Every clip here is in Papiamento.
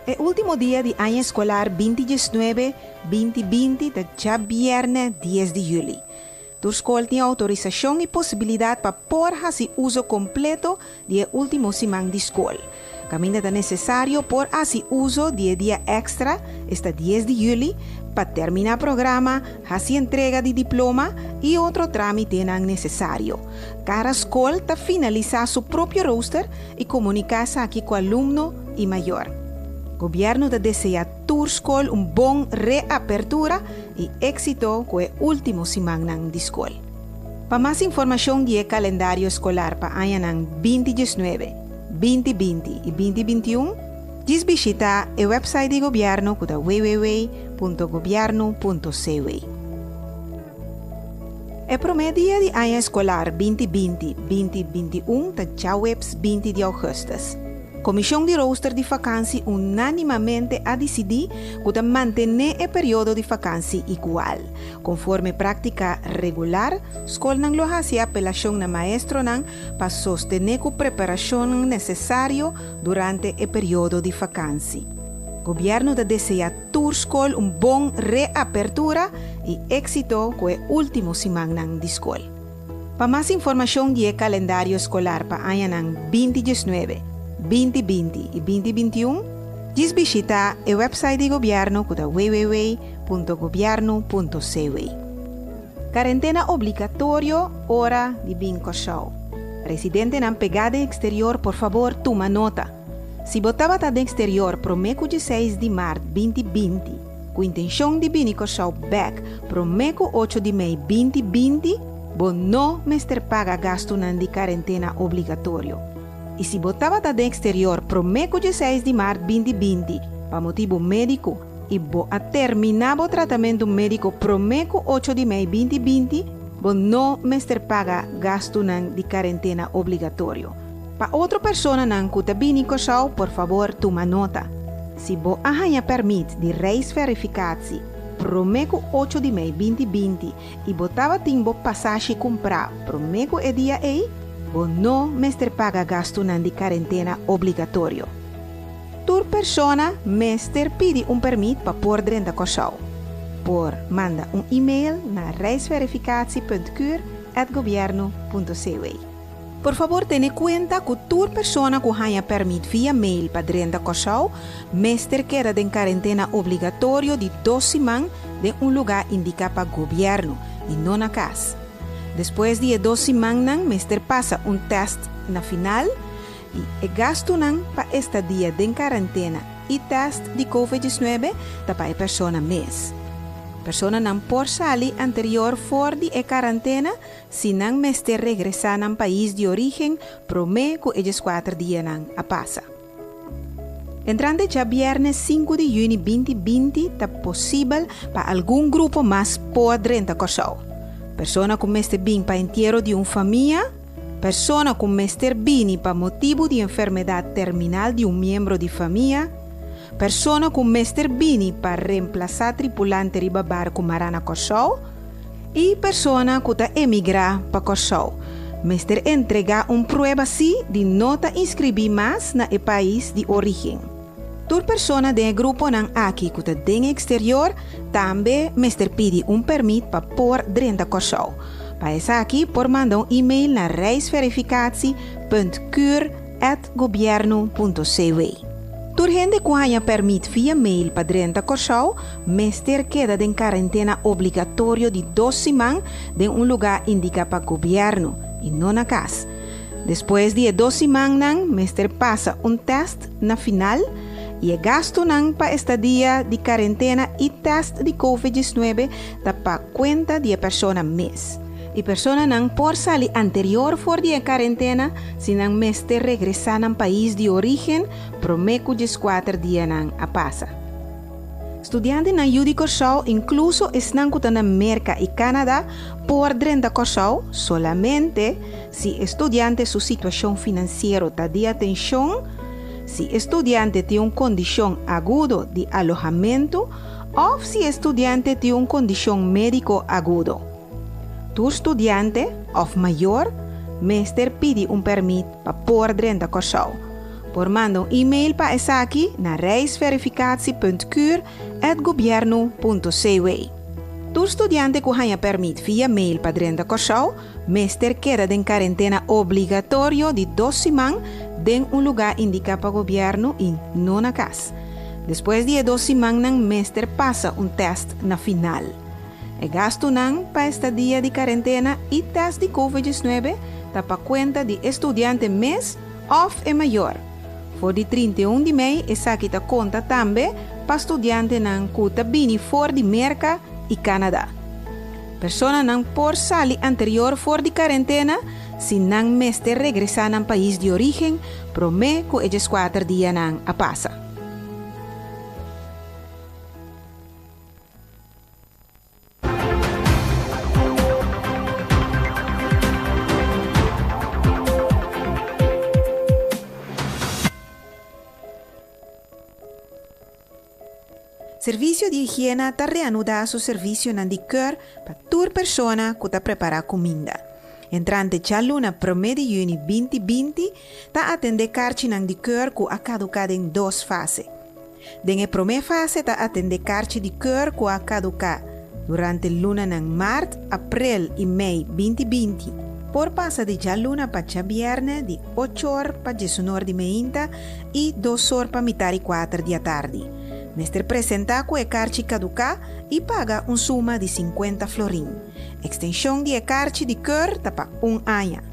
E último dia di aña eskolar 2019, 2020 ta djabièrnè 10 di yüli. Tur skol tin outorisashon i posibilidat pa por hasi uso kompleto di e último siman di skol. Kaminda ta nesesario por hasi uso di e dia èkstra, esta 10 di yüli, pa terminá programa, hasi entrega di diploma i otro trámitenan nesesario. Kada skol ta finalisá su propio rooster i komuniká esaki ku alumno i mayor. Gobièrnu ta deseá tur skol un bon reapertura i éksito ku e último simannan di skol. Pa mas informashon di e kalendario eskolar pa añanan 2019, 2020 i 2021, djis bishitá e wèpsait di gobièrnu ku ta www.gobièrnu.cw. E promé dia di aña eskolar 2020, 2021 ta djaweps 20 di ougùstùs. Komishon di rooster di fakansi unánimamente a disidí ku ta mantené e periodo di fakansi igual. Konforme práktika regular, skolnan lo hasi apelashon na maestronan pa sostené ku preparashonnan nesesario durante e periodo di fakansi. Gobièrnu ta deseá tur skol un bon reapertura i éksito ku e último simannan di skol. Pa mas informashon di e kalendario eskolar pa añanan 2019, 2020 i 2021, djis bishitá e wèpsait di gobièrnu ku ta www.gobièrnu.cw. Karentena obligatorio ora di bin Kòrsou. Residentenan pegá den eksterior por fabor tuma nota. Si bo tabata den eksterior promé ku 16 di mart 2020 ku intenshon di bini Kòrsou bèk promé ku 8 di mei 2020, bo no mester paga gastunan di karentena obligatorio. I si bo tabata den eksterior promé ku 16 di mart 2020 pa motibu médiko i bo a terminá bo tratamentu médiko promé ku 8 di mei 2020, bo no mester paga gastunan di karentena obligatorio. Pa otro personanan ku ta bini Kòrsou, por fabor tuma nota. Si bo a haña pèrmit di reisverificatie promé ku 8 di mei 2020 i bo tabatin bo pasashi kumprá promé ku e dia ei, bo no mester paga gastunan di karentena obligatorio. Tur persona mester pidi un pèrmit pa por drenta Kòrsou. Por manda un e-mail na reisverificatie.cur@gobiernu.cw. Por fabor tene kuenta ku tur persona ku haña pèrmit via mail pa drenta Kòrsou mester keda den karentena obligatorio di 2 siman den un lugá indiká pa gobièrnu i no na kas. Despues di e 2 simannan mester pasa un tèst na final i e gastunan pa estadia den karentena i tèst di Covid-19 ta pa e persona mes. Personanan por sali anterior for di e karantena si nan mester regresá nan pais di orígen promé ku e 14 dianan a pasa. Entrante djabièrnè 5 di yüni 2020 ta posibel pa algun grupo mas por drenta Kòrsou. Persona ku mester bin pa entiero di un famia, persona ku mester bini pa motibu di enfermedat terminal di un miembro di famia, persona ku mester bini pa remplasá tripulante riba barku mará na Kòrsou i persona ku ta emigrá pa Kòrsou. Mester entregá un prueba sí di no ta inskribí mas na e pais di orígen. Tur persona den e gruponan aki ku ta den eksterior tambe mester pidi un pèrmit pa por drenta Kòrsou. Pa esaki por manda un e-mail na reisverificatie.cur@gobiernu.cw. Tur hende ku haña pèrmit via mail pa drenta Kòrsou mester keda den karentena obligatorio di 2 siman den un lugá indiká pa gobièrnu i no na kas. Despues di e 2 simannan mester pasa un tèst na final i e gastunan pa estadia di karentena i tèst di Covid-19 ta pa kuenta di e persona mes. E personanan por sali anterior for di e karentena si nan mester regresá nan pais di orígen promé ku 14 dianan a pasa. Studiantenan yu di Kòrsou, inkluso esnan ku ta na Merka i Kanada, por drenta Kòrsou solamente si e studiante su situashon finansiero ta di atenshon, si e studiante tin un kondishon agudo di alohamentu òf si e studiante tin un kondishon médiko agudo. Tur studiante òf mayor mester pidi un pèrmit pa por drenta Kòrsou. Por manda un e-mail pa esaki na reisverificatie.cur@gobiernu.cw. Tur studiante ku haña pèrmit via mail pa drenta Kòrsou mester keda den karentena obligatorio di dos siman den un lugá indiká pa gobièrnu i no na kas. Despues di e dos simannan mester pasa un tèst na final. E gastunan pa estadia di karentena i tèst di Covid 19 ta pa kuenta di e studiante mes òf e mayor. For di 31 di mei esaki ta konta tambe pa studiantenan ku ta bini for di Merka i Canada. Personanan por sali anterior for di karentena si nan mester regresá nan pais di orígen promé ku e 14 dianan a pasa. Servisio di Higiena ta reanudá su servisionan di keur pa tur persona ku ta prepará kuminda. Entrante djaluna promé di yüni 2020 ta atendé karchinan di keur ku a kaduká den dos fase. Den e promé fase ta atendé karchi di keur ku a kaduká durante lunanan mart, aprel i mei 2020. Por pasa di djaluna pa djabièrnè di ocho or pa 11 or di meinta i 2 or pa mitar i kuater di atardi. Mester presentá ku e karchi kaduká i paga un suma di 50 florin. Ekstenshon di e karchi di keur ta pa un aña.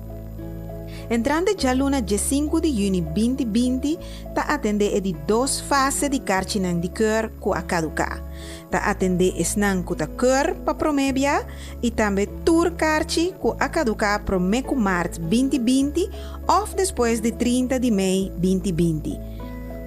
Entrante djaluna 5 di yüni 2020 ta atendé e di dos fase di karchinan di keur ku a kaduká. Ta atendé esnan ku ta keur pa promé bia i tambe tur karchi ku a kaduká promé ku mart 2020 òf despues di 30 di mei 2020.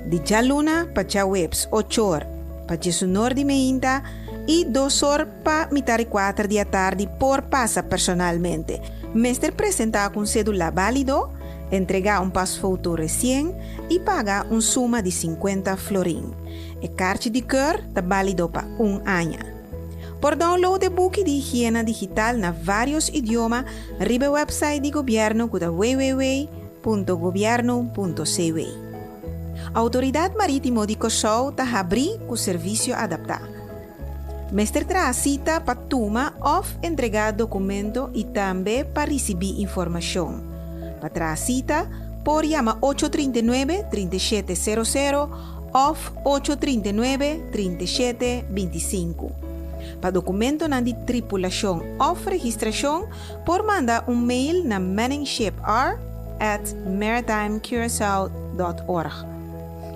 Di djaluna pa djaweps 8 or pa 11 or di meinta i 2 or pa mitar i kuater di atardi por pasa personalmente. Mester presentá ku un sédula válido, entregá un pasfoto resien i paga un suma di 50 florin. E karchi di keur ta válido pa un aña. Por download e buki di higiena digital na vários idioma riba e website di gobièrnu ku ta www.gobiernu.cw. Outoridat Marítimo di Kòrsou ta habrí ku servisio adaptá. Mester traha sita pa tuma òf entregá dokumento i tambe pa risibí informashon. Pa traha sita, por yama 839 3700 òf 839 3725. Pa dokumentonan di tripulashon òf registrashon, por manda un mail na manningshipr@maritimecuracao.org.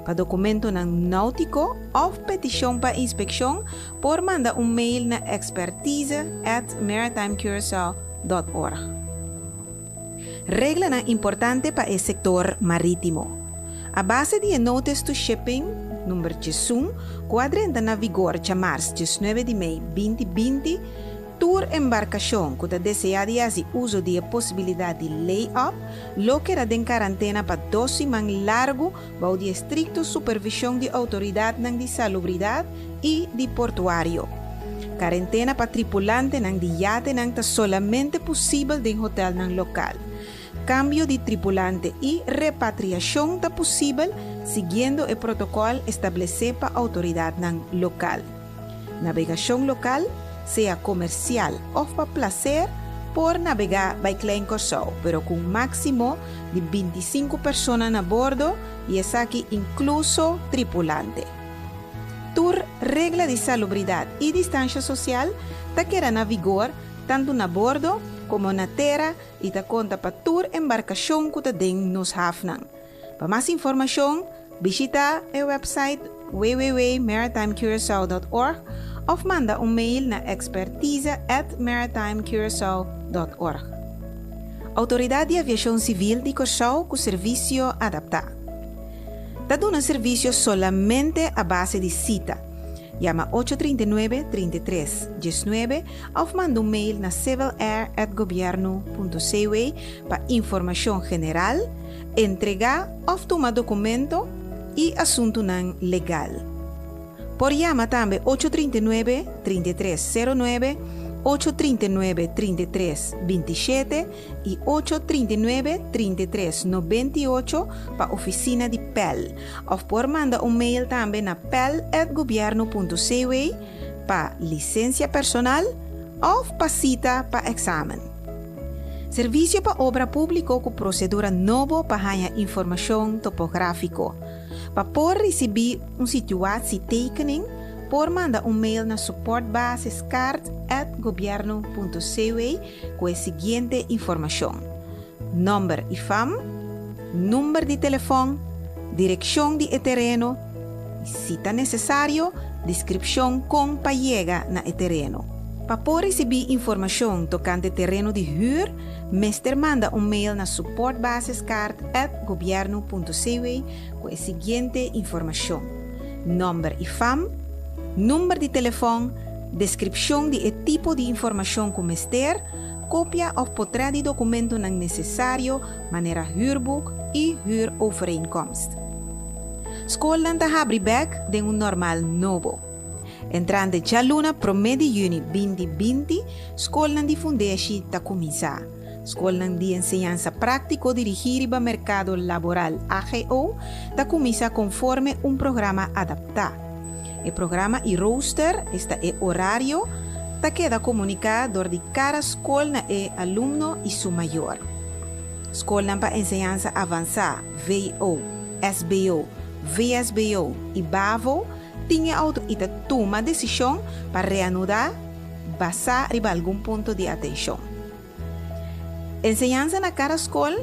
Pa dokumentonan náutiko òf petishon pa inspekshon, por manda un mail na expertise@maritimecuracao.org. Reglanan importante pa e sektor marítimo. A base di e Notice to Shipping number 11, ku a drenta na vigor djamars 19 di mei 2020, tur embarkashon ku ta deseá di hasi uso di e posibilidat di lay-up lo keda den karantena pa 2 siman largu bou di estrikto supervishon di outoridatnan di salubridat i di portuario. Karentena pa tripulantenan di yatenan ta solamente posibel den hotelnan lokal. Kambio di tripulante i repatriashon ta posibel siguiendo e protokòl establesé pa outoridatnan lokal. Nabegashon lokal, sea komersial òf pa plaser, por nabegá bai Klein Kòrsou, pero ku un máksimo di 25 persona na bordo i esaki inkluso tripulante. Tur regla di salubridat i distansha sosial ta keda na vigor tantu na bordo komo na tera i ta konta pa tur embarkashon ku ta den nos hafnan. Pa mas informashon, bishitá e website www.maritimecuracao.org òf manda un mail na expertise@maritimecuracao.org. Outoridat di Aviashon Sivil di Kòrsou ku servisio adaptá. Ta duna servisio solamente a base di sita. Yama 839 33 19 òf manda un mail na civilair@gobiernu.cw pa informashon general, entregá òf tuma dokumento i asuntunan legal. Por yama tambe 839 33 09. 839 33 27 i 839 33 98 pa ofisina di Pèl. Òf por manda un mail tambe na pèl@gobièrnu.cw pa lisensia personal òf pa sita pa èksamen. Servisio pa Obra Públiko ku prosedura nobo pa haña informashon topográfiko. Pa por risibí un situatietekening por manda un mail na supportbasiskaart@gobierno.cw ku e siguiente informashon, nòmber i fam, number di telefòn, direkshon di e tereno i, si ta nesesario, deskripshon kon pa yega na e tereno. Pa por risibí informashon tokante tereno di hür, mester manda un mail na supportbasiskaart@gobierno.cw ku e siguiente informashon, nòmber i fam, number di telefòn, deskripshon di e tipo di informashon ku mester, kopia òf potrèt di dokumentonan nesesario manera hürboek i hürovereenkomst. Skolnan ta habri bèk den un normal nobo. Entrante djaluna promé di yüni 2020 skolnan di fundeshi ta kuminsá. Skolnan di enseñansa práktiko dirigí riba merkado laboral, AGO, ta kuminsá konforme un programa adaptá. E programa i rooster, esta e orario, ta keda komuniká dor di kada skol na e alumno i su mayor. Skolnan pa enseñansa avansá, VO, SBO, VSBO i bavo, tin e outo i ta tuma desishon pa reanudá basá riba algun punto di atenshon. Enseñansa na kada skol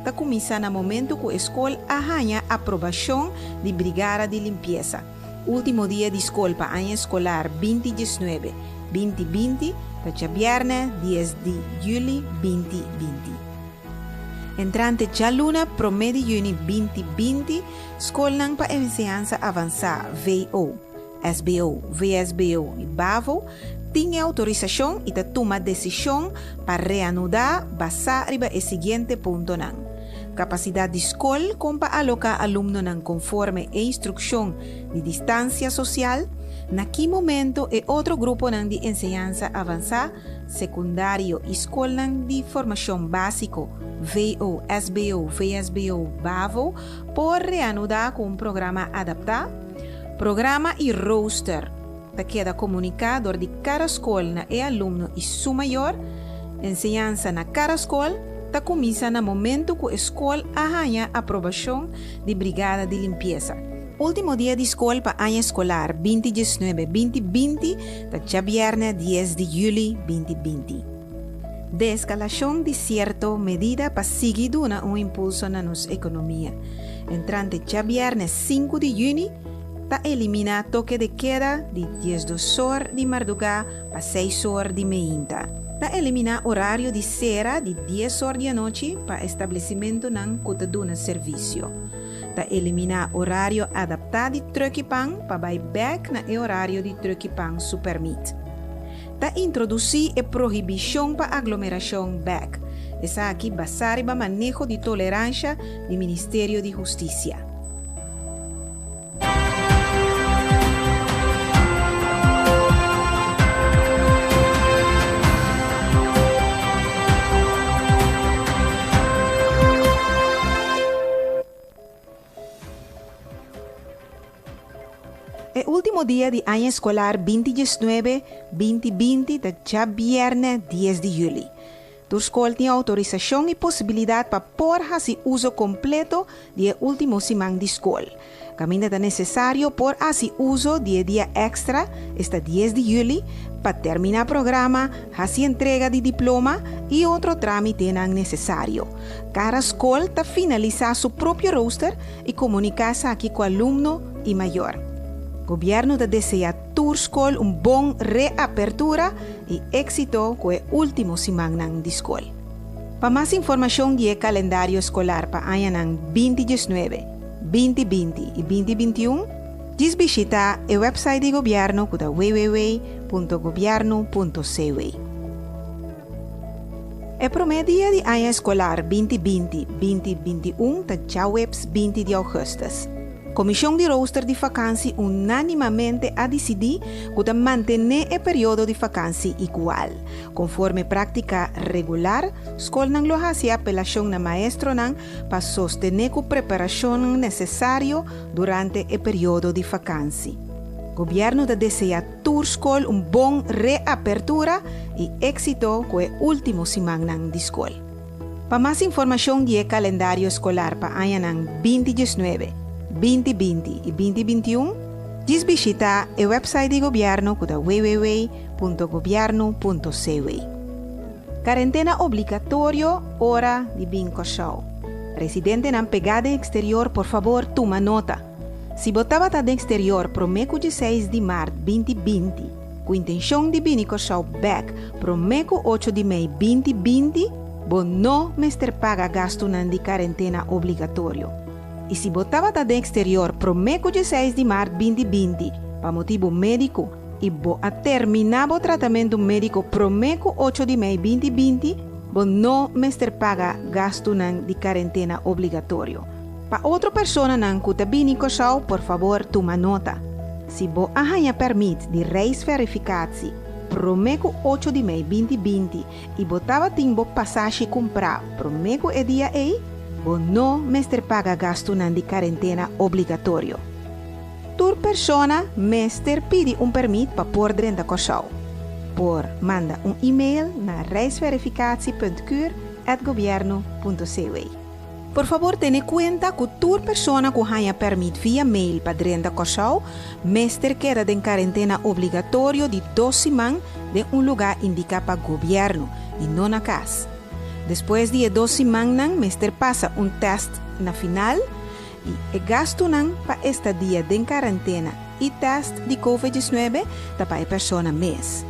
ta kuminsá na momentu ku e skol a haña aprobashon di Brigada di Limpiesa. Último dia di skol pa aña eskolar 2019, 2020 ta djabièrnè 10 di yüli 2020. Entrante djaluna promé di yüni 2020 skolnan pa enseñansa avansá, VO, SBO, VSBO i bavo, tin e outorisashon i ta tuma desishon pa reanudá basá riba e siguiente puntonan, Kapasidat di skol kon pa aloká alumnonan konforme e instrukshon di distansia sosial, na ki momento e otro gruponan di enseñansa avansá, sekundario i skolnan di formashon básiko, VO, SBO, VSBO, bavo, por reanudá ku un programa adaptá, Programa i rooster ta keda komuniká dor di kada skol na e alumno i su mayor. Enseñansa na kada skol ta kuminsá na momentu ku e skol a haña aprobashon di Brigada di Limpiesa. Último dia di skol pa aña eskolar 2019, 2020 ta djabièrnè 10 di yüli 2020. Deeskalashon di sierto medida pa sigui duna un impulso na nos ekonomia. Entrante djabièrnè 5 di yüni ta eliminá toke de keda di 12 or di mardugá pa 6 or di meinta. Ta eliminá orario di sera di 10 or di anochi pa establesimentunan ku ta duna servisio. Ta eliminá orario adaptá di trùk'i pan pa bai bèk na e orario di trùk'i pan su pèrmit. Ta introdusí e prohibishon pa aglomerashon bèk, esaki basá riba maneho di toleransha di Ministerio di Hustisia. E último dia di aña eskolar 2019, 2020 ta djabièrnè 10 di yüli. Tur skol tin outorisashon i posibilidat pa por hasi uso kompleto di e último siman di skol. Kaminda ta nesesario por hasi uso di e dia èkstra, esta 10 di yüli, pa terminá programa, hasi entrega di diploma i otro trámitenan nesesario. Kada skol ta finalisá su propio rooster i komuniká esaki ku alumno i mayor. Gobièrnu ta deseá tur skol un bon reapertura i éksito ku e último simannan di skol. Pa mas informashon di e kalendario eskolar pa añanan 2019, 2020 i 2021, djis bishitá e wèpsait di gobièrnu ku ta www.gobièrnu.cw. E promé dia di aña eskolar 2020, 2021 ta djaweps 20 di ougùstùs. Komishon di rooster di fakansi unánimamente a disidí ku ta mantené e periodo di fakansi igual. Konforme práktika regular, skolnan lo hasi apelashon na maestronan pa sostené ku preparashonnan nesesario durante e periodo di fakansi. Gobièrnu ta deseá tur skol un bon reapertura i éksito ku e último simannan di skol. Pa mas informashon di e kalendario eskolar pa añanan 2019, 2020 i 2021, djis bishitá e wèpsait di gobièrnu ku ta www.gobièrnu.cw. Karentena obligatorio ora di bin Kòrsou. Residentenan pegá den eksterior por fabor tuma nota. Si bo tabata den eksterior promé ku 16 di mart 2020 ku intenshon di bini Kòrsou bèk promé ku 8 di mei 2020, bo no mester paga gastunan di karentena obligatorio. I si bo tabata den eksterior promé ku 16 di mart 2020 pa motibu médiko i bo a terminá bo tratamentu médiko promé ku 8 di mei 2020, bo no mester paga gastunan di karentena obligatorio. Pa otro personanan ku ta bini Kòrsou, por fabor tuma nota. Si bo a haña pèrmit di reisverificatie promé ku 8 di mei 2020 i bo tabatin bo pasashi kumprá promé ku e dia ei, bo no mester paga gastunan di karentena obligatorio. Tur persona mester pidi un pèrmit pa por drenta Kòrsou. Por manda un e-mail na reisverificatie.cur@gobiernu.cw. Por fabor tene kuenta ku tur persona ku haña pèrmit via mail pa drenta Kòrsou mester keda den karentena obligatorio di 2 siman den un lugá indiká pa gobièrnu i no na kas. Despues di e 2 simannan mester pasa un tèst na final i e gastunan pa estadia den karentena i tèst di COVID-19 ta pa e persona mes.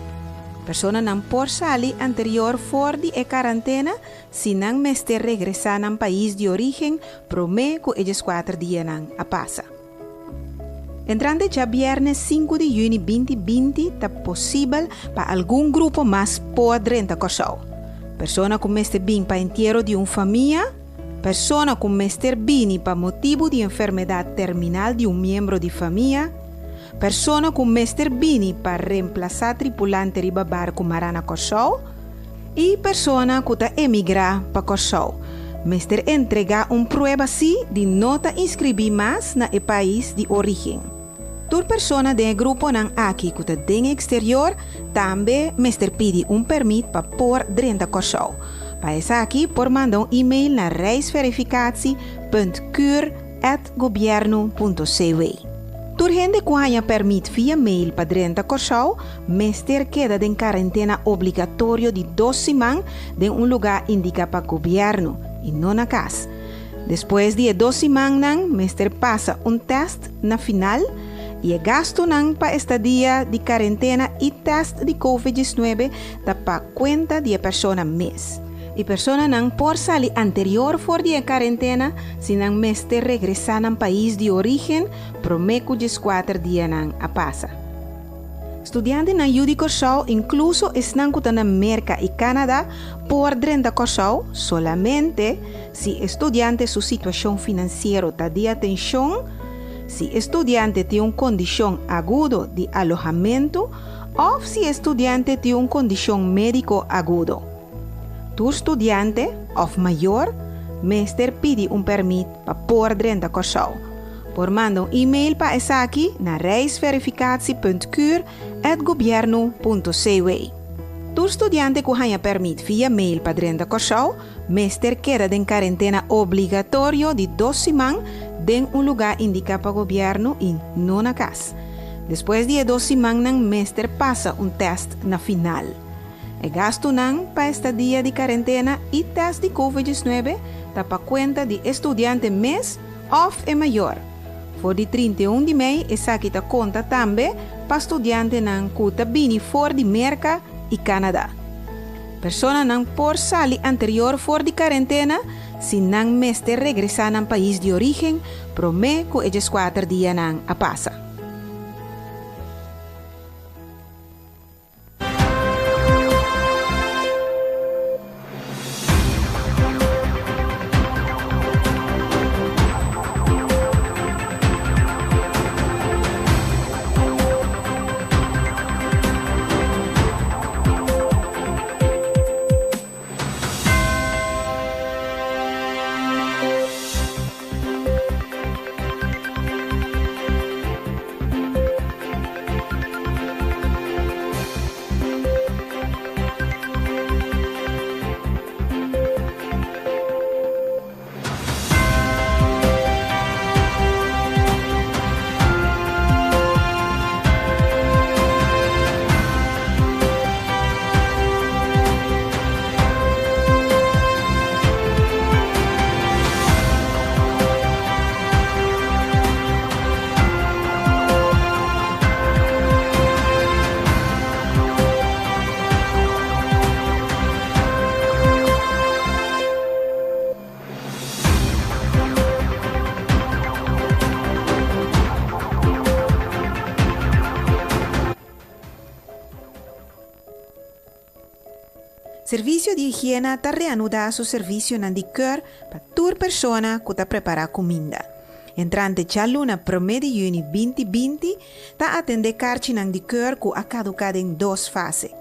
Personanan por sali anterior for di e karantena si nan mester regresá nan pais di orígen promé ku e 14 dianan a pasa. Entrante djabièrnè 5 di yüni 2020 ta posibel pa algun grupo mas por drenta Kòrsou. Persona ku mester bin pa entiero di un famia, persona ku mester bini pa motibu di enfermedat terminal di un miembro di famia, persona ku mester bini pa remplasá tripulante riba barku mará na Kòrsou i persona ku ta emigrá pa Kòrsou. Mester entregá un prueba sí di no ta inskribí mas na e pais di orígen. Tur persona den e gruponan aki ku ta den eksterior tambe mester pidi un pèrmit pa por drenta Kòrsou. Pa esaki por manda un e-mail na reisverificatie.cur@gobiernu.cw. Tur hende ku haña pèrmit via mail pa drenta Kòrsou mester keda den karentena obligatorio di 2 siman den un lugá indiká pa gobièrnu i no na kas. Despues di e 2 simannan mester pasa un tèst na final i e gastunan pa estadia di karentena i tèst di COVID-19 ta pa kuenta di e persona mes. E personanan por sali anterior for di e karentena si nan mester regresá nan pais di orígen promé ku 14 dianan a pasa. Studiantenan yu di Kòrsou, inkluso esnan ku ta na Merka i Kanada, por drenta Kòrsou solamente si e studiante su situashon finansiero ta di atenshon, si e studiante tin un kondishon agudo di alohamentu òf si e studiante tin un kondishon médiko agudo. Tur studiante òf mayor mester pidi un pèrmit pa por drenta Kòrsou. Por manda un e-mail pa esaki na reisverificatie.cur@gobiernu.cw. Tur studiante ku haña pèrmit via mail pa drenta Kòrsou mester keda den karentena obligatorio di 2 siman den un lugá indiká pa gobièrnu i no na kas. Despues di e 2 simannan mester pasa un tèst na final. E gastunan pa estadia di karentena i tèst di COVID-19 ta pa kuenta di e studiante mes òf e mayor. For di 31 di mei esaki ta konta tambe pa studiantenan ku ta bini for di Merka i Kanada. Personanan por sali anterior for di karentena si nan mester regresá nan pais di orígen promé ku e 14 dianan a pasa. Servisio di Higiena ta reanudá su servisionan di keur pa tur persona ku ta prepará kuminda. Entrante djaluna promé di yüni 2020 ta atendé karchinan di keur ku a kaduká den dos fase.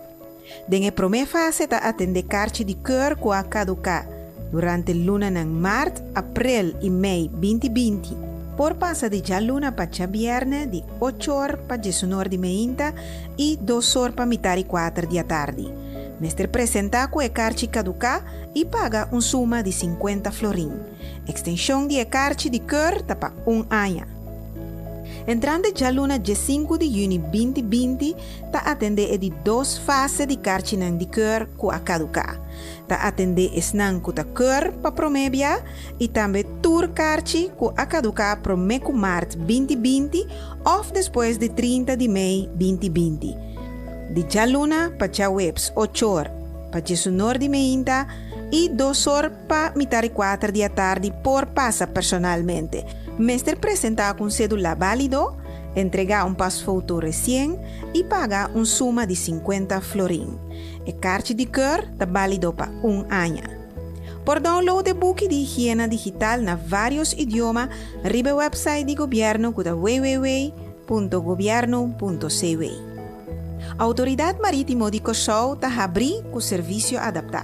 Den e promé fase ta atendé karchi di keur ku a kaduká durante lunanan mart, aprel i mei 2020. Por pasa di djaluna pa djabièrnè di 8 or pa 11 or di mainta i 2 or pa 3:30 di atardi. Mester presentá ku e karchi kaduká i paga un suma di 50 florin. Ekstenshon di e karchi di keur ta pa un aña. Entrante djaluna 5 di yüni 2020 ta atendé e di dos fase di karchinan di keur ku a kaduká. Ta atendé esnan ku ta keur pa promé bia i tambe tur karchi ku a kaduká promé ku mart 2020 òf despues di 30 di mei 2020. Di djaluna pa djaweps 8 or pa 11 or di mainta i 2 or pa 3:30 di atardi por pasa personalmente. Mester presentá ku sédula válido, entregá un pasfoto resien i paga un suma di 50 florin. E karchi di keur ta válido pa un aña. Por download e buki di higiena digital na vários idioma riba website di gobièrnu ku ta www.gobiernu.cw. Outoridat Marítimo di Kòrsou ta habri ku servisio adaptá.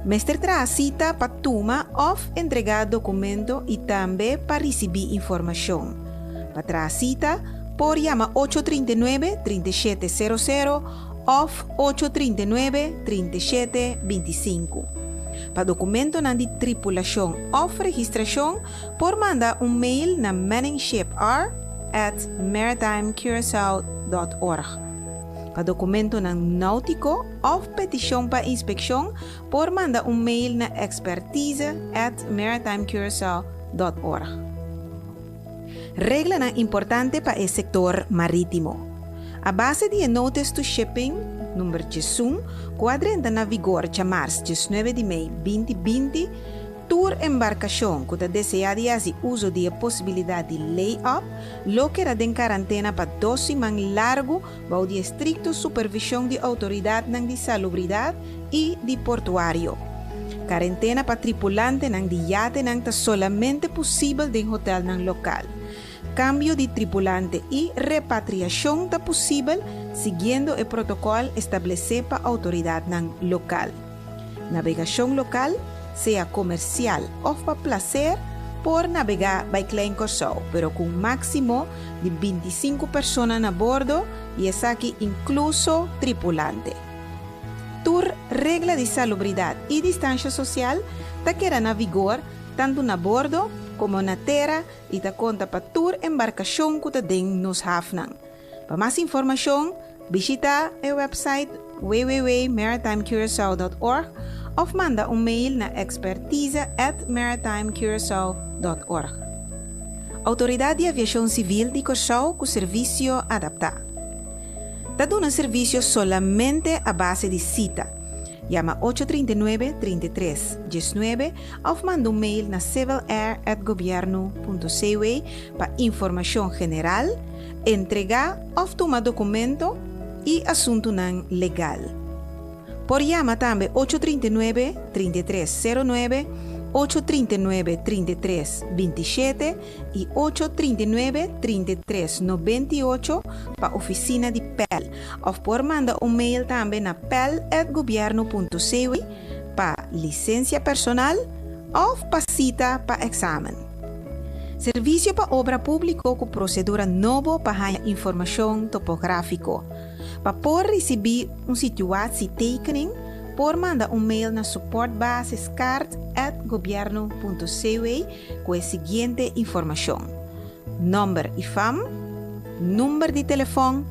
Mester traha sita pa tuma òf entregá dokumento i tambe pa risibí informashon. Pa traha sita, por yama 839 3700 òf 839 3725. Pa dokumentonan di tripulashon òf registrashon, por manda un mail na manningshipr@maritimecuracao.org. Pa dokumentonan nóutiko òf petishon pa inspekshon, por manda un mail na expertise@maritimecuracao.org. Reglanan importante pa e sektor marítimo. A base di Notice to Shipping number 1, ku a drenta na vigor djamars 19 di mei 2020, tur embarkashon ku ta deseá di hasi uso di e posibilidat di lay-up, lo keda den karantena pa 2 siman largu bou di estrikto supervishon di outoridatnan di salubridat i di portuario. Karentena pa tripulantenan di yatenan ta solamente posibel den hotelnan lokal. Kambio di tripulante i repatriashon ta posibel siguiendo e protokòl establesé pa outoridatnan lokal. Navegashon lokal, sea komersial òf pa plaser, por navegá bai Klein Kòrsou, pero ku un máksimo di 25 persona na bordo i esaki inkluso tripulante. Tur regla di salubridat i distansia sosial ta keda na vigor tantu na bordo komo na tera i ta konta pa tur embarkashon ku ta den nos hafnan. Pa mas informashon, bishitá e website www.maritimecuracao.org òf manda un mail na expertise@maritimecuracao.org. Outoridat di Aviashon Sivil di Kòrsou ku servisio adaptá. Ta duna servisio solamente a base di sita. Yama 839-3319 òf manda un mail na civilair@gobiernu.cw pa informashon general, entregá òf tuma dokumento i asuntunan legal. Por yama tambe 839-3309, 839-3327 i 839-3398 pa ofisina di PEL. Òf por manda un mail tambe na pel@gobiernu.cw pa lisensia personal òf pa sita pa eksamen. Servisio pa Obra Públiko ku prosedura nobo pa informashon topográfiko. Pa por risibí un situatietekening, por manda un mail na supportbasiskaart@gobiernu.cw ku e siguiente informashon: nòmber i fam, number di telefòn,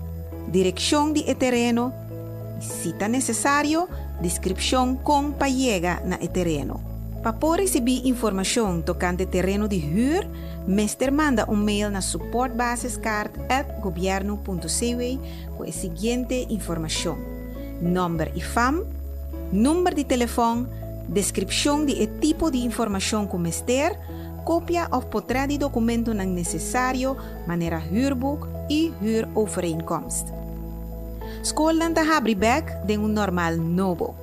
direkshon di e tereno, si ta nesesario, deskripshon kon pa yega na e tereno. Pa por risibí informashon tokante tereno di huur, mester manda un mail na supportbasiskaart@gobiernu.cw ku e siguiente informashon: nòmber i fam, number di telefòn, deskripshon di e tipo di informashon ku mester, kopia òf portrèt di dokumentonan nesesario manera huurboek i huurovereenkomst. Skolnan ta habri bèk den un normal nobo.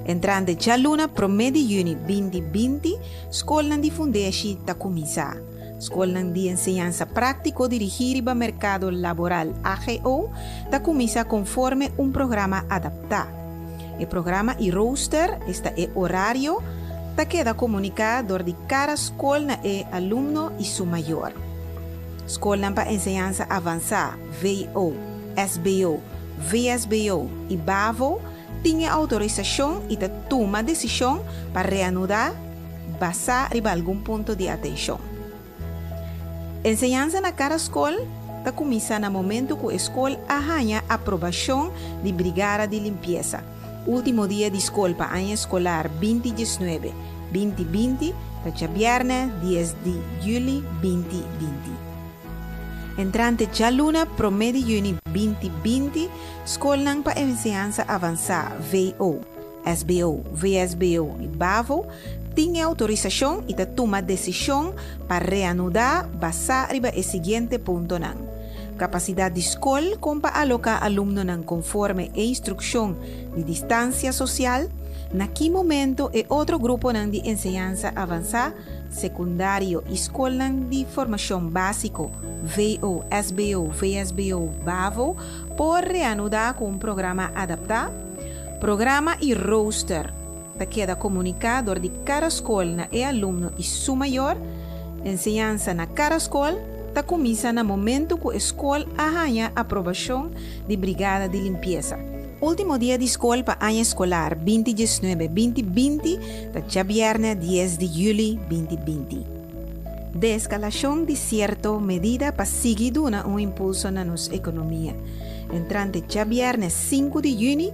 Entrante djaluna promé di yüni 2020, skolnan di fundeshi ta kuminsá. Skolnan di enseñansa práktiko dirigí riba merkado laboral, AGO, ta kuminsá konforme un programa adaptá. E programa i rooster, esta e orario, ta keda komuniká dor di kada skol na e alumno i su mayor. Skolnan pa enseñansa avansá, VO, SBO, VSBO i bavo, tin e outorisashon i ta tuma desishon pa reanudá basá riba algun punto di atenshon. Enseñansa na kada skol ta kuminsá na momentu ku e skol a haña aprobashon di Brigada di Limpiesa. Último dia di skol pa aña eskolar 2019, 2020 ta djabièrnè 10 di yüli 2020. Entrante djaluna promé di yüni 2020, skolnan pa enseñansa avansá, VO, SBO, VSBO i bavo, tin e outorisashon i ta tuma desishon pa reanudá basá riba e siguiente puntonan, Kapasidat di skol kon pa aloká alumnonan konforme e instrukshon di distansia sosial, na ki momento e otro gruponan di enseñansa avansá, sekundario i skolnan di formashon básiko, VO, SBO, VSBO, bavo, por reanudá ku un programa adaptá. Programa i rooster ta keda komuniká dor di kada skol na e alumno i su mayor. Enseñansa na kada skol ta kuminsá na momentu ku e skol a haña aprobashon di Brigada di Limpiesa. Último dia di skol pa aña eskolar 2019, 2020 ta djabièrnè 10 di yüli 2020. Deeskalashon di sierto medida pa sigui duna un impulso na nos ekonomia. Entrante djabièrnè 5 di yüni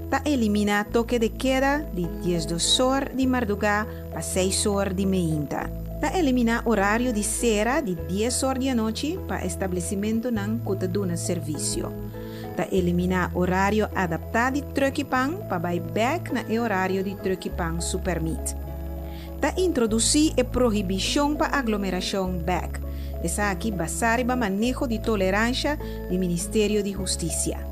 ta eliminá toke de keda di 12 or di mardugá pa 6 or di meinta. Ta eliminá orario di sera di 10 or di anochi pa establesimentonan ku ta duna servisio. Ta eliminá orario adaptá di trùk'i pan pa bai bèk na e orario di trùk'i pan su pèrmit. Ta introdusí e prohibishon pa aglomerashon bèk. Esaki basá riba maneho di toleransha di Ministerio di Hustisia.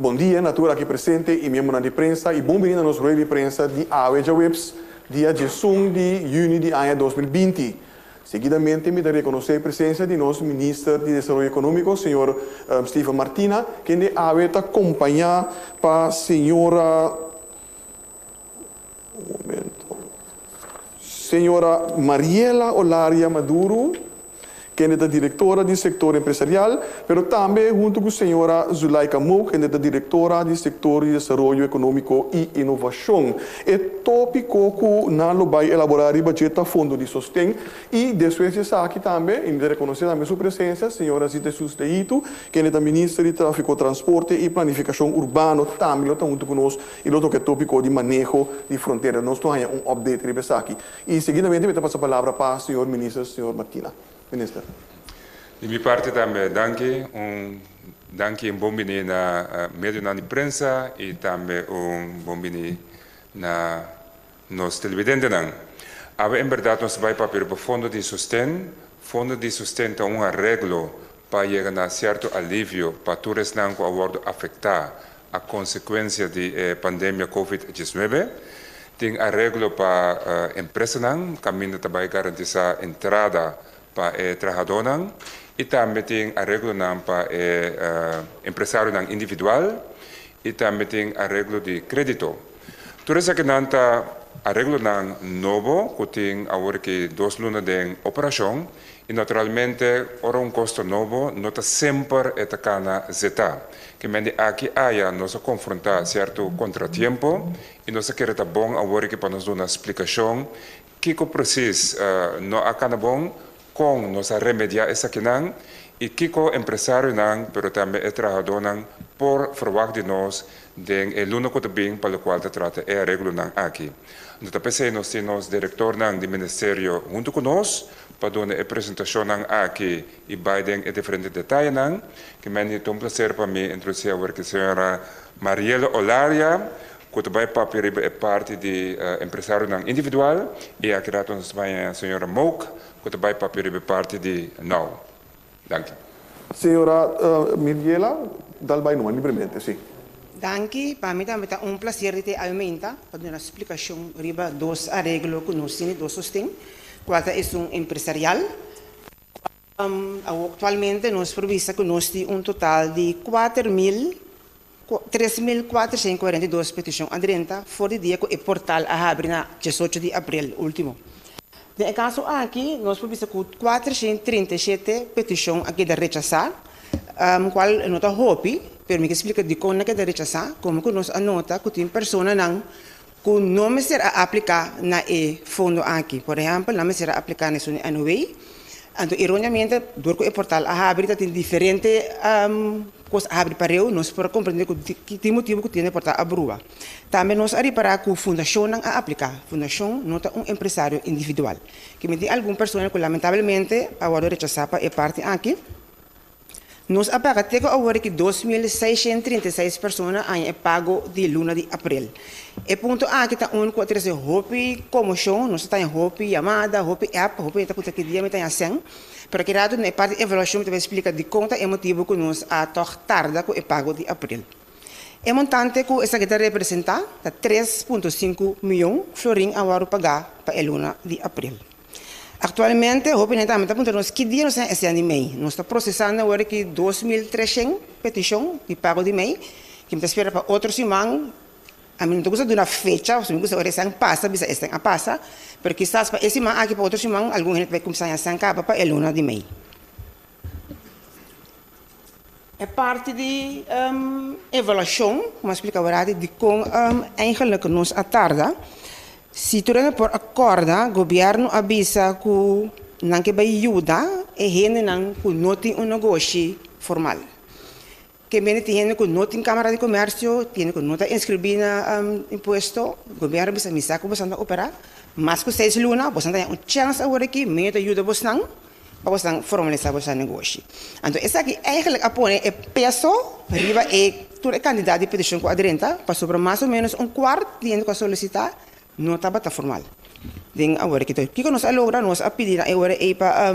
Bon dia na tur aki presente i miembronan di prensa i bon bini na nos rueda di prensa di awe djaweps dia 11 di yüni di aña 2020. Seguidamente mi ta rekonosé e presensia di nos Minister di Desaroyo Ekonómiko, señor Steven Martina, kende awe ta kompañá pa señora, un momento, señora Mariela Olaria Maduro. kende ta direktora di sektor empresarial, pero tambe huntu ku señora Zulaika Mook, kende ta direktora di sektor di desaroyo ekonómiko i inovashon. E tópiko ku nan lo bai elaborá riba dje ta Fondo di Sosten i despues di esaki tambe, i mi ta rekonosé tambe su presensia, señora Zita Jesus Leito, kende ta minister di Tráfiko, Transporte i Planifikashon Urbano tambe lo ta huntu ku nos i lo toka e tópiko di maneho di frontera. Nos lo haña un update riba esaki. I seguidamente mi ta pasa palabra pa señor minister, señor Martina. Minister. Di mi parti tambe danki. Un danki en bon bini na medionan di prensa i tambe un bon bini na nos televidentenan. Awe en bèrdat nos ta bai papia riba Fondo di Sosten. Fondo di Sosten ta un areglo pa yega na sierto alivio pa tur esnan ku a wòrdu afektá a konsekuensia di e pandemia Covid 19. Tin areglo pa empresanan kaminda ta bai garantisá entrada pa e trahadónan i tambe tin areglonan pa e empresarionan individual i tambe tin areglo di krédito. Tur esakinan ta areglonan nobo ku tin awor ki dos luna den operashon i naturalmente ora un kos ta nobo no ta semper e ta kana zetá. Ke men di aki aya nos a konfrontá sierto kontratiempo i nos a kere ta bon awor ki pa nos duna splikashon kiko presis no a kana bon, kon nos a remediá esakinan i kiko empresarionan pero tambe e trahadónan por ferwagt di nos den e luna ku ta bin pa lokual ta trata e areglonan aki. Anto ta p'esei nos tin nos direktornan di ministerio huntu ku nos pa duna e presentashonnan aki i bai den e diferente detayenan. Ke mende ta un plaser pa mi introdusí awor ki señora Mariela Olaria ku ta bai papia riba e parti di empresarionan individual i aki rato nos ta bai haña señora Mook ku ta bai papia riba e parti di now. Danki. Señora Miriela, dal bai numa libremente, si. Danki, pa mi tambe ta un placer di te aumenta pa duna splicacion riba dos areglo cu nos tin, dos sosten, cual ta esun empresarial. Awo actualmente nos por bisa cu nos tin un total di 4000, 3442 peticion a drenta for di dia cu e portal a habri na 18 di april ultimo. Den e caso aki nos por bisa cu 437 peticion a keda rechasa, cual no ta hopi, pero mi ke splica dicon nan a keda rechasa, como cu nos a nota cu tin personanan cu no mester a aplica na e fondo aki. Por ehempel, nan mester a aplica na esun di NOW. Anto ironeamente, dor cu e portal a habri ta tin diferente cos a habri pareu, nos por a comprende cu tin motibo cu tin e portal a brua. Tambe nos a ripara cu fundacionnan a aplica. Fundacion no ta un empresario individual. Kimen tin algun persona cu lamentablemente a wordo rechasa pa e parti aki. Nos a paga te ku awor ki 2636 persona haña e pago di luna di aprel. E punto aki ta un ku a trese hopi komoshon, nos ta haña hopi yamada, hopi app, hopi hende ta puntra ki dia mi ta haña sèn. Pero ki rato na e parti di evaluashon mi ta bai splika dikon ta e motibu ku nos a tòg tarda ku e pago di aprel. E montante ku esaki ta representá ta 3.5 mion florin a wòrdu pagá pa e luna di aprel. Aktualmente hopi hende tambe ta puntra nos ki dia nos ta hasiendo di mei. Nos ta prosesando awor aki 2300 petishon di pago di mei, ki mi ta spera pa otro siman. Ami no ta gusta duna fecha, pasobra mi gusta ora esnan pasa bisa esnan a pasa, pero kisas pa e siman aki pa otro siman algun hende ta bai kumsa haña esnan kaba pa e luna di mei. E parti di evaluashon, como a splika awor ati, dikon eigenlik nos a tarda. Si tur hende por a kòrda, gobièrnu a bisa ku nan ke bai yuda e hendenan ku no tin un negoshi formal. Ke mende tin hende ku no tin Kámara di Komèrsio, tin hende ku no ta inskribí na impuesto. Gobièrnu a bisa, mi sa ku boso ta operá mas ku seis luna, boso ta haña un chèns awor aki, mi ta yuda bosnan. Pa boso formalisa boso negoshi. Anto esaki eigenlijk a pone e peso riba e tur e kantidat di petishon ku a drenta, pasobra mas o menos un kuart di hende ku a solisitá no tabata formal den awor aki. Kiko nos a logra? Nos a pidi na e ora ei pa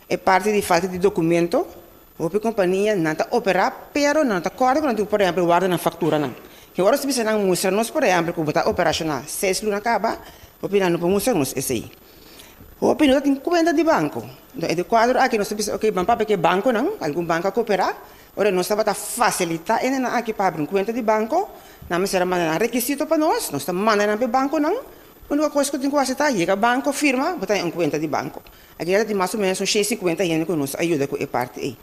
e parti di falta di dokumento. Hopi kompania nan ta operá pero nan no ta kòrda ku nan tin ku por ehèmpel warda nan fakturanan. Ke ora nos bisa nan mustra nos por ehèmpel ku bo ta operashoná seis luna kaba, hopi nan no por mustra nos esei. Hopi no ta tin kuenta di banko. Enton e di kuadro aki nos ta bisa oke ban papia ku e bankonan, algun banko a koperá, ora nos tabata fasilitá e hendenan aki pa habri un kuenta di banko, nan mester a manda nan rekisito pa nos, nos ta manda nan pa e bankonan, úniko kos ku tin ku hasi ta yega banko, firma, bo ta haña un kuenta di banko. Aki ta tin mas o menos un 150 hende ku nos a yuda ku e parti ei.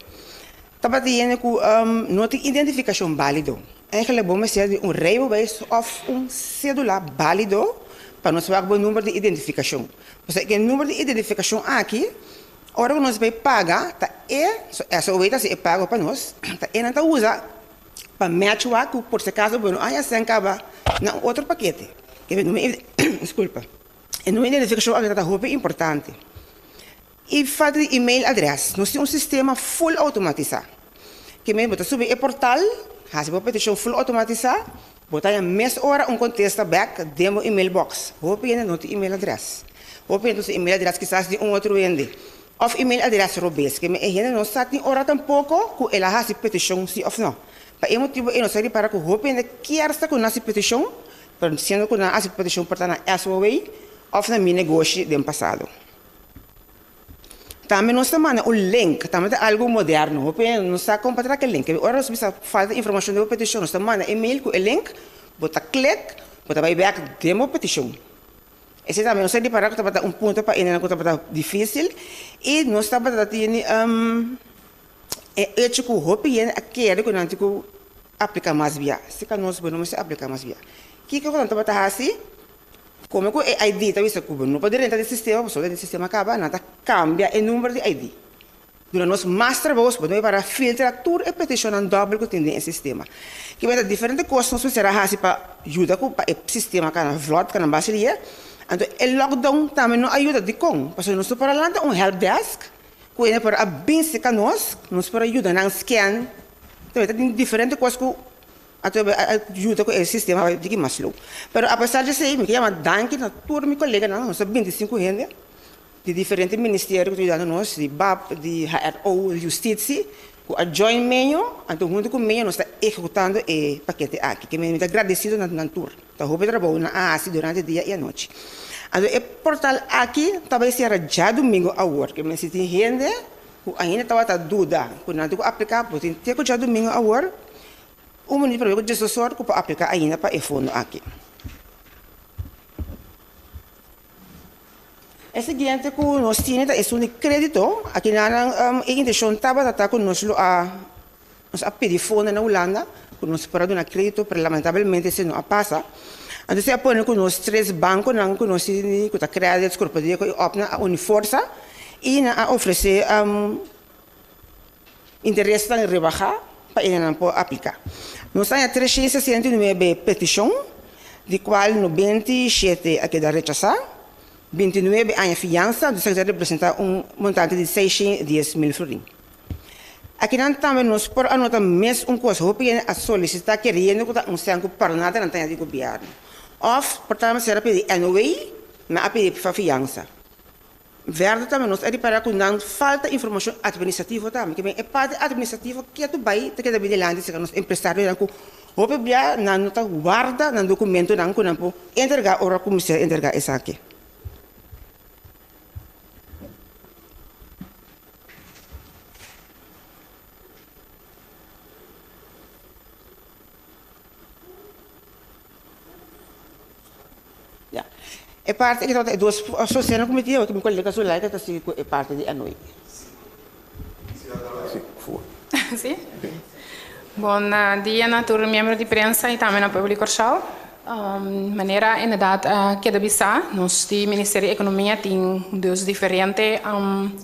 Tabatin hende ku no tin identifikashon bálido. Eigenlijk bo mester di un rijbewijs òf un sédula bálido pa nos wak bo number di identifikashon. Pasobra e number di identifikashon aki, ora ku nos bai paga, ta e, SOW ta hasi e pago pa nos, ta e nan ta usa pa match wak ku por si akaso bo no haña sèn kaba na un otro pakete. Diskulpa. E number di identifikashon aki ta hopi importante. E falta di email adres. Nos tin un sistema full automatisá. Ke men bo ta subi e portal, hasi bo petishon full automatisá, bo ta haña mes ora un kontesta bèk den bo email box. Hopi hende no tin email adres. Hopi hende usa email adres kisas di un otro hende òf email adres robes. Ke men e hende no sa tin ora tampoko ku el a hasi petishon si òf no. Pa e motibu ei nos a ripara ku hopi hende kier sa ku nan hasi petishon, pero siendo ku nan a hasi petishon por ta na SOW òf na Mi Negoshi den pasado. Tambe nos ta manda un link, tambe ta algu moderno, hopi hende no sa kon pa traka e link. Ora nos bisa falta informashon den bo petishon, nos ta manda e mail ku e link, bo ta klik, bo ta bai bèk den bo petishon. Esei tambe nos a ripará ku tabata un punto pa hendenan ku tabata difísil i nos tabata tene e echo ku hopi hende a kere ku nan tin ku apliká mas bia. Si ka nos bo no mester apliká mas bia. Kiko ku nan tabata hasi? Como cu e ID ta bisa cu bo no por drenta den sistema pasobra den sistema caba nan ta cambia e number di ID. Duna nos mas trabou bo debe para filtra tur e peticionnan dobbel cu tin den e sistema. Kiba ta diferente cos nos mester a haci pa yuda cu pa e sistema cana vlot cana base di e. Anto e lockdown tambe no a yuda dicon? Pasobra nos no por a lanta un help desk cu hende por a bin cerca nos, nos por a yuda nan scan. Tambe ta tin diferente cos cu Anto a yuda ku e sistema bai diki mas lou. Pero apesar di esei mi ke yama danki na tur mi koleganan, nos ta 25 hende di diferente ministerio ku ta yudando nos, di bap, di HRO, di Justitie, ku a join meño, anto huntu ku meño nos ta ehekutando e pakete aki. Ke mi ta gradesido na nan tur. Ta hopi trabou nan a hasi durante dia i anochi. Anto e portal aki ta bai sera djadumingu awor. Ke men si tin hende ku ainda tabata duda ku nan tin ku apliká, bo tin te ku djadumingu awor. Un minuut promé ku djesos or ku por apliká ainda pa e fondo aki. E siguiente ku nos tine ta esun di krédito. Aki nan e intenshon tabata ta ku nos lo a nos a pidi fondo na Hulanda ku nos por a duna krédito pero lamentablemente esei no a pasa. Anto esei a pone ku nos tres bankonan ku nos tini ku ta Credits, Korpodeko i Opna a uni forsa i nan a ofresé Interesnan rebahá pa enenan por apliká. Nos haña 369 petishon, di kual 97 a keda rechasá, 29 aña fiansa, dus esaki ta representá un montante di 610 mil florin. Akinan tambe nos por anota mes un kos, hopi hende a solisitá keriendo ku ta un sèn ku parnada nan taña di gobièrnu òf por ta mester a pidi NOW, nan a pidi pa fiansa. Verde tambe nos a ripara ku nan falta informashon atministrativo tambe. Ke men e parti atministrativo ketu bai ta keda bin dilanti serka nos empresarionan ku hopi bia nan no ta warda nan dokumentonan ku nan por entrega ora ku mester entrega esaki. Ya. E parti aki tabata e dos asosianan ku mi tin awe ku mi kolega Zulaika ta sigui ku e parti di anochi. Si, por favor. Si. Bon dia na tur miembro di prensa i tambe na pueblo di Kòrsou. Manera inderdat a keda bisá, nos di Ministerio di Ekonomia tin dus diferente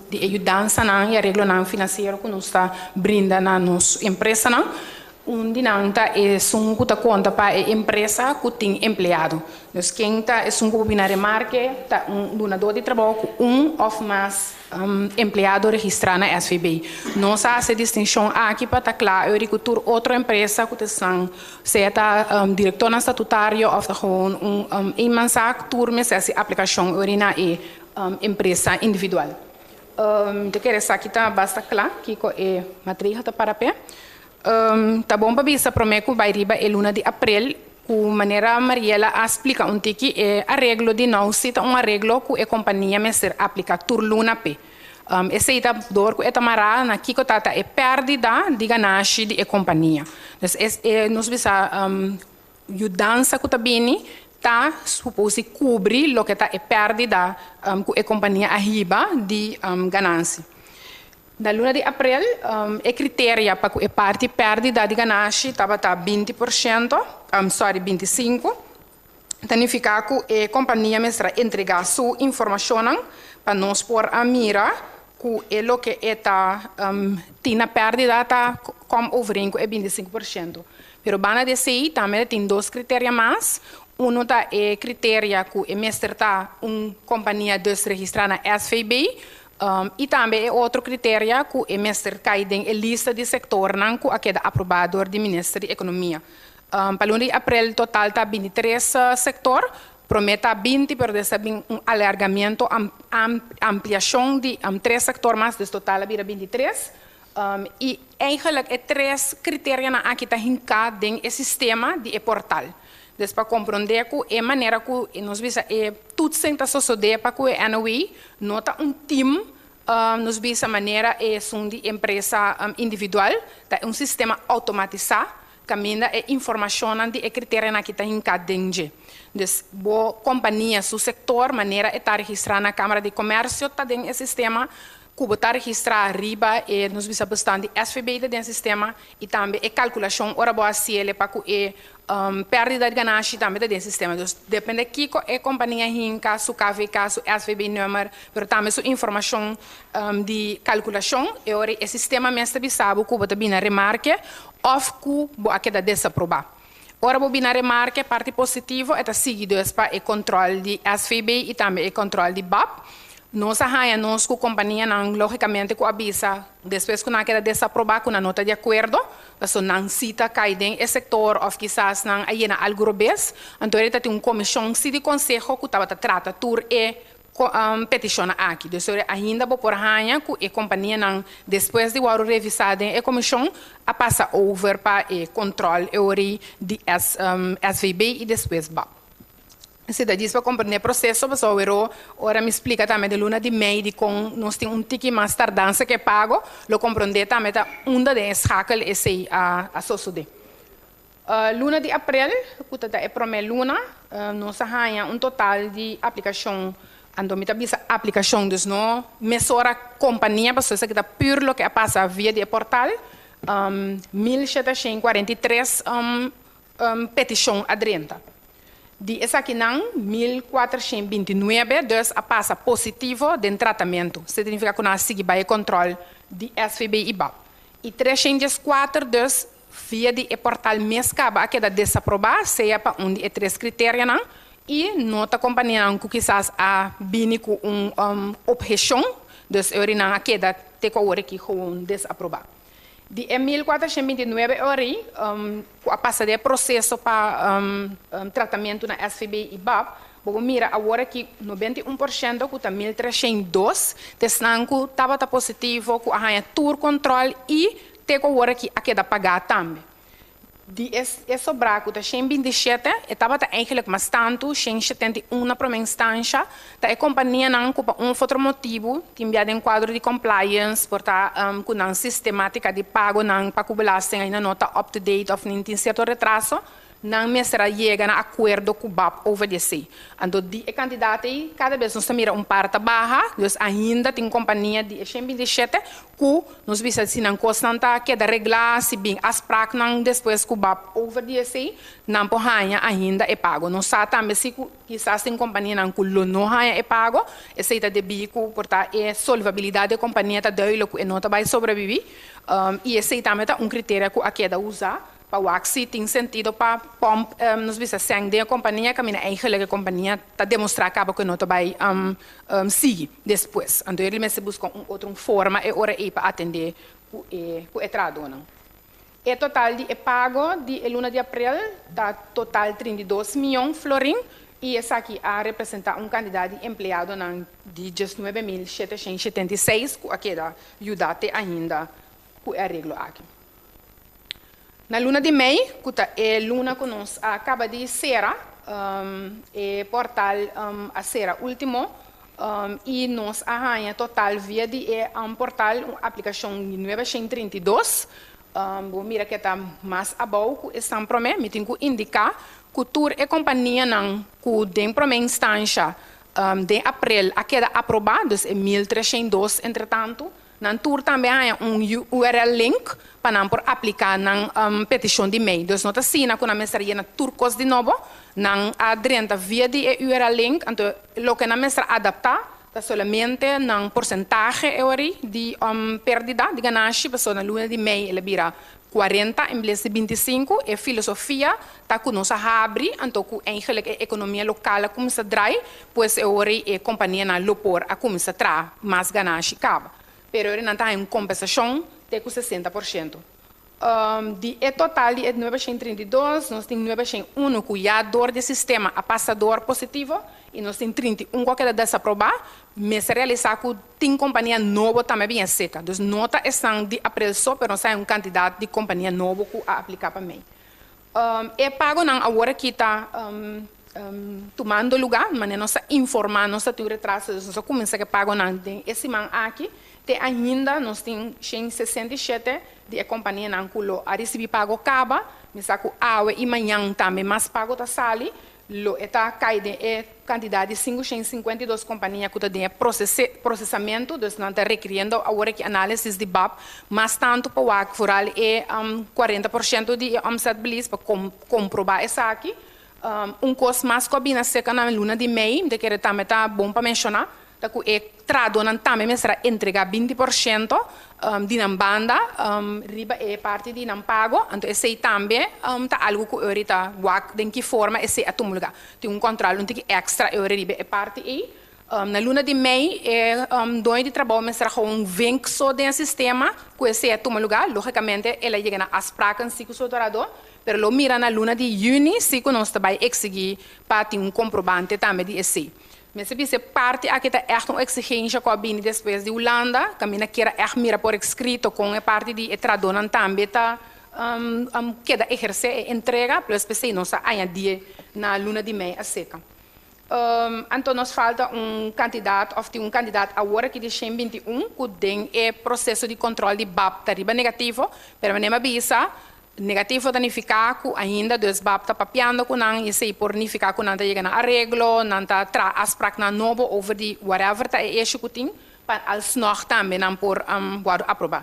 di e yudansanan i areglonan finansiero ku nos ta brinda na nos empresanan. Un di nan ta esun ku ta konta pa e empresa ku tin empleado. Dus ken ta esun ku por bini na remarke ta un dunadó di trabou ku un òf mas empleado registrá na SVB. Nos a hasi e distinshon aki pa ta kla eur di ku tur otro empresa ku ta esnan, sea ta direktornan statutario òf ta gewoon un eenmanszaak, tur mester hasi aplikashon eur di na e empresa individual. Mi ta kere esaki ta basta kla kiko e matriha ta para p'e. Ta bon pa bisa promé ku bai riba e luna di aprel ku manera Mariela a splika un tiki e areglo di nou si ta un areglo ku e kompania mester aplika tur luna p'e. Esei ta dor ku e ta mará na kiko ta ta e pèrdida di ganashi di e kompania. Dus e nos bisa yudansa ku ta bini. ta suposo kubri loke ta e pèrdida ku e kompania a hiba di ganashi. Na luna di aprel, e kriterio pa e parti pèrdida di ganashi tabata 20%, sorry, 25%. Signifiká ku e kompania mester entregá su informashon pa nos por a mira ku e loke ta tin na pèrdida ta kom overeen ku e 25%. Pero banda di esei tambe tin dos kriterio mas. Uno ta e kriterio ku e mester ta un kompania dus registrá na SVB, i tambe e otro kriterio ku e mester kai den e lista di sektornan ku a keda aprobá dor di Minister di Ekonomia. Pa luna di aprel total ta 23 sektor, promé ta 20, pero despues un alargamentu, ampliashon di tres sektor mas, dus total a bira 23. I eigenlijk e tres kriterionan aki ta hinká den e sistema di e portal. Dus pa komprondé ku e manera ku nos bisa e toetsing ta sosodé pa ku e NOW, no ta un team, nos bisa manera e un di empresa individual, ta un sistema outomatisá, kaminda e informashon di e kriterionan aki ta hinká den dje. Dus bo kompania, su sektor, manera e ta registrá na Kámara di Komersio, ta den e sistema, ku bo ta registrá riba e nos bisa bestand di SVB den sistema i tambe e kalkulashon ora bo hasi pa ku e pèrdida di ganashi tambe den sistema. Dus depende kiko e kompania hinka, su KVK, su SVB nummer, pero tambe su informashon di kalkulashon, e ora e sistema mes ta bisa bo ku bo ta bin na remarke òf ku bo a keda desaprobá. Ora bo bin na remarke, parti positivo, e ta sigui dus pa e kontrol di SVB i tambe e kontrol di BAP. Nos a haña nos ku kompanianan lógikamente ku a bisa despues ku nan a keda desaprobá ku nan no ta di akuerdo, paso nan si ta kai den e sektor òf kisas nan a yena algu robes. Anto ta tin un komishon si di konseho ku tabata trata tur e petishon aki. Dus ainda bo por haña ku e kompanianan despues di wòrdu revisá den e komishon a pasa over pa e kontrol e ori di SVB i despues BAP. Si ta djis pa komprondé proseso, pasobra awor ora mi splika tambe di luna di mei di kon nos tin un tiki mas tardansa ku e pago, lo komprondé tambe ta unda den e schakel esei a sosodé. Luna di aprel, ku ta e promé luna, nos a haña un total di aplikashon, anto mi ta bisa aplikashon, dus no mesora kompania, pasobra esaki ta pur loke a pasa via di e portal, 1743 petishon a drenta. Di esakinan 1429 dus a pasa positivo den tratamentu. Esei ta signifiká ku nan a sigui bai kontrol di SVB i BAP. I 304 dus via di e portal mes kaba a keda desaprobá, sea pa un di e tres kriterionan, i no ta kompanianan ku kisas a bini ku un obheshon, dus e nan a keda te ku awor aki gewoon desaprobá. Di e 1429 ori, ku a pasa den proseso pa tratamentu na SVB i BAP, bo mira awor aki 91% ku ta 1302, ta esnan ku tabata positivo, ku a haña tur kontrol i te ku awor aki a keda pagá tambe. Di e sobrá ku ta 127, e tabata eigenlijk mas tantu, 171 na promé instansia, ta e kompanianan ku pa un òf otro motibu, tin bia den kuadro di compliance, por ta ku nan sistemátika di pagonan pa ku belasting ainda no ta up to date òf nan tin sierto retraso, nan mester a yega na akuerdo ku BAP over di esei. Anto di e kantidat ei, kada bes nos ta mira un par ta baha, dus ainda tin kompania di e 127 ku nos bisa si nan kosnan ta keda reglá, si bin afspraaknan despues ku BAP over di esei, nan por haña ainda e pago. Nos sa tambe si ku kisas tin kompanianan ku lo no haña e pago, esei ta debí ku por ta e solvabilidat di e kompania ta duidelijk ku e no ta bai sobreviví, i esei tambe ta un kriterio ku a keda usa pa wak si tin sentido pa pòmp nos bisa sèn den e kompania kaminda eigenlijk e kompania ta demostrá kaba ku e no ta bai sigui despues. Anto e mester buska un otro forma e ora ei pa atendé ku e trahadónan. E total di e pago di e luna di aprel ta total 32 mion florin i esaki a representá un kantidat di empleadonan di 19.776 ku a keda yudá te ainda ku e areglo aki. Na luna di mei, ku ta e luna ku nos a kaba di sera, e portal a sera último, i nos a haña total via di e portal un aplikashon di 932. Bo mira ku ta mas abou ku esnan promé, mi tin ku indiká Ku tur e kompanianan ku den promé instansha den aprel a keda aprobá, dus e 1302 entretantu, nan tur tambe a haña un URL link pa nan por apliká nan petishon di mei. Dus no ta asina ku nan mester yena tur kos di nobo, nan a drenta via di e URL link, anto loke nan mester adaptá ta solamente nan porsentahe e ora di pérdida di ganashi, pasobra na luna di mei el a bira 40 en bes di 25. E filosofia ta ku nos a habri, anto ku eigenlijk e ekonomia lokal a kuminsá drai, pues e ora e kompanianan lo por a kuminsá traha mas ganashi kaba. Pero nan ta un kompensashon te ku 60%. Di e total di 932, nos tin 901 ku ya dor di sistema a pasa dor positivo i nos tin 31 ku a keda desaprobá. Mester realisá ku tin kompania nobo tambe bin serka. Dus no ta esnan di aprel so, pero nos tin un kantidat di kompania nobo ku a apliká pa mei. E pagonan awor aki ta tumando lugá, ma nos ta informá, nos tin retraso, nos a kuminsá ku pagonan den e siman aki, te ainda nos tin 167 di kompanianan ku lo a risibí pago kaba, mi sa ku awe i mañan tambe mas pago ta sali, lo e ta kai den e kantidat di 552 kompania ku ta den prosesamentu, dus nan ta rekiriendo awor aki análisis di BAP, mas tantu pa wak vooral e 40% di omzetverlies pa komprobá esaki. Un kos mas ku a bini serka na luna di mei, di ku tambe ta bon pa menshoná, ta ku e trahadónan tambe mester entregá 20% di nan banda riba e parti di nan pago, anto esei tambe ta algu ku ahorita wak den ki forma esei a tuma lugá. Tin un kòntròl un tiki èkstra e riba e parti ei. Na luna di mei, e doño di trabou mester gewoon vink so den sistema ku esei a tuma lugá. Lógikamente, el a yega na afspraken sí ku su trahadó, pero lo mira na luna di yüni sí ku nos tambe eksigí pa tin un komprobante tambe di esei. Mester bisa parti aki ta echt un eksigensia ku a bini despues di Hulanda, kaminda kier echt mira por eskrito ku e parti di e trahadónan tambe ta keda ehersé e entrega, plus p'esei nos a añadí na luna di mei aserka. Anto nos falta un kantidat, òf tin un kantidat awor aki di 121, ku den e proseso di kòntròl di BAP ta riba negativo, pero manera bisa, negativo ta nifiká ku ainda dus BAP ta papiando ku nan i esei por nifiká ku nan ta yega na areglo, nan ta traha afspraaknan nobo over di whatever ta e issue ku tin, pa alsnog tambe nan por wòrdu aprobá.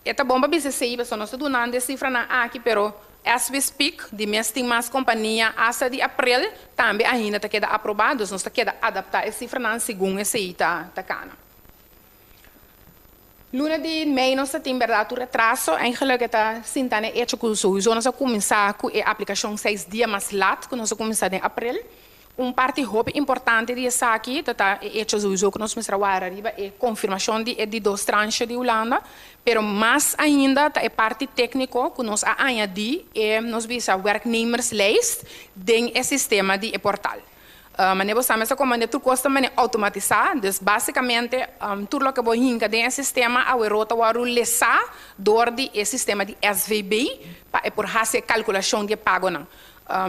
E ta bon pa bisa esei, pasobra nos ta dunando e sifranan aki, pero as we speak, di mes tin mas kompania hasta di aprel, tambe ainda ta keda aprobá, dus nos ta keda adaptá e sifranan segun esei ta kana. Luna di mei nos tin berdat un retraso, eigenlijk ta sinta e hecho ku sowieso nos a kuminsá ku e aplikashon 6 dia mas lat, ku nos a kuminsá den aprel. Un parti hopi importante di esaki, ta e hecho sowieso ku nos mester wak riba e konfirmashon di e di dos tranche di Hulanda, pero mas ainda ta e parti tékniko ku nos a añadí e nos bisa werknemerslijst den e sistema di e portal. Manera bo sa komo tur kos ta outomatisá, dus básikamente tur loke bo hinka den e sistema awor ta wòrdu lesá dor di e sistema di SVB pa e por hasi kalkulashon di pagonan.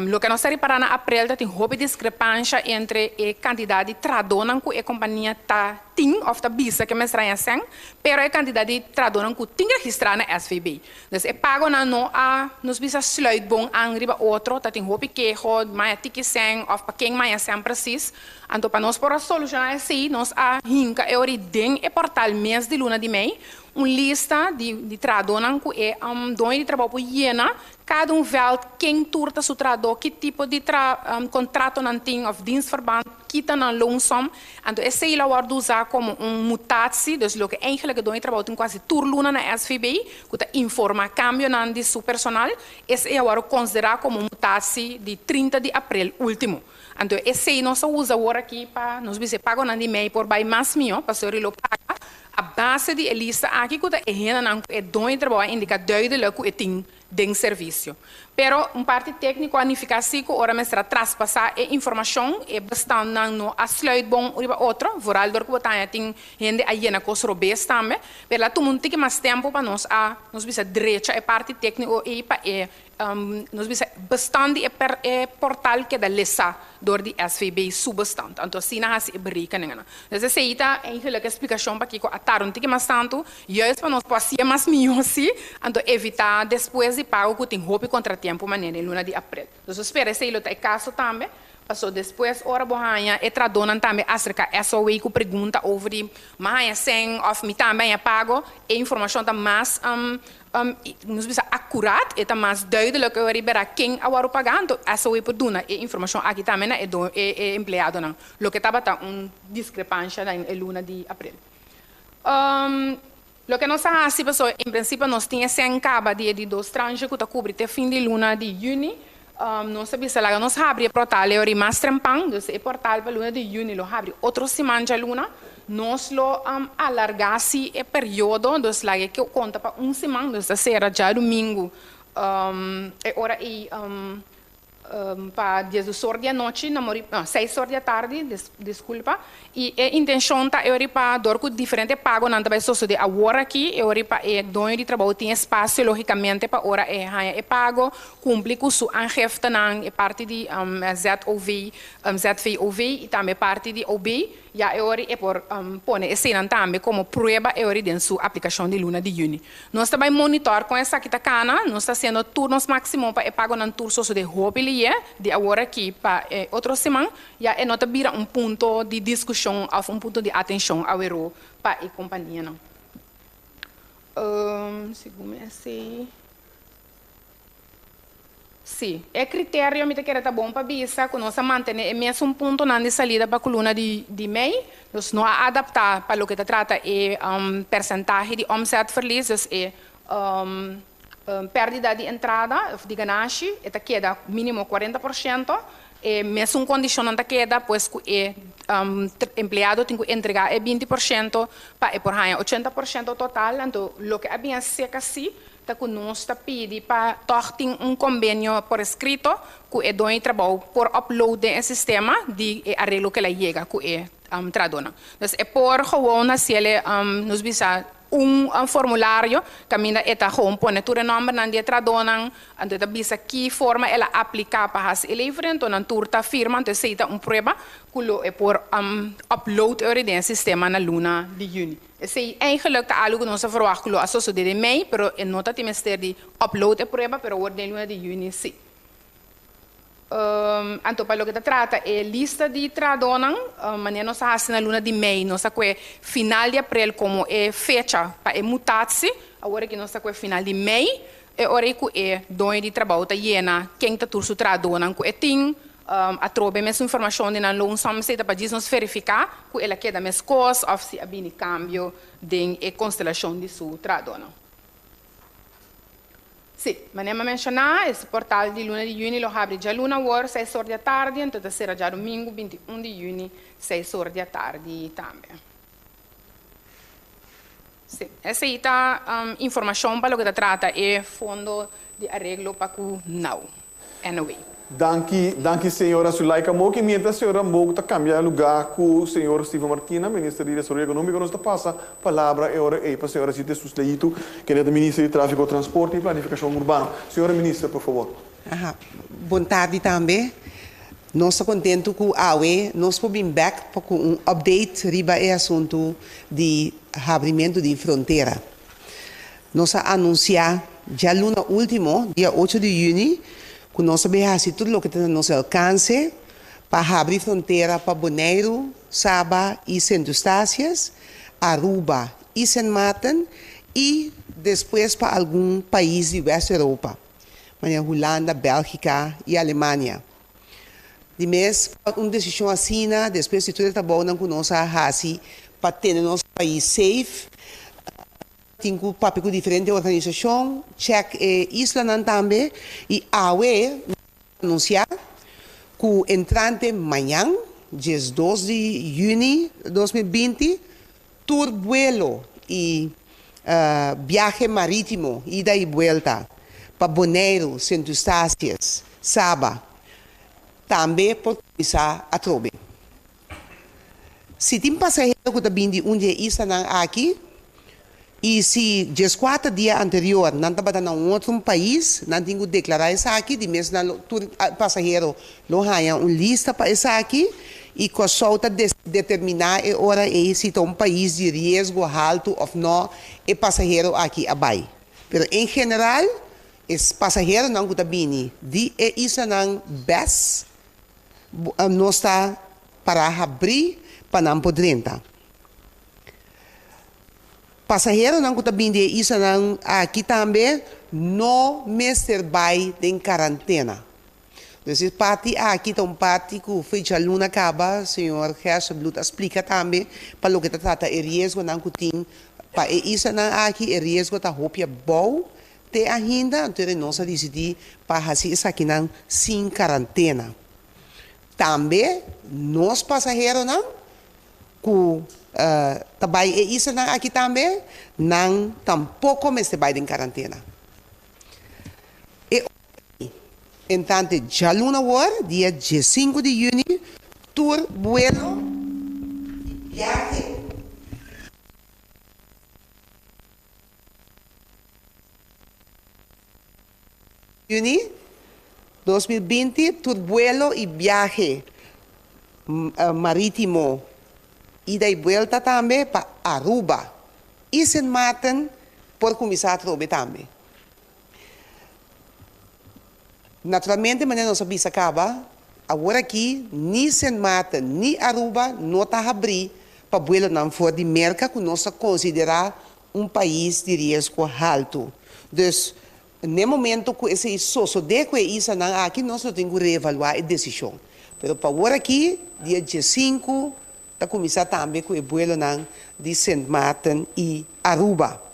Loke nos a ripará na aprel ta tin hopi diskrepansia entre e kantidat di trahadónan ku e kompania ta tin òf ta bisa ku mester haña sèn, pero e kantidat di trahadónan ku tin registrá na SVB. Dus e pagonan no a nos bisa sluit bon aan riba otro, ta tin hopi keho, m'a haña tiki sèn òf pa ken m'a haña sèn precies. Anto pa nos por solushoná esei, nos a hinka e ori den e portal mes di luna di mei, un lista di trahadónan ku e doño di trabou por yena kada un veld ken tur ta su trahadó, ki tipo di kontrato nan tin òf dienstverband, kita nan loonsom. Anto esei lo wòrdu usá komo un mutatie, dus loke eigenlijk e doño di trabou tin kasi tur luna na SVB, ku ta informá kambionan di su personal, esei a wòrdu konsiderá komo un mutatie di 30 di aprel último. Anto esei nos a usa awor aki pa nos bisa pagonan di mei por bai mas mihó, pasobra lo paga a base di e lista aki ku ta e hendenan ku e doño di trabou a indiká duidelijk ku e tin den servisio. Pero un parti tékniko a nifiká sí ku ora mester a traspasá e informashon e bestandnan no a sluit bon riba otro, vooral dor ku bo ta tin hende a yena kos robes tambe, pero el a tuma un tiki mas tempu pa nos a nos bisa drecha e parti tékniko ei pa e nos bisa bestand di e portal keda lesá dor di SVB su bestand. Anto asina hasi e berekeningen. Dus esei ta eigenlijk e eksplikashon pa kiko a tarda un tiki mas tantu, juist pa nos por hasié mas mihó sí, anto evitá despues di di pago ku tin hopi kontratiempo manera den luna di aprel. Nos ta spera esei lo ta e kaso tambe, paso despues ora bo haña e trahadónan tambe aserká SOW ku pregunta over di m'a haña sèn òf mi tambe haña pago, e informashon ta mas nos bisa akuraat, e ta mas duidelijk e ora i bera ken a wòrdu pagá, anto SOW por duna e informashon aki tambe na e e empleadonan, loke tabata un diskrepansha den e luna di aprel. Loke nos a hasi pasobra en prinsipio nos tin e sèn kaba di e di dos tranche ku ta kubri te fin di luna di yüni. Nos a bisa laga nos habri e portal e ora i mas trempan, dus e portal pa luna di yüni lo habri otro siman djaluna. Nos lo alargá si e periodo, dus laga e konta pa un siman, dus ta sera djadumingu e ora ei. Pa diesdos or di anochi, no mori, no, seis or di atardi, disculpa, y e intencion ta e ori pa dor cu diferente pagonan ta bay sosode awor aki, e ori pa e doño di trabou tin espacio logicamente pa ora e haya e pago, cumpli cu su aangiftenan, e parti di ZOV, ZVOV y tambe parti di OB. Ya e ora e por pone eseinan tambe komo prueba e ora den su aplikashon di luna di yüni. Nos ta bai monitor kon esaki ta kana. Nos ta hasiendo tur nos máksimo pa e pagonan tur sosodé hopi lié di awor aki pa e otro siman. Ya e no ta bira un punto di diskushon òf un punto di atenshon aweró pa e kompanianan. Segun mi esei. Sí, e criterio mi ta kere ta bon pa bisa cu nos a mantene e mesun puntonan di salida pa cu luna di di mei. Nos no a adapta pa loke ta trata e percentahe di omzetverlies, dus e perdida di entrada of di ganashi, e ta keda minimo 40%. E mesun condicionnan ta keda, pues cu e empleado tin cu entrega e 20% pa e por haña 80% total. Anto loke a bin a seca si ta ku nos ta pidi pa tòg tin un kombenio por eskrito ku e doño di trabou por upload den e sistema di e areglo ku el a yega ku e trahadónan. Dus e por gewoon hasiel nos bisa un formulario kaminda e ta gewoon pone tur e nòmbernan di e trahadónan, anto e ta bisa ki forma el a apliká pa hasi e levering, anto nan tur ta firma, anto esei ta un prueba ku lo e por upload e ora den e sistema na luna di yüni. Esei eigenlijk ta algu ku nos a verwagt ku lo a sosodé den mei, pero e no ta tin mester di upload e prueba, pero awor den luna di yüni sí. Anto pa loke ta trata e lista di trahadónan, manera nos a hasi na luna di mei, nos a kue final di aprel komo e fecha pa e mutatsi, awor aki nos ta kue final di mei, e ora ei ku e doño di trabou ta yena ken ta tur su trahadónan ku e tin, Atrobe mes informashon di nan loonsom esei ta pa djis nos verifiká ku el a keda meskos òf si a bini kambio den e konstelashon di su trahadónan. Sí, manera mi a menshoná, e portal di luna di yüni lo habri djaluna awor seis or di atardi, anto ta sera djadumingu 21 di yüni seis or di atardi tambe. Sí, esei ta informashon pa loke ta trata e fondo di areglo pa ku now, NOW. Danki, danki señora Zulaika Mok. Y mientras señora Mok ta cambia lugar cu señor Steven Martina, Minister di Desaroyo Economico, nos ta pasa palabra e ora ey pa señora Zita Jesus Leito, kende ta Minister di Trafico, Transporte y Planificacion Urbano. Señora Minister, por favor. Aha, bon tardi tambe. Nos ta kontentu ku awe nos por bin bèk pa ku un update riba e asuntu di habrimentu di frontera. Nos a anunsiá djaluna último, dia ocho di yüni, ku nos ta bin hasi tur loke ta na nos alkanse pa habri frontera pa Boneiru, Saba i Sint Eustatius, Aruba i Sint Maarten i despues pa algun pais di West Europa, manera Hulanda, Bèlgika i Alemania. Di mes, un desishon asina, despues di tur e trabounan ku nos a hasi pa tene nos pais safe, tin ku papia ku diferente organisashon, chèk e islanan tambe, i awe nos a anunsiá ku entrante mañan, 12 di yüni 2020, tur buelo i biahe marítimo, ida i buelta, pa Boneiru, Sint Eustatius, Saba, tambe por kuminsá atrobe. Si tin pasahero ku ta bin di un di e islanan aki i si 14 dia anterior nan tabata na un otro pais, nan tin ku deklará esaki, di mes nan lo tur pasahero lo haña un lista pa esaki i Kòrsou ta determiná e ora ei si ta un pais di riesgo haltu òf nò e pasahero aki a bai. Pero en general. E pasaheronan ku ta bini di e islanan bes nos ta para habrí pa nan por drenta. Pasaheronan ku ta bini di e islanan aki tambe no mester bai den karantena. Dus e parti aki ta un parti ku fecha luna kaba señor Gerstenbluth a splika tambe pa loke ta trata e riesgonan ku tin pa e islanan aki e riesgo ta hopi abou te ainda anto nos a disidí pa hasi esakinan sin karantena. Tambe nos pasaheronan ku ta bai e islanan aki tambe nan tampoko mester bai den karantena. E Entrante djaluna awor, dia diesinku di yüni, tur buelo di biahe. Yüni 2020, tur buelo i biahe marítimo ida i buelta tambe pa Aruba i Sint Maarten por kuminsá atrobe tambe. Naturalmente manera nos a bisa caba, awor aki ni Sint Maarten ni Aruba no ta habri pa buelonan for di Merca cu nos ta considera un pais di riesgo halto. Dus, n'e momento cu esey sosode cu e islanan aki nos lo tin cu reevalua e decision. Pero pa awor aki, dia diesinku ta cuminsa tambe cu e buelonan di Sint Maarten y Aruba.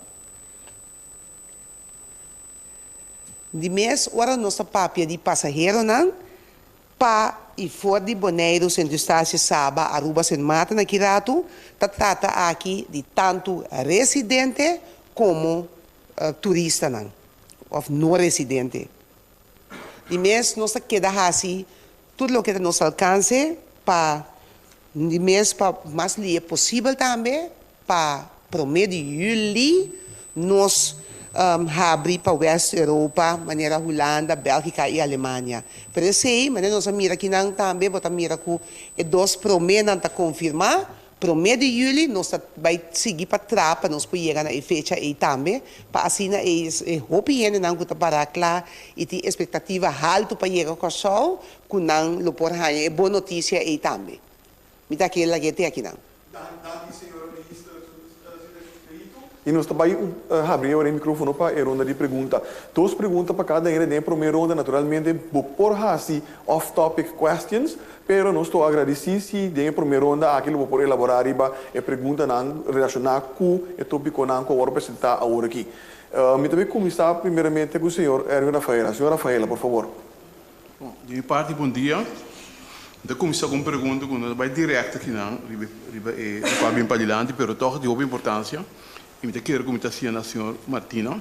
Di mes ora nos ta papia di pasaheronan pa i for di Boneiru, Sint Eustatius, Saba, Aruba, Sint Maarten aki ratu, ta trata aki di tantu residente komo turistanan òf no residente. Di mes nos ta keda hasi tur loke ta nos alkanse pa di mes pa mas lie posibel tambe Pa promé di yüli nos habri pa West Europa manera Hulanda, Bèlgika i Alemania. Pero esei, manera nos a mira akinan tambe, bo ta mira ku e dos proménan ta konfirmá. Promé di yüli nos ta bai sigui pa traha pa nos por yega na e fecha ei tambe, pa asina e hopi hendenan ku ta pará kla i tin espektativa haltu pa yega Kòrsou, ku nan lo por haña e bon notisia ei tambe. Mi ta kere lag'é te akinan. Danki señora Minister I nos ta bai habri awor e microfono pa e ronda di pregunta. Dos pregunta pa cada hende den e prome ronda. Naturalmente bo por haci off topic questions, pero nos ta agradeci si den e prome ronda aki lo bo por elabora riba e preguntanan relaciona cu e topiconan cu a worde presenta awor aki. Mi ta bai cuminsa primeramente cu señor Erwin Rafaela. Señor Rafaela, por favor. Bon, di mi parti bon dia. Mi ta kuminsá ku un pregunta ku no ta bai dirèkt akinan riba riba e lokual bin padilanti, pero tòg di hopi importansia i mi ta kere ku mi ta hasié na señor Martina.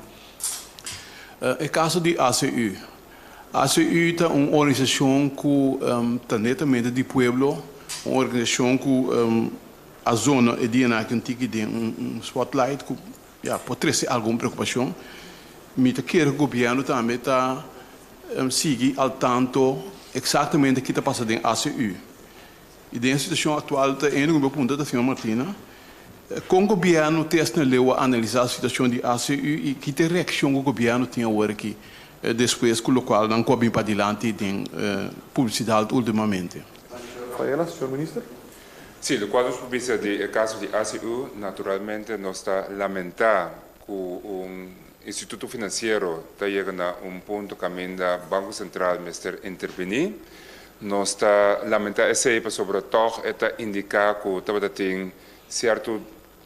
E kaso di ACU. ACU ta un organisashon ku ta netamente di pueblo, un organisashon ku a zona e dianan aki un tiki den un spotlight ku ya por trese algun preokupashon. Mi ta kere ku gobièrnu tambe ta sigui al tanto eksaktamente ki ta pasa den ACU. I den e situashon aktual ta ene ku mi por puntra ta señor Martina, kon gobièrnu te asina leu a analisá situashon di ACU i ki ta e reakshon ku gobièrnu tin awor aki despues ku lokual nan ku a bin padilanti den publisidat ultimamente? Rafaela, señor Minister. Sí, lokual nos por bisa di e kaso di ACU, naturalmente nos ta lamentá ku un instituto finansiero ta yega na un punto kaminda Banko Sentral mester intervení. Nos ta lamentá esei pasobra tòg e ta indiká ku tabata tin sierto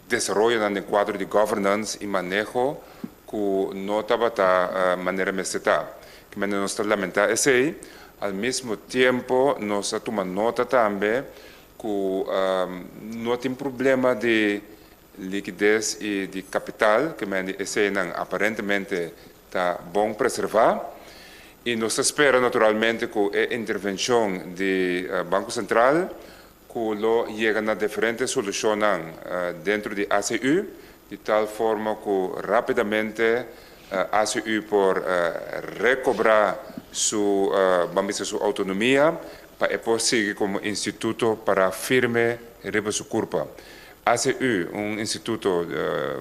desaroyonan den kuadro di governance i maneho ku no tabata manera mester ta. Kimente nos ta lamentá esei. Al mismo tiempo nos a tuma nota tambe ku no tin problema di Likides i di kapital, ke men di eseinan aparentemente ta bon preservá. I nos ta spera naturalmente ku e intervenshon di Banko Sentral ku lo yega na diferente solushonnan dentro di ACU, di tal forma ku rápidamente ACU por rekobrá su, ban bisa su outonomia pa e por sigui komo instituto pará firme riba su kurpa. ACU, un instituto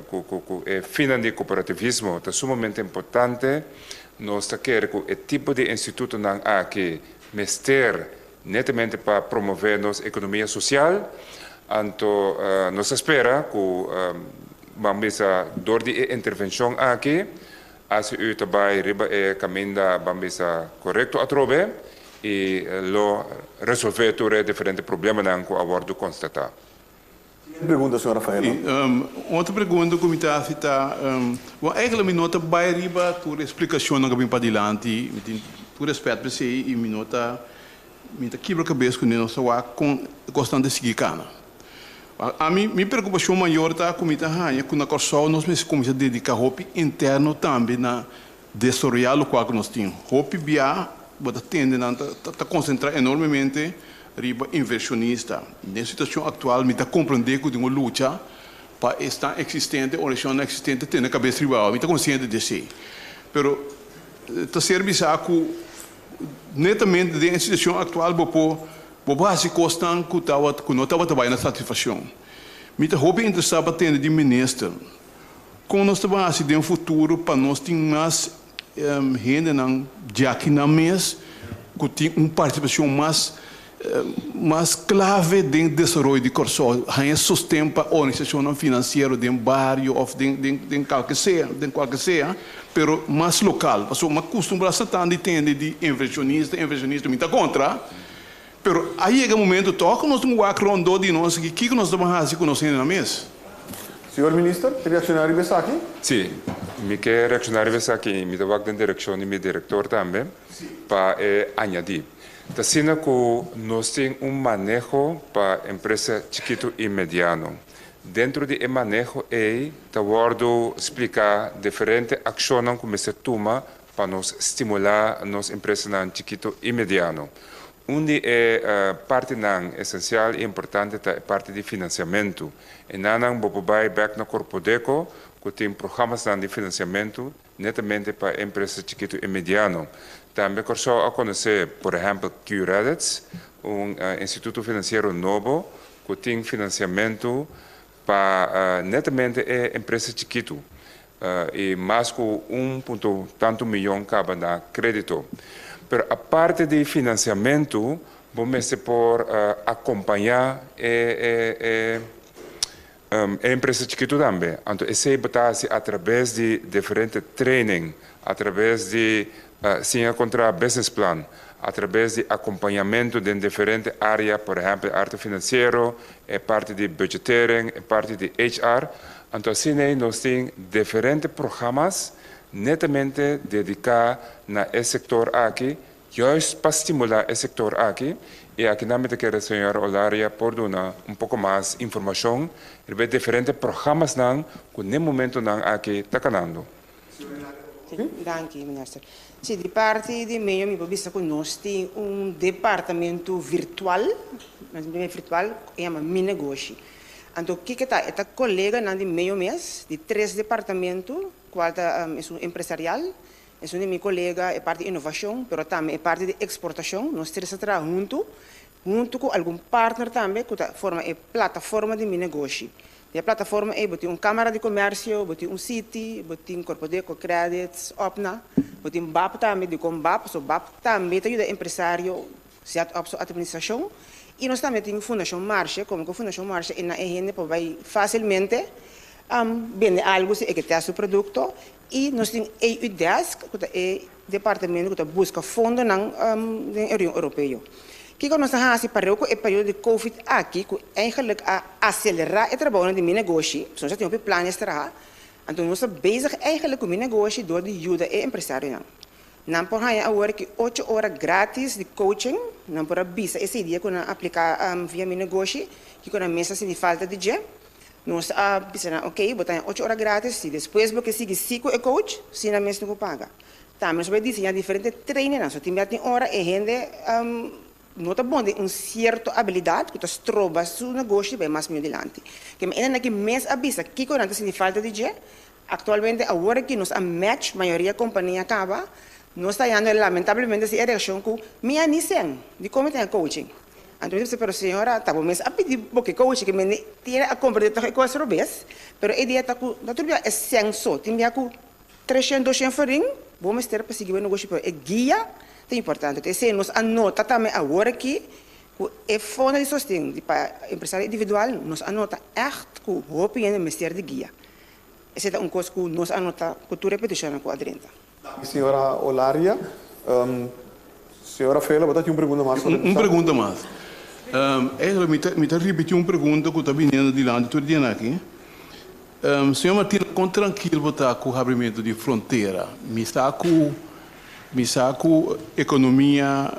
ku e finnan di kooperativismo ta sumamente importante. Nos ta kere ku e tipo di institutonan aki mester netamente pa promové nos ekonomia sosial. Anto nos ta spera ku ban bisa dor di e intervenshon aki ACU ta bai riba e kaminda ban bisa korekto atrobe i lo resolvé tur e diferente problemanan ku a wòrdu konstatá. Siguiente pregunta, señor Rafaela. Un otro pregunta ku mi ta hasi ta, bon eigenlijk mi no ta bai riba tur e splikashonnan ku a bin padilanti, mi tin tur rèspèt pa esei i mi no ta mi ta kibra kabes kuné nos ta wak kon e kosnan ta sigui kana. Ami mi preokupashon mayor ta ku mi ta haña ku na Kòrsou nos mester kuminsá dediká hopi interno tambe na desaroyá lokual ku nos tin. Hopi bia bo ta tende nan ta konsentrá enormemente riba invershonista. Den situashon aktual mi ta komprendé ku tin un lucha pa esnan eksistente, organisashonnan eksistente tene kabes riba awa. Mi ta konsiente di esei. Pero ta ser bisá ku netamente den e situashon aktual bo por bo por hasi kosnan ku tabata ku no tabata bai na satisfakshon. Mi ta hopi interesá pa tende di minister Kon nos ta ban hasi den futuro pa nos tin mas hendenan djaki nan mes ku tin un partisipashon mas mas klave den desaroyo di Kòrsou, haña sosten pa organisashonnan finansiero den bario òf den den den kalke sea den kualke sea, pero mas lokal. Pasobra mi a kustumbrá sa tan di tende di invershonista, invershonista, mi ta kontra, Pero a yega e momento tòg ku nos tin ku wak rondó di nos aki kiko nos ta ban hasi ku nos hendenan mes. Señor Minister, ke reakshoná riba esaki? Sí, mi ke reakshoná riba esaki i mi ta wak den direkshon di mi direktor tambe pa e añadí. Ta asina ku nos tin un maneho pa empresa chikitu i mediano. Dentro di e maneho ei ta wòrdu spliká diferente akshonnan ku mester tuma pa nos stimulá nos empresanan chikitu i mediano. Un di e partinan esensial i importante ta e parti di finansiamentu. Enanan bo por bai bèk na Korpodeko ku tin programasnan di finansiamentu netamente pa e empresa chikitu i mediano. Tambe Kòrsou a konosé por ehèmpel Qredits, un instituto finansiero nobo ku tin finansiamentu pa netamente e empresa chikitu i mas ku un punto tantu miyon kaba na krédito. Pero aparte di finansiamentu bo mester por akompañá e e empresa chikitu tambe. Anto esei bo ta hasi atrabes di diferente training, atrabes di siña kontra business plan, atrabes di akompañamentu den diferente área, por ehèmpel e arte finansiero, e parti di budgetering, e parti di HR. Anto asina ei nos tin diferente programas netamente dediká na e sektor aki, juist pa stimulá e sektor aki. I akinan mi ta kere señor Olaria por duna un poko mas informashon riba e diferente programasnan ku n'e momentunan aki ta kanando. Danki, minister. Si, di parti di medio mi por bisa ku nos tin un departamento virtual, virtual, ku yama Mi Negoshi. Anto kiko ta? E ta koleganan di medio mes, di tres departamento, kual ta esun empresarial, esun di mi kolega e parti di inovashon, pero tambe e parti di eksportashon. Nos tres ta traha huntu, huntu ku algun partner tambe ku ta forma e plataforma di Mi Negoshi. Den e plataforma ei bo tin un Kámara di Komèrsio, bo tin un Citi, bo tin Korpodeko, Credits, Opna, bo tin bap tambe, dikon bap? Pasobra bap tambe ta yuda empresario sèt òp su atministrashon. I nos tambe tin Fundashon Marshe, komo ku Fundashon Marshe e na e hende por bai fásilmente bende algu si e ke tèst su produkto. I nos tin EU Desk ku ta e departamento ku ta buska fondonan den e Union Europeo. Kiko nos a hasi pareu ku e periodo di Covid aki ku eigenlijk a aselerá e trabounan di mi negoshi, pasobra nos a tin hopi planes traha, anto nos ta bezig eigenlijk ku mi negoshi dor di yuda e empresarionan. Nan por haña awor ki ocho ora gratis di coaching, nan por a bisa esei dia ku nan apliká via mi negoshi, kiko nan mes a sinti falta di dje. Nos a bisa nan, ok, bo ta haña ocho ora gratis, si despues bo ke sigui si ku e coach, si nan mes no por paga. Tambe nos a bai diseñá diferente trainingnan, so tin bia tin ora e hende no ta bon den un sierto abilidat ku ta stroba su negoshi di bai mas mihó dilanti. Ke manera nan ki mes a bisa kiko nan ta sinti falta di dje, Aktualmente awor aki nos a match mayoria kompania kaba, nos ta hañando lamentablemente si e reakshon ku mi a ni sen dikon mi ta haña coaching. Anto mi ta bisa pero señora ta bo mes a pidi bo ke coaching ke mi tiene a komprende tòg e kos robes, pero e dia ta ku no tur bia e sen so, tin bia ku treshen doshen forin. Bo mester pa sigui bo negoshi pero e guia ta importante. Esei nos a nota tambe awor aki ku e fondo di sosten di pa empresario individual nos a nota ègt ku hopi hende mester di guia. Esei ta un kos ku nos a nota ku tur e petishonnan ku a drenta. Señora Olaria, Señora Fela, bo ta tin un pregunta mas sobre Un pregunta mas. Eigenlijk mi ta mi ta ripití un pregunta ku ta biniendo dilanti tur dia aki. Señor Martina, kon trankil bo ta ku habrimentu di frontera? Mi sa ku mi sa ku ekonomia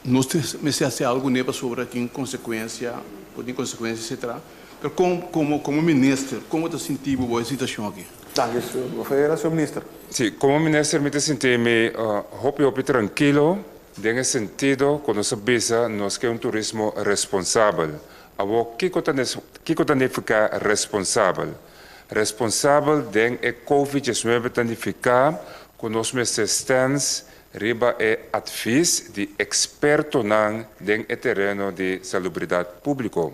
nos mester hasi algu kuné pasobra tin konsekuensia, por tin konsekuensia etcetera. Pero kon komo komo minister, kon bo ta sinti bo bo e situashon aki? Danki, señor Ferreira. Señor Minister. Sí, komo minister mi ta sinti mi hopi hopi trankilo den e sentido ku nos a bisa nos ke un turismo responsabel. Awor kiko ta kiko ta nifiká responsabel? Responsabel den e Covid 19 ta nifiká ku nos mester stèns riba e advis di ekspertonan den e tereno di salubridat públiko.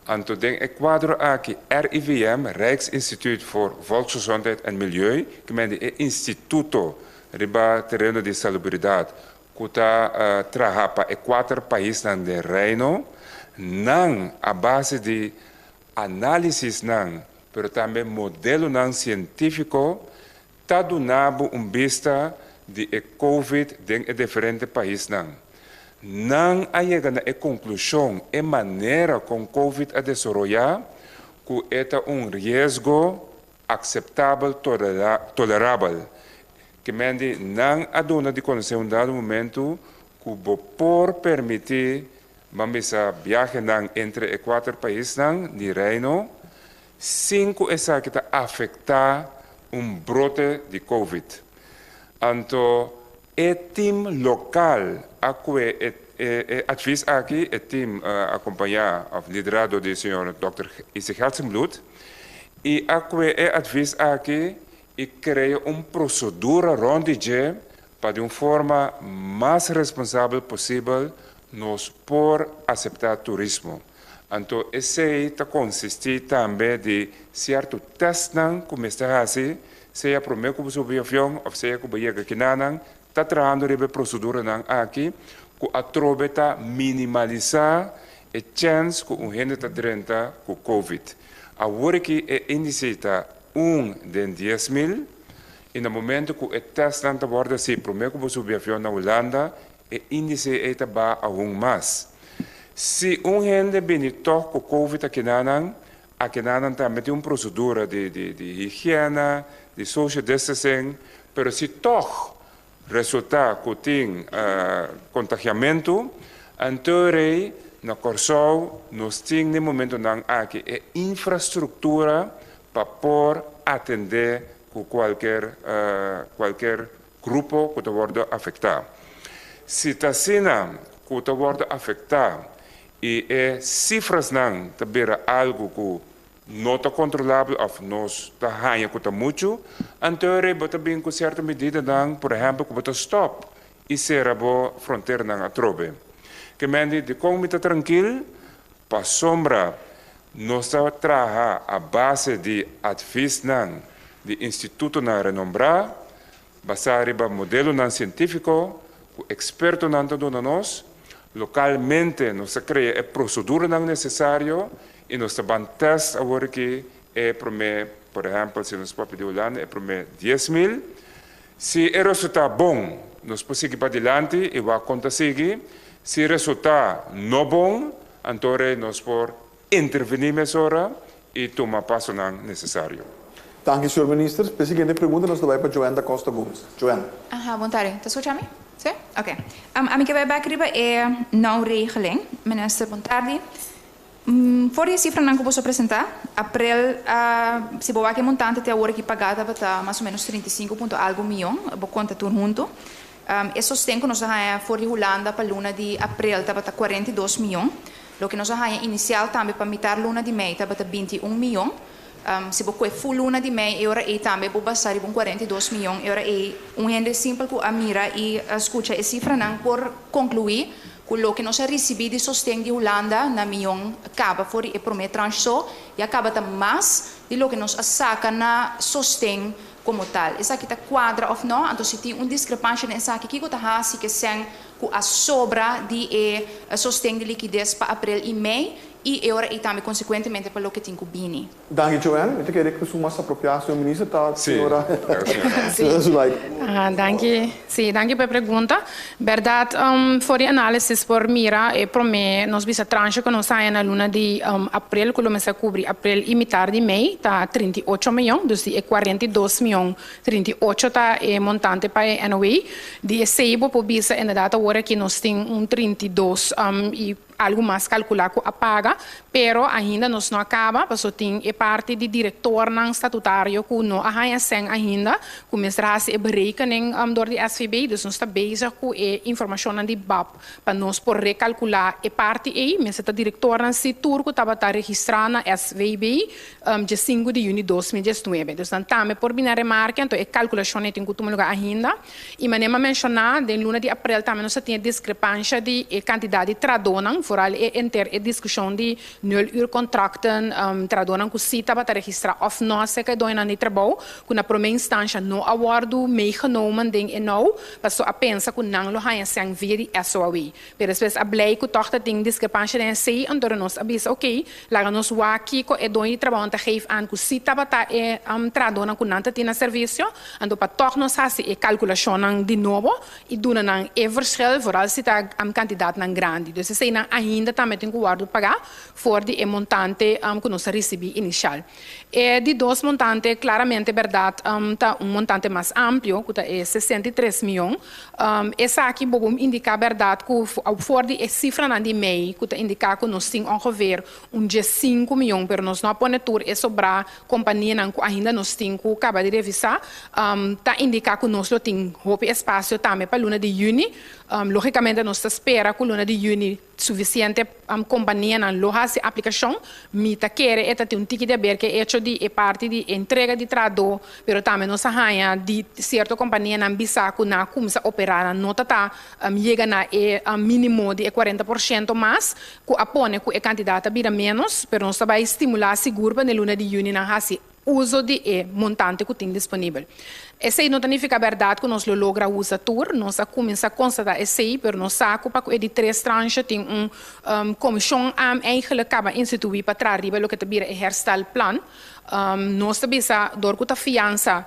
Anto den e kuadro aki RIVM, Rijksinstituut voor Volksgezondheid en Milieu, ke men di e instituto riba tereno di salubridat ku ta traha pa e kuater paisnan den Reino, nan a base di análisisnan pero tambe modelonan sientífiko ta duna bo un bista di e Covid den e diferente paisnan. Nan a yega na e konklushon e manera kon Covid a desaroyá ku e ta un riesgo akseptabel tolerabel. Ke men di nan a duna di konosé un dado momentu ku bo por permití ban bisa biahenan entre e kuater paisnan di Reino sin ku esaki ta afektá un brote di Covid. Anto e tim lokal a kue e e advis aki, e tim akompañá òf liderá dor di señor dòkter Isi Gertsenbloed, i a kue e advis aki i krea un prosedura rònt di dje pa di un forma mas responsabel posibel nos por aseptá turismo. Anto esei ta konsistí tambe di sierto tèstnan ku mester hasi, sea promé ku bo subi avion òf sea ku bo yega kinanan, ta trahando riba e proseduranan aki ku atrobe ta minimalisá e chèns ku un hende ta drenta ku covid. Awor aki e índise ta un den 10,000 i na momento ku e tèstnan ta wòrdu hasi promé ku bo subi avion na Hulanda, E índise ei ta baha aun mas. Si un hende bini tòg ku covid akinanan, akinanan tambe tin un prosedura di di di higiena, di social distancing, pero si tòg resultá ku tin kontagiamentu, anto rei na Kòrsou nos tin den momentunan aki e infrastruktura pa por atendé ku kualker kualker Grupo ku ta wòrdu afektá. Si ta asina ku ta wòrdu afektá i e sifrasnan ta bira algu ku no ta kontrolabel òf nos ta haña ku ta muchu, anto rei bo ta bin ku sierto medidanan, por ehèmpel ku bo ta stòp i sera bo fronteranan atrobe. Ke men di dikon mi ta trankil? Pasobra nos ta traha a base di advisnan di institutonan renombrá, basá riba modelonan sientífiko ku ekspertonan ta duna nos. Lokalmente nos ta krea e proseduranan nesesario i nos ta ban tèst awor aki e promé, por ehèmpel si nos papia di Hulanda, e promé 10,000. Si e resultá bon, nos por sigui padilanti i wak kon ta sigui. Si resultá no bon, anto rei nos por intervení mesora i tuma pasonan nesesario. Danki, señor Minister. P'e siguiente pregunta nos ta bai pa Joanne da Costa Gomez. Joanne. Aha, bon tardi. Ta skucha mi? Sí? Oké. Ami ke bai bek riba e nou regeling. Minister, bon tardi. For di e sifranan ku boso a presentá, aprel a, si bo wak e montante te awor aki pagá tabata mas o ménos 35 punto algu mion, bo konta tur huntu. E sosten ku nos a haña for di Hulanda pa luna di aprel tabata 42 mion. Loke nos a haña inisial tambe pa mitar luna di mei tabata 21 mion. Si bo kue full luna di mei e ora ei tambe bo basa riba un 42 mion. E ora ei un hende simpel ku a mira i a skucha e sifranan por konkluí ku loke nos a risibí di sosten di Hulanda na mion kaba for di e promé tranche so ya kaba ta mas di loke nos a saka na sosten. komo tal. Esaki ta kuadra òf no? Anto si tin un diskrepansha den esaki, kiko ta hasi ku e sèn ku a sobra di e sosten di likides pa aprel i mei i e ora ei tambe konsekuentemente pa loke tin ku bini? Danki Joanne, mi ta kere ku su mas apropiá señor minister ta Sí, señora claro señora. Sí. Zulaika. Aha, danki. Sí, danki pa e pregunta. Bèrdat, for di análisis por mira e promé nos bisa tranche ku nos haña na luna di aprel ku lo mester kubri aprel i mitar di mei ta 38 mion, dus di e 42 mion 38 ta e montante pa e NOW. Di esei bo por bisa inderdat awor aki nos tin un 32 i Algu mas kalkulá ku a paga, pero ainda nos no a kaba, paso tin e parti di direktornan statutario ku no a haña sèn ainda, ku mester hasi e berekening dor di SVB, dus nos ta bezig ku e informashonnan di bab pa nos por rekalkulá e parti ei, mester ta direktornan si tur ku tabata registrá na SVB dje sinku di yüni 2019. Dus nan tambe por bini a remarke, anto e kalkulashon ei tin ku tuma lugá ainda. I manera mi a menshoná, den luna di aprel tambe nos a tin e diskrepansha di e kantidat di tradónan, foral e enter e diskushon di nul uur kontrakten, tradónan ku sí tabata registrá òf no aserka e doñonan di trabou, ku na promé instansha no a wòrdu meegenomen den e now, paso a pensa ku nan lo haña sèn via di SOAW. Pero despues a blei ku tòg ta tin diskrepansha den esei, anto nos a bisa, oké, laga nos wak kiko e doño di trabounan ta geef aan ku sí tabata e tradónan ku nan ta tin na servisio, Anto pa tòg nos hasi e kalkulashonnan di nobo i duna nan e verschil, vooral si ta kantidatnan grandi. Dus eseinan ainda tambe tin ku wòrdu pagá for di e montante ku nos a risibí inishal. E di dos montante klaramente bèrdat ta un montante mas amplio ku ta e 63 mion. Esaki bo por indiká bèrdat ku for di e sifranan di mei ku ta indiká ku nos tin ongeveer un 15 mion, pero nos no a pone tur e sobrá Kompanianan ku ainda nos tin ku kaba di revisá ta indiká ku nos lo tin hopi espasio tambe pa luna di yüni. Lógikamente nos ta spera ku luna di yüni sufisiente kompanianan lo hasi aplikashon. Mi ta kere e ta tin un tiki di aber ku e echo di e parti di entrega di trahadó, pero tambe nos a haña di sierto kompanianan bisa ku nan a kumsa operá, nan no ta ta yega na e mínimo di e 40% mas. Ku a pone ku e kantidat ta bira ménos, pero nos ta bai stimulá sigur pa den luna di yüni nan hasi uso di e montante ku tin disponibel. Esei no ta nifiká bèrdat ku nos lo logra usa tur, nos a kuminsá konstatá esei, pero nos sa ku pa ku e di tres tranche tin un komishon eigenlijk kaba instituí pa traha riba loke ta bira e herstelplan. Nos ta bisa dor ku ta fiansa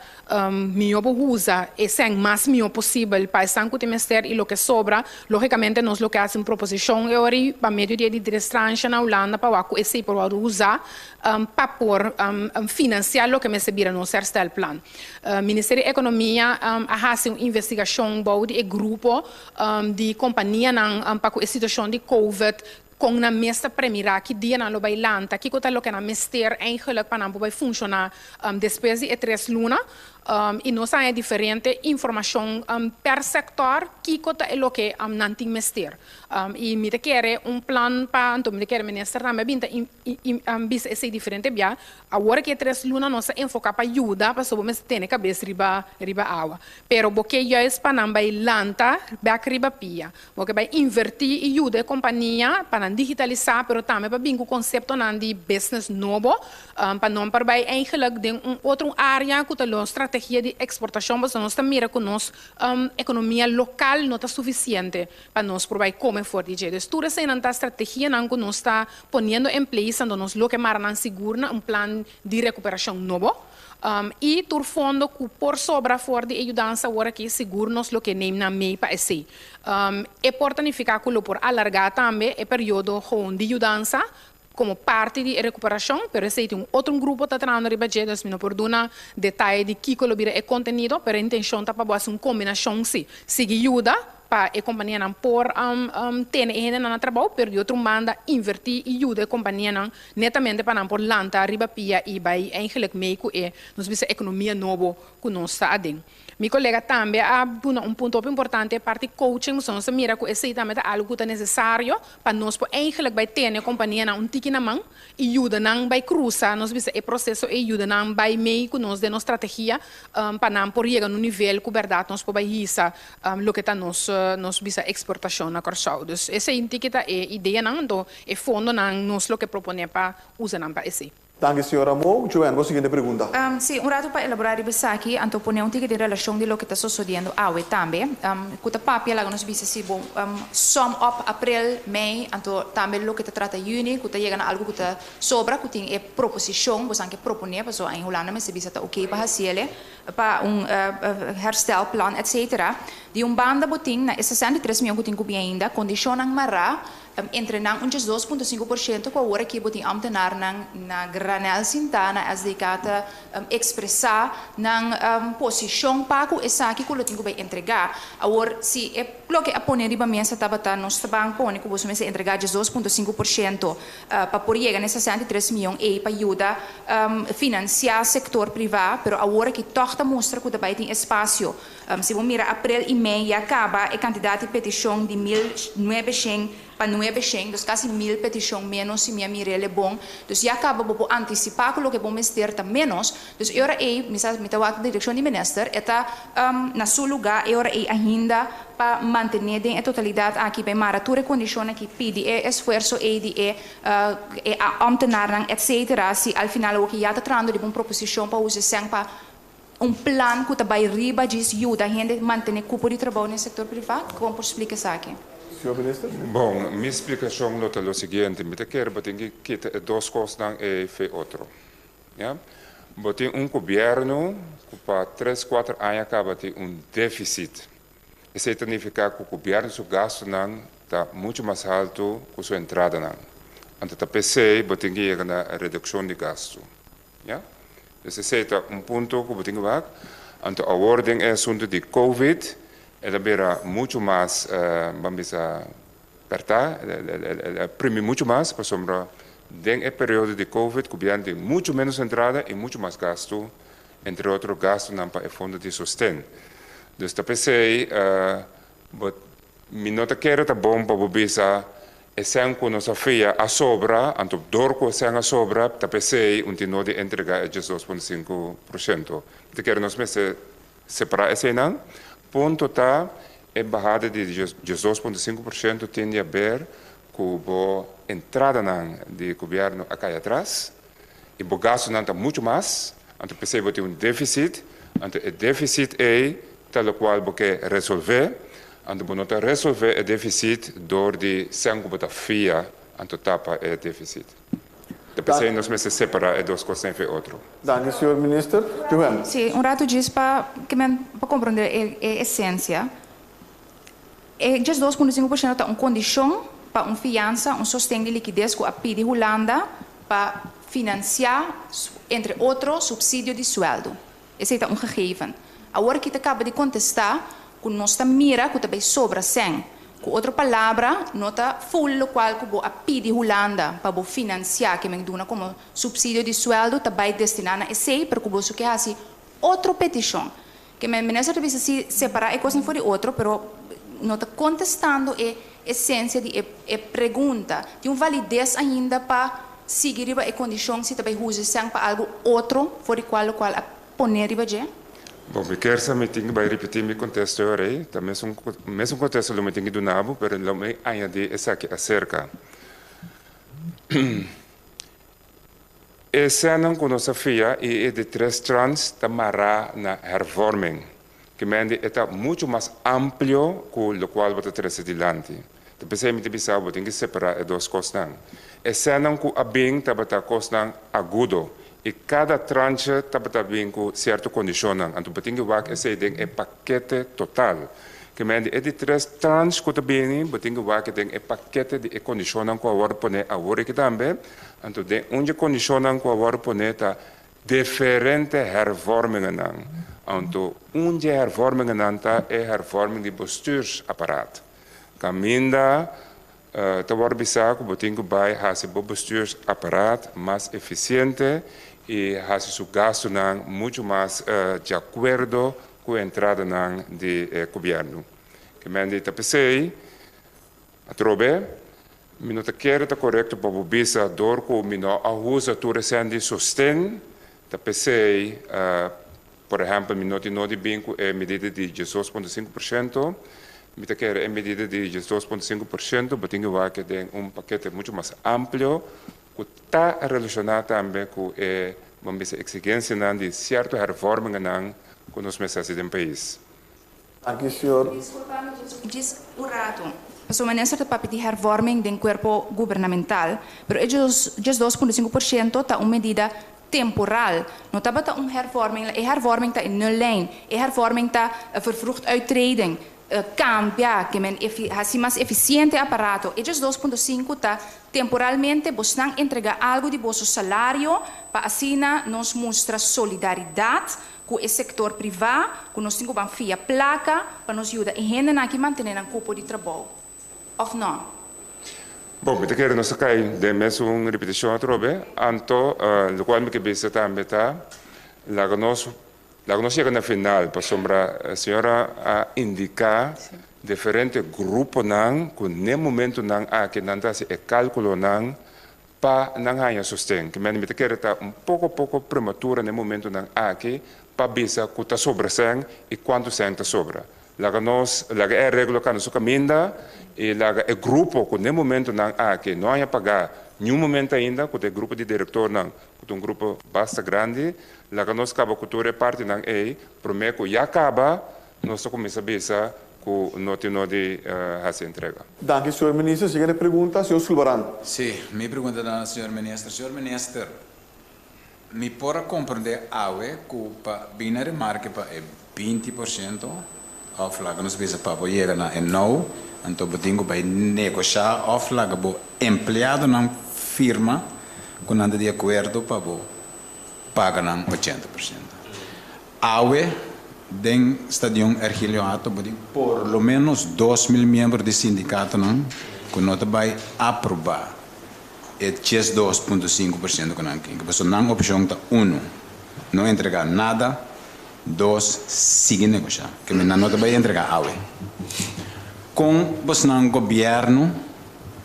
Mihó bo usa e sèn mas mihó posibel pa esnan ku tin mester i loke sobra. Lógikamente nos lo ke hasi un proposishon e ora ei pa medio di e di tres transha na Hulanda pa wak ku esei por wòrdu usá pa por finansiá loke mester bira nos herstelplan. Ministerio di Ekonomia a hasi un investigashon bou di e grupo di kompanianan pa ku e situashon di covid. Kon nan mes ta premirá ki dia nan lo bai lanta, kiko ta loke nan mester eigenlijk pa nan por bai funshoná despues di e tres luna. I nos a haña diferente informashon per sektor kiko ta e loke nan tin mester. I mi ta kere un plan pa, anto mi ta kere minister tambe a bin ta bisa esei diferente bia. Awor ki e tres luna nos a enfoká pa yuda pasobra bo mester tene kabes riba riba awa. Pero bo ke juist pa nan bai lanta bèk riba pia. Bo ke bai invertí i yuda e kompania pa nan digitalisá pero tambe pa bin ku konseptonan di business nobo pa nan por bai eigenlijk den un otro área ku ta lo strategia di eksportashon pasobra nos ta mira ku nos ekonomia lokal no ta sufisiente pa nos por bai kome for di dje. Dus tur eseinan ta strategianan ku nos ta poniendo en place anto nos lo ke mara nan sigur na un plan di rekuperashon nobo. I tur fondo ku por sobra for di e yudansa awor aki sigur nos lo ke neem nan mee pa esei. E por ta nifiká ku lo por alargá tambe e periodo gewoon di yudansa komo parti di e rekuperashon, pero esei tin un otro grupo ta trahando riba dje, dus mi no por duna detaye di kiko lo bira e kontenido, pero e intenshon ta pa bo hasi un kombinashon si. Sigui yuda pa e kompanianan por tene e hendenan na trabou, pero di otro banda invertí i yuda e kompanianan netamente pa nan por lanta riba pia i bai eigenlijk mee ku e, nos bisa, ekonomia nobo ku nos ta aden. Mi kolega tambe a duna un punto hopi importante, e parti coaching, pasobra nos ta mira ku esei tambe ta algu ku ta nesesario pa nos por eigenlijk bai tene e kompanianan un tiki na man i yuda nan bai krusa, nos bisa, e proseso ei, yuda nan bai mee ku nos den nos strategia pa nan por yega na un nivel ku bèrdat nos por bai hisa loke ta nos nos bisa eksportashon na Kòrsou. Dus esei un tiki ta e ideanan, anto e fondonan nos lo ke proponé pa usa nan pa esei. Danki, señora Mo. Joanne, bo siguiente pregunta. Sí, un ratu pa elaborá riba esaki, anto pone un tiki den relashon di loke ta sosodiendo awe tambe. Ku ta papia laga nos bisa si bo sum up aprel, mei, anto tambe loke ta trata yüni, ku ta yega na algu ku ta sobra, ku tin e proposishon, bosan ke proponé, pasobra en Hulanda mester bisa ta oké pa hasiel pa un herstelplan etcetera. Di un banda bo tin na e 63 mion ku tin ku bin ainda, kondishonnan mará, Entre nan un 12,5% ku awor aki bo tin ámtenarnan na granèl sintá na SDK ta ekspresá nan posishon pa ku esaki ku lo tin ku bai entregá. Awor, si e loke a pone riba mesa tabata nos ta ban pone ku boso mester entregá 12,5% pa por yega na e 63 mion ei pa yuda finansiá sektor privá, pero awor aki tòg ta mustra ku ta bai tin espasio. Si bo mira aprel i mei ya kaba e kantidat di petishon di 1900 pa 900, dus kasi 1000 petishon ménos si mi a mir'é le bon. Dus ya kaba bo por antisipá ku loke bo mester ta ménos. Dus e ora ei, mi sa mi ta wak direkshon di minister, e ta na su lugá e ora ei ainda pa mantené den e totalidat aki bai mara tur e kondishonnan ki pidi e esfuerso ei di e e ámtenarnan etcetera si al final awoki ya ta trahando riba un proposishon pa usa e sèn pa un plan ku ta bai riba djis yuda hende mantené kupo di trabou den sektor privá? Kon por splika esaki? Señor Minister. Bon, mi splikashon lo ta lo siguiente, mi ta kere bo tin ki kita e dos kosnan ei fe otro. Ya. Bo tin un gobièrnu ku pa tres, kuater aña kaba tin un défisit. Esei ta nifiká ku gobièrnu su gastunan ta muchu mas haltu ku su entradanan. Anto ta p'esei bo tin ki yega na redukshon di gastu. Ya. Dus esei ta un punto ku bo tin ku wak. Anto awor den e asuntu di Covid el a bira muchu mas, ban bisa, pèrtá, el a primi muchu mas pasobra den e periodo di Covid gobièrnu tin muchu ménos entrada i muchu mas gastu, entre otro gastunan pa e fondo di sosten. Dus ta p'esei bo Mi no ta kere ta bon pa bo bisa e sèn ku nos a fia a sobra, anto dor ku e sèn a sobra ta p'esei un tin no di entregá e 12,5%. Mi ta kere nos mester separá eseinan. Punto ta e bahada di 12,5% tin di haber ku bo entradanan di gobièrnu a kai atras i bo gastunan ta muchu mas, anto p'esei bo tin un défisit, anto e défisit ei ta lokual bo ke resolvé, anto bo no ta resolvé e défisit dor di sèn ku bo ta fia anto tapa e défisit. Ta p'esei nos mester separá e dos kosnan for e otro. Danki señor Minister. Johan. Sí, un ratu djis pa ke men pa komprondé e esensia. E 12,5% ta un kondishon pa un fiansa, un sosten di likides ku a pidi Hulanda pa finansiá, entre otro, supsidio di suèldu. Esei ta un gegeven. Awor ki ta kaba di kontestá ku nos ta mira ku ta bai sobra sèn. Ku otro palabra, no ta ful lokual ku bo a pidi Hulanda pa bo finansiá ke men duna komo supsidio di suèldu ta bai destiná na esei, pero ku boso ke hasi otro petishon. Ke men minister ta bisa si separá e kosnan for di otro, pero no ta kontestando e esensia di e e pregunta. Tin un valides ainda pa sigui riba e kondishon si ta bai huza esèn pa algu otro for di kual lokual a poné riba dje? Bon, mi kier sa mi tin ku bai ripití mi kontesto e ora ei. Ta mesun mesun kontesto lo mi tin ku duna bo, pero lo mi añadí esaki aserka. E sènnan ku nos a fia i e di tres trans ta mará na hervorming, ke mende e ta muchu mas amplio ku lokual bo ta trese dilanti. Ta p'esei mi ta bisa bo tin ke separá e dos kosnan. E sènnan ku a bin tabata kosnan agudo i kada tranche tabata bin ku sierto kondishonnan, anto bo tin ke wak esei den e pakete total. Ke mende e di tres tranche ku ta bini bo tin ke wak den e pakete di e kondishonnan ku a wòrdu pone awor aki tambe. Anto den un dje kondishonnan ku a wòrdu poné ta diferente hervormingennan. Anto un dje hervormingennan ta e hervorming di bestuursapparaat. Kaminda ta wòrdu bisá ku bo tin ku bai hasi bo bestuursapparaat mas efisiente i hasi su gastunan muchu mas di akuerdo ku e entradanan di e gobièrnu. Ke mende ta p'esei Atrobe, mi no ta kere ta korekto pa bo bisa dor ku mi no a usa tur e sèn di sosten, ta p'esei, por ehèmpel, mi no tin no di bin ku e medida di 12,5%. Mi ta kere e medida di 12,5% bo tin ku wak den un pakete muchu mas amplio. ku ta relashoná tambe ku e, ban bisa, eksigensianan di sierto hervormingennan ku nos mester hasi den pais. Danki, señor. Disculpa mi djis un rato. Pasobra minister ta papia di hervorming den cuerpo gubernamental, pero e 12.5% ta un medida temporal. No tabata un hervorming, e hervorming ta e nullijn, e hervorming ta vervroegd uittreden, cambia, ke men hasi mas eficiente aparato. E 12.5 ta temporalmente bosnan entrega algo di boso salario pa asina nos mustra solidaridad ku e sektor privá, ku nos tin ku ban fia plaka pa nos yuda e hendenan aki mantené nan kupo di trabou. Òf nò? Bon, mi ta kere nos a kai den mesun ripitishon atrobe, anto lokual mi ke bisa tambe ta laga nos laga nos yega na final, pasobra señora a indiká diferente gruponan ku n'e momentunan aki nan ta hasi e kalkulonan pa nan haña sosten. Ke mende mi ta kere ta un poko poko prematura na e momentunan aki pa bisa ku ta sobra sèn i kuantu sèn ta sobra. Laga nos laga e areglo kanda su kaminda i laga e grupo ku na e momentunan aki no haña pagá niun momento ainda, ku ta e grupo di direktornan ku ta un grupo basta grandi, laga nos kaba ku tur e partinan ei promé ku ya kaba nos ta kuminsá bisa ku no tin no di hasi entrega. Danki, señor Minister. Siguiente pregunta, señor Sulvaran. Sí, mi pregunta ta na señor Minister. Señor Minister, mi por a comprende awe cu pa bin na remarke pa e 20% of laga nos bisa pa bo yega na e nou, anto bo tin cu bay negosha of laga bo empleadonan firma cu nan ta di acuerdo pa bo paga nan 80%. Awe den Stadion Ergilio Hato bo tin por lo menos 2000 miembro di sindicatonan cu no ta bay aproba e 12.5% cu nan kin. Pasobra nan opcion ta uno, no entrega nada, dos, sigui negosha. Ke men nan no ta bay entrega awe. Con bosnan gobierno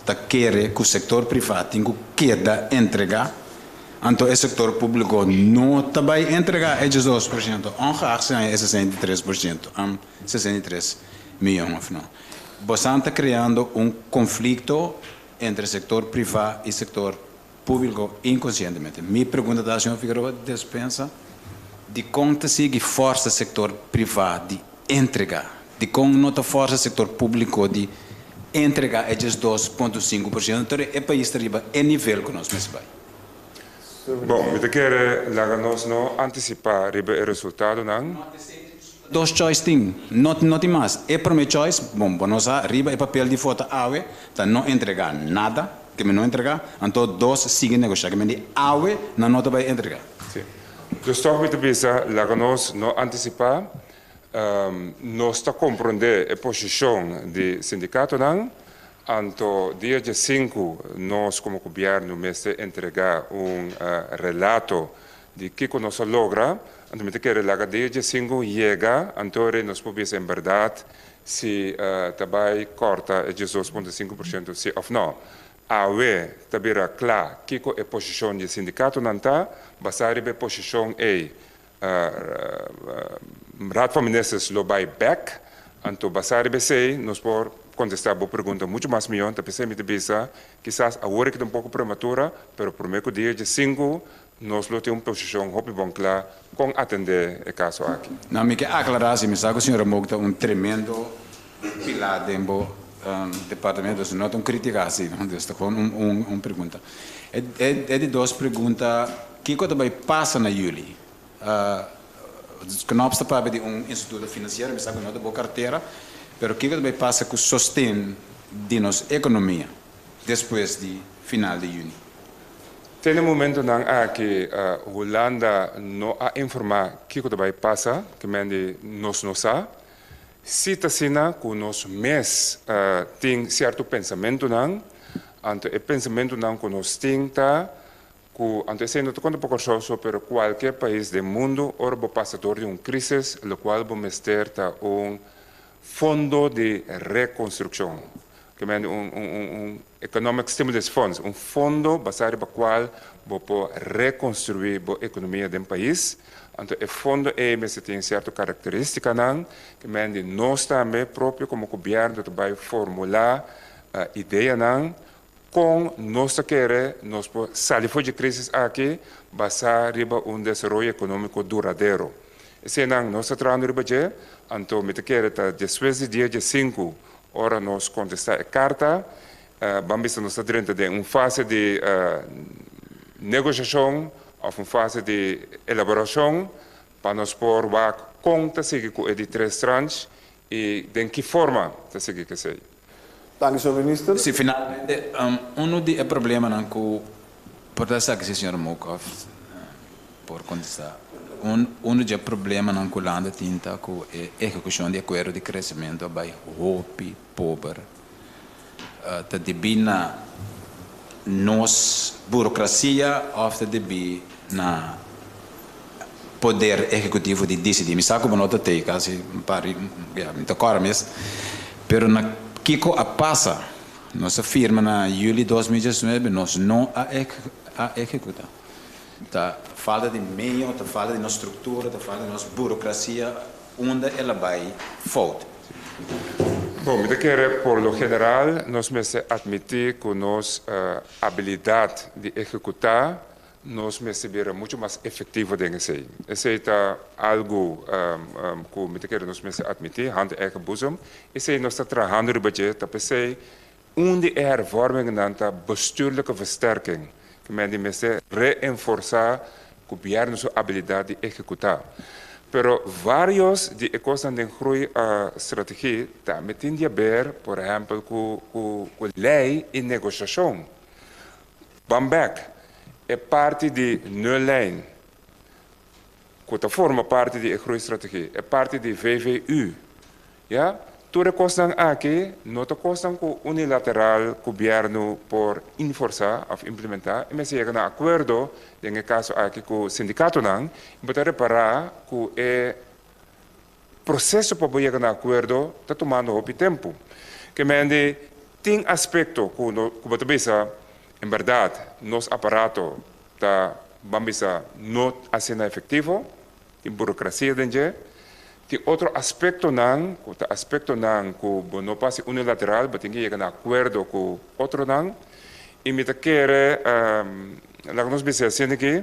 ta kere cu sector priva tin cu keda entrega? Anto e sector publico no ta bay entrega e 12%, ongeacht si haña e 63%, 63 miyon of no. Bosan ta creando un conflicto entre sector priva y sector publico inconscientemente. Mi pregunta ta, señor Figueroa Dispensa, di con ta sigui forsa sector priva di entrega, di con no ta forsa sector publico di entrega e 2.5%, anto e pais ta riba e nivel cu nos mester bay? Bon, mi ta kere laga nos no anticipá riba e resultadonan. Dos choice tin, no, no tin mas. E prome choice, bon, bo nos a riba e papel di vota awe, ta no entrega nada, ke men no entrega, anto dos, sigui negosha, ke men di awe nan no ta bay entrega. Si. Dus toch mi ta bisa laga nos no anticipá. Nos ta comprende e posicion di sindicatonan, anto dia 5 nos como gobierno mester entrega un relato di kico nos a logra, anto mi ta kere laga dia 5 yega, anto nos por bisa en berdad si ta bay corta e 2.5% si of no. Awe ta bira cla kico e posicion di sindicatonan ta, basa riba e posicion ei Raad van Ministers lo bay back, anto basa riba esey nos por contesta bo pregunta mucho mas miyon. Ta p'esey mi ta bisa kisas awor ta un poco prematura, pero prome cu dia 5 nos lo tin un posicion hopi bon cla con atende e caso aki. No, mi ke aclara, si mi sa cu señora Mok ta un tremendo pilar den bo departamento, no ta un critica asina, no, ta gewoon un pregunta. E di dos pregunta, kico ta bay pasa na juli? Knops ta papia di un instituto financiero, mi sa cu no ta bo cartera, pero kico ta bay pasa cu sosten di nos economia despues di final di juni? Te na momentonan aki Hulanda no a informa kico ta bay pasa, ke men di nos no sa. Si ta asina cu nos mes tin cierto pensamentonan, anto e pensamentonan cu nos tin ta cu anto esey no ta conta pa Corsou so, pero cualkier pais den mundo, ora bo pasa door di un crisis, locual bo mester ta un fondo di reconstruccion. Ke men un Economic Stimulus Funds, un fondo basa riba cual bo por reconstrui bo economia den pais. Anto e fondo ei mester tin cierto caracteristicanan, ke men di nos tambe propio como gobierno ta bay formula ideanan. Kon nos ta kere nos por sali for di e krísis aki basá riba un desaroyo ekonómiko duradero? Eseinan nos ta trahando riba dje, anto mi ta kere ta despues di dia diesinku ora nos kontestá e karta, ban bisa nos ta drenta den un fase di negoshashon òf un fase di elaborashon pa nos por wak kon ta sigui ku e di tres tranche i den ki forma ta sigui ku esei. Danki, señor Minister. Si, finalmente, unu di e problemanan ku por ta esaki si señor Mokhoff por kontestá. Unu di e problemanan ku Hulanda tin ta ku e ehekushon di akuerdo di kresementu a bai hopi pober. Ta debí na nos burokrasia òf ta debí na poder ehekutivo di disidí? Mi sa ku bo no ta tei kasi un par di, ya, mi ta kòrda mes, pero na kiko a pasa? Nos a firma na yüli 2019, nos no a a ehekutá. Ta falta di medio, ta falta di nos struktura, ta falta di nos burokrasia, unda el a bai fout? Bon, mi ta kere por lo general nos mester atmití ku nos abilidat di ehekutá nos mester bira muchu mas efektivo den esei. Esei ta algu ku mi ta kere nos mester atmití, hand eigen boezem. Esei nos ta trahando riba dje, ta p'esei un di e hervormingennan ta bestuurlijke versterking, ku men di mester reenforsá gobièrnu su abilidat di ehekutá. Pero vários di e kosnan den groei strategie tambe tin di haber, por ehèmpel, ku ku lei i negoshashon. Ban bèk, e parti di nullijn ku ta forma parti di e groeistrategie, e parti di VVU, ya, tur e kosnan aki no ta kosnan ku unilateral gobièrnu por inforsá òf implementá, e mester yega na akuerdo, den e kaso aki ku sindikatonan, i bo ta repará ku e proseso pa bo yega na akuerdo ta tumando hopi tempu. Ke mende tin aspekto ku no ku bo ta bisa en bèrdat nos aparato ta ban bisa no asina efektivo, tin burokrasia den dje. Tin otro aspektonan ku ta aspektonan ku bo no por hasi unilateral, bo tin ke yega na akuerdo ku otronan. I mi ta kere laga nos bisa asina aki,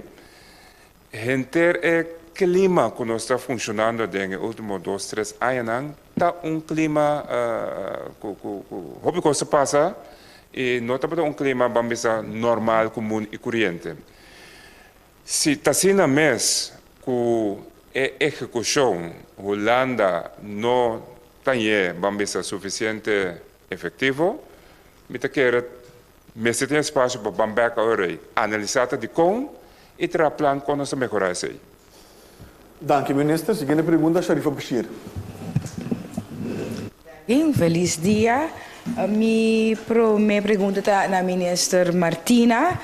Henter e klima ku nos ta funshonando den e último dos tres añanan ta un klima ku ku ku hopi kos ta pasa i no tabata un klima ban bisa normal, komun i kuriente. Si ta asina mes ku e ehekushon Hulanda no ta ñe ban bisa sufisiente efektivo, mi ta kere Mester tin espasio pa ban bek awor ei, analisá ta dikon i traha plan kon nos ta mehorá esei. Danki Minister. Siguiente pregunta Sharifa Bashir. Un felis dia. Mi prome pregunta ta na Minister Martina.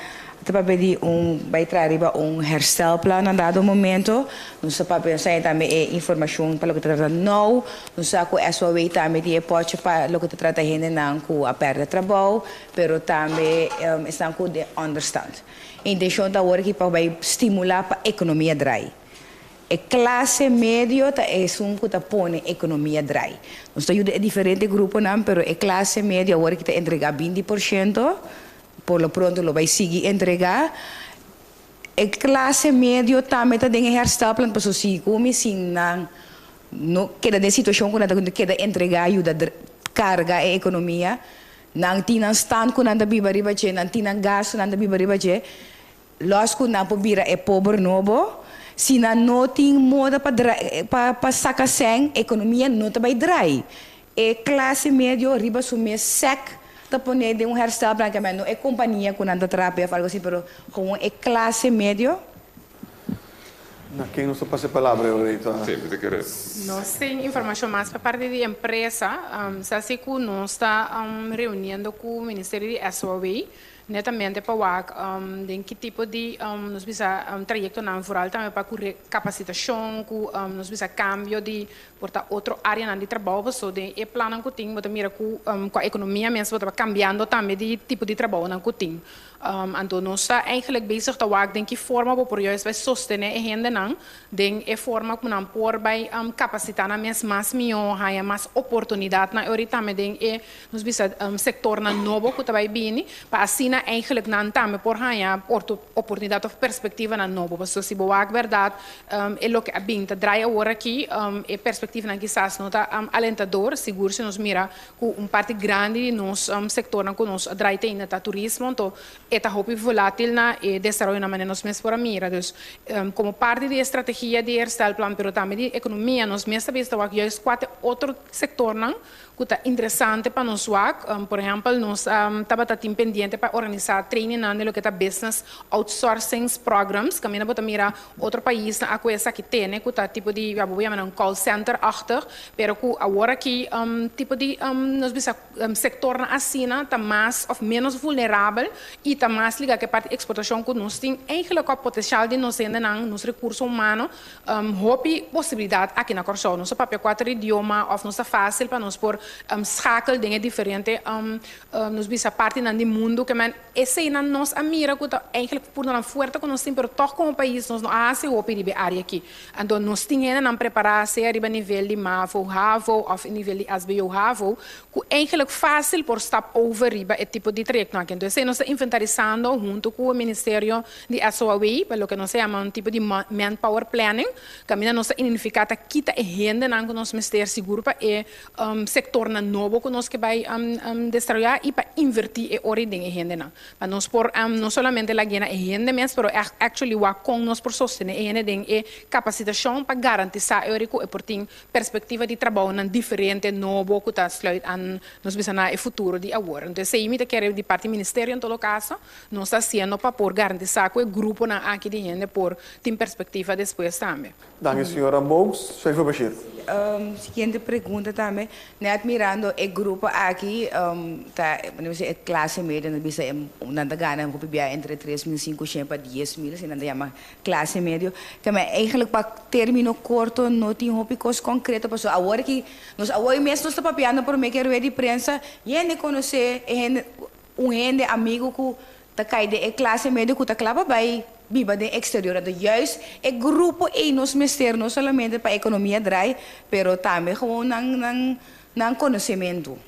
Ta papia di un bai traha riba un herstelplan na dado momento. Nos ta papia, nos haña tambe e informashon pa loke ta trata nou. Nos sa ku SOAW tambe tin e pòchi pa loke ta trata hendenan ku a pèrdè trabou, pero tambe esnan ku den ònderstand. E intenshon ta awor aki pa bai stimulá pa ekonomia drai. E klase medio ta esun ku ta pone ekonomia drai. Nos ta yuda e diferente gruponan, pero e klase medio awor aki ta entregá 20%. Por lo pronto lo bai sigui entregá. E klase medio tambe ta den e herstelplan pasobra si ku mi sin nan no keda den situashon ku nan ta keda entregá yuda karga e ekonomia. Nan tin nan stand ku nan ta biba riba dje, nan tin nan gastu nan ta biba riba dje. Lòs ku nan por bira e pober nobo. Si nan no tin moda pa pa pa saka sèn, ekonomia no ta bai drai. E klase medio riba su mes sèk ta pone den un herstelplan ke no e kompania ku nan ta traha p'e òf algu así, pero gewoon e klase medio. Na ken nos ta pasa e palabra e ora ei ta? Sí, mi ta kere. Nos tin informashon mas pa parti di empresa. Sa si ku nos ta reuniendo ku Ministerio di SOAW Netamente pa wak den ki tipo di nos bisa trayectonan vooral tambe pa cu recapacitacion cu nos bisa cambio di por ta otro areanan di trabou paso den e plannan cu tin bo ta mira cu cu a economia mes bo ta cambiando tambe di tipo di trabounan cu tin. Anto nos ta eigenlijk bezig ta wak den ki forma bo por juist bai sostené e hendenan den e forma ku nan por bai kapasitá nan mes mas mihó, haña mas oportunidatnan ori tambe den e nos bisa sektornan nobo ku ta bai bini, pa asina eigenlijk nan tambe por haña oportunidat òf perspektivanan nobo. Pasobra si bo wak bèrdat e loke a bin ta drai awor aki, e perspektivanan kisas no ta alentador, sigur si nos mira ku un parti grandi di nos sektornan ku nos a drai te ainda ta turismo, anto e ta hopi volátil na e desaroyonan manera nos mes por a mira. Dus, komo parti di e strategia di e herstelplan, pero tambe di ekonomia, nos mes ta bisa wak juist kua ta e otro sektornan ku ta interesante pa nos wak. Por ehèmpel, nos tabata tin pendiente pa organisá trainingnan den loke ta business outsourcings programs, kaminda bo ta mira otro paisnan a ku esaki tene, ku ta tipo di, ya bo por yama nan call center-achtig, Pero ku awor aki tipo di nos bisa sektornan asina ta mas òf ménos vulnerabel i ta mas ligá ku e parti eksportashon ku nos tin eigentlik kòp potensial di nos hendenan, nos rekurso humano, hopi posibilidat aki na Kòrsou. Nos ta papia kuater idioma òf nos ta fásil pa nos por schakel den e diferente nos bisa partinan di mundu ke men eseinan nos a mira ku ta eigentlik puntonan fuerte ku nos tin pero tòg komo pais nos no a hasi hopi riba e área aki. Anto nos tin hendenan prepará sea riba nivel di mavo, havo òf e nivel di sbo, havo, ku eigenlijk fásil por stap over riba e tipo di trayektonan aki. Anto esei nos ta inventarisando huntu ku e ministerio di SOAW pa loke nos ta yama un tipo di manpower planning, kaminda nos ta identifiká ta kita e hendenan ku nos mester sigur pa e sektornan nobo ku nos ke bai desaroyá i pa invertí e ora den e hendenan. Pa nos por no solamente lagu'e na e hende mes, pero actually wak kon nos por sostene e hende den e kapasitashon pa garantisá e ora ku e por tin perspektiva di trabounan diferente, nobo, ku ta sluit aan nos bisa na e futuro di awor. Entonces esei mi ta kere di parti ministerio en todo kaso nos ta hasiendo pa por garantisá ku e gruponan aki di hende por tin perspektiva despues tambe. Danki señora Bogues. Sharifa Bashir. Siguiente pregunta tambe. Net mirando e grupo aki ta nan bisa e clase medio nan bisa nan ta gana hopi bia entre 3500 pa 10.000 asina nan ta yama clase medio. Ta ma eigenlijk pa termino corto no tin hopi cos concreto pasobra awor aki nos awor mes nos ta papiando prome ke rueda di prensa hende conoce e hende un hende amigo cu Ta kai den e klase medio ku ta kla pa bai biba den eksterior. Anto juist e grupo ei nos mester no solamente pa ekonomia drai, pero tambe gewoon nan nan nan konosementu.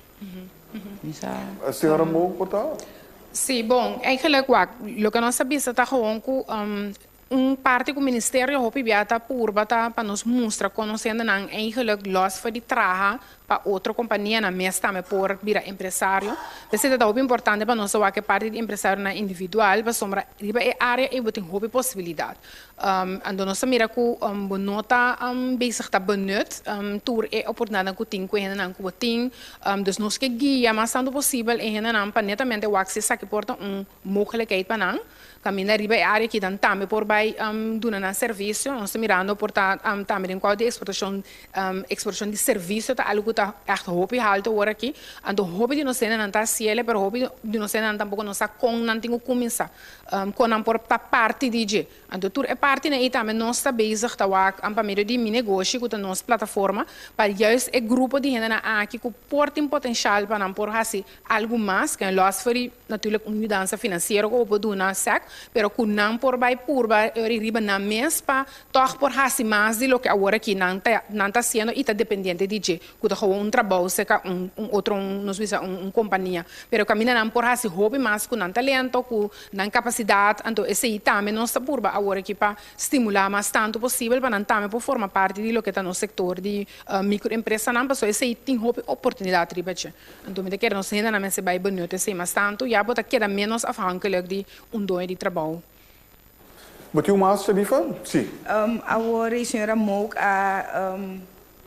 Mi sa. Señora Mook por ta? Sí, bon, eigenlijk wak, loke nos ta bisa ta gewoon ku un parti ku ministerio hopi bia ta purba ta pa nos mustra konosendo nan eigenlijk los for di traha pa otro kompanianan mes tambe por bira empresario. P'esei ta hopi importante pa nos a wak e parti di empresarionan individual pasobra riba e área ei bo tin hopi posibilidat. Anto nos ta mira ku bo no ta bezig ta benut tur e oportunidatnan ku tin ku e hendenan ku bo tin. Dus nos ke guia mas tantu posibel e hendenan pa netamente wak si esaki por ta un mogelijkheid pa nan. Kaminda riba e área aki nan tambe por bai duna nan servisio. Nos ta mirando por ta tambe den kual di eksportashon, eksportashon di servisio ta algu ku ta ègt hopi haltu awor aki. Anto hopi di nos hendenan ta hasiel, pero hopi di nos hendenan tampoko no sa kon nan tin ku kuminsá, kon nan por ta parti di dje. Anto tur e partinan ei tambe nos ta bezig ta wak pa medio di Mi Negoshi ku ta nos plataforma pa juist e grupo di hendenan aki ku por tin potenshal pa nan por hasi algu mas, ke lòs for di. Natuurlijk un yudansa financiero cu bo por duna sec, pero cu nan por bay purba riba nan mes pa toch por haci mas di loke awor aki nan ta nan ta haciendo y ta dependiente di dje, cu ta gewoon un trabou cerca un un otro un nos bisa un un compania. Pero caminda nan por haci hopi mas cu nan talento, cu nan capacidad, anto esey tambe nos ta purba awor aki pa stimula mas tanto posibel pa nan tambe por forma parti di loke ta nos sector di microempresanan, pasobra esey tin hopi oportunidad riba dje. Anto mi ta kere nos hendenan mester bai benut esei mas tantu, ya bo ta keda ménos afhankelijk di un doño di trabou. Bo tin un mas, Sharifa? Sí. Awor e señora Mook a,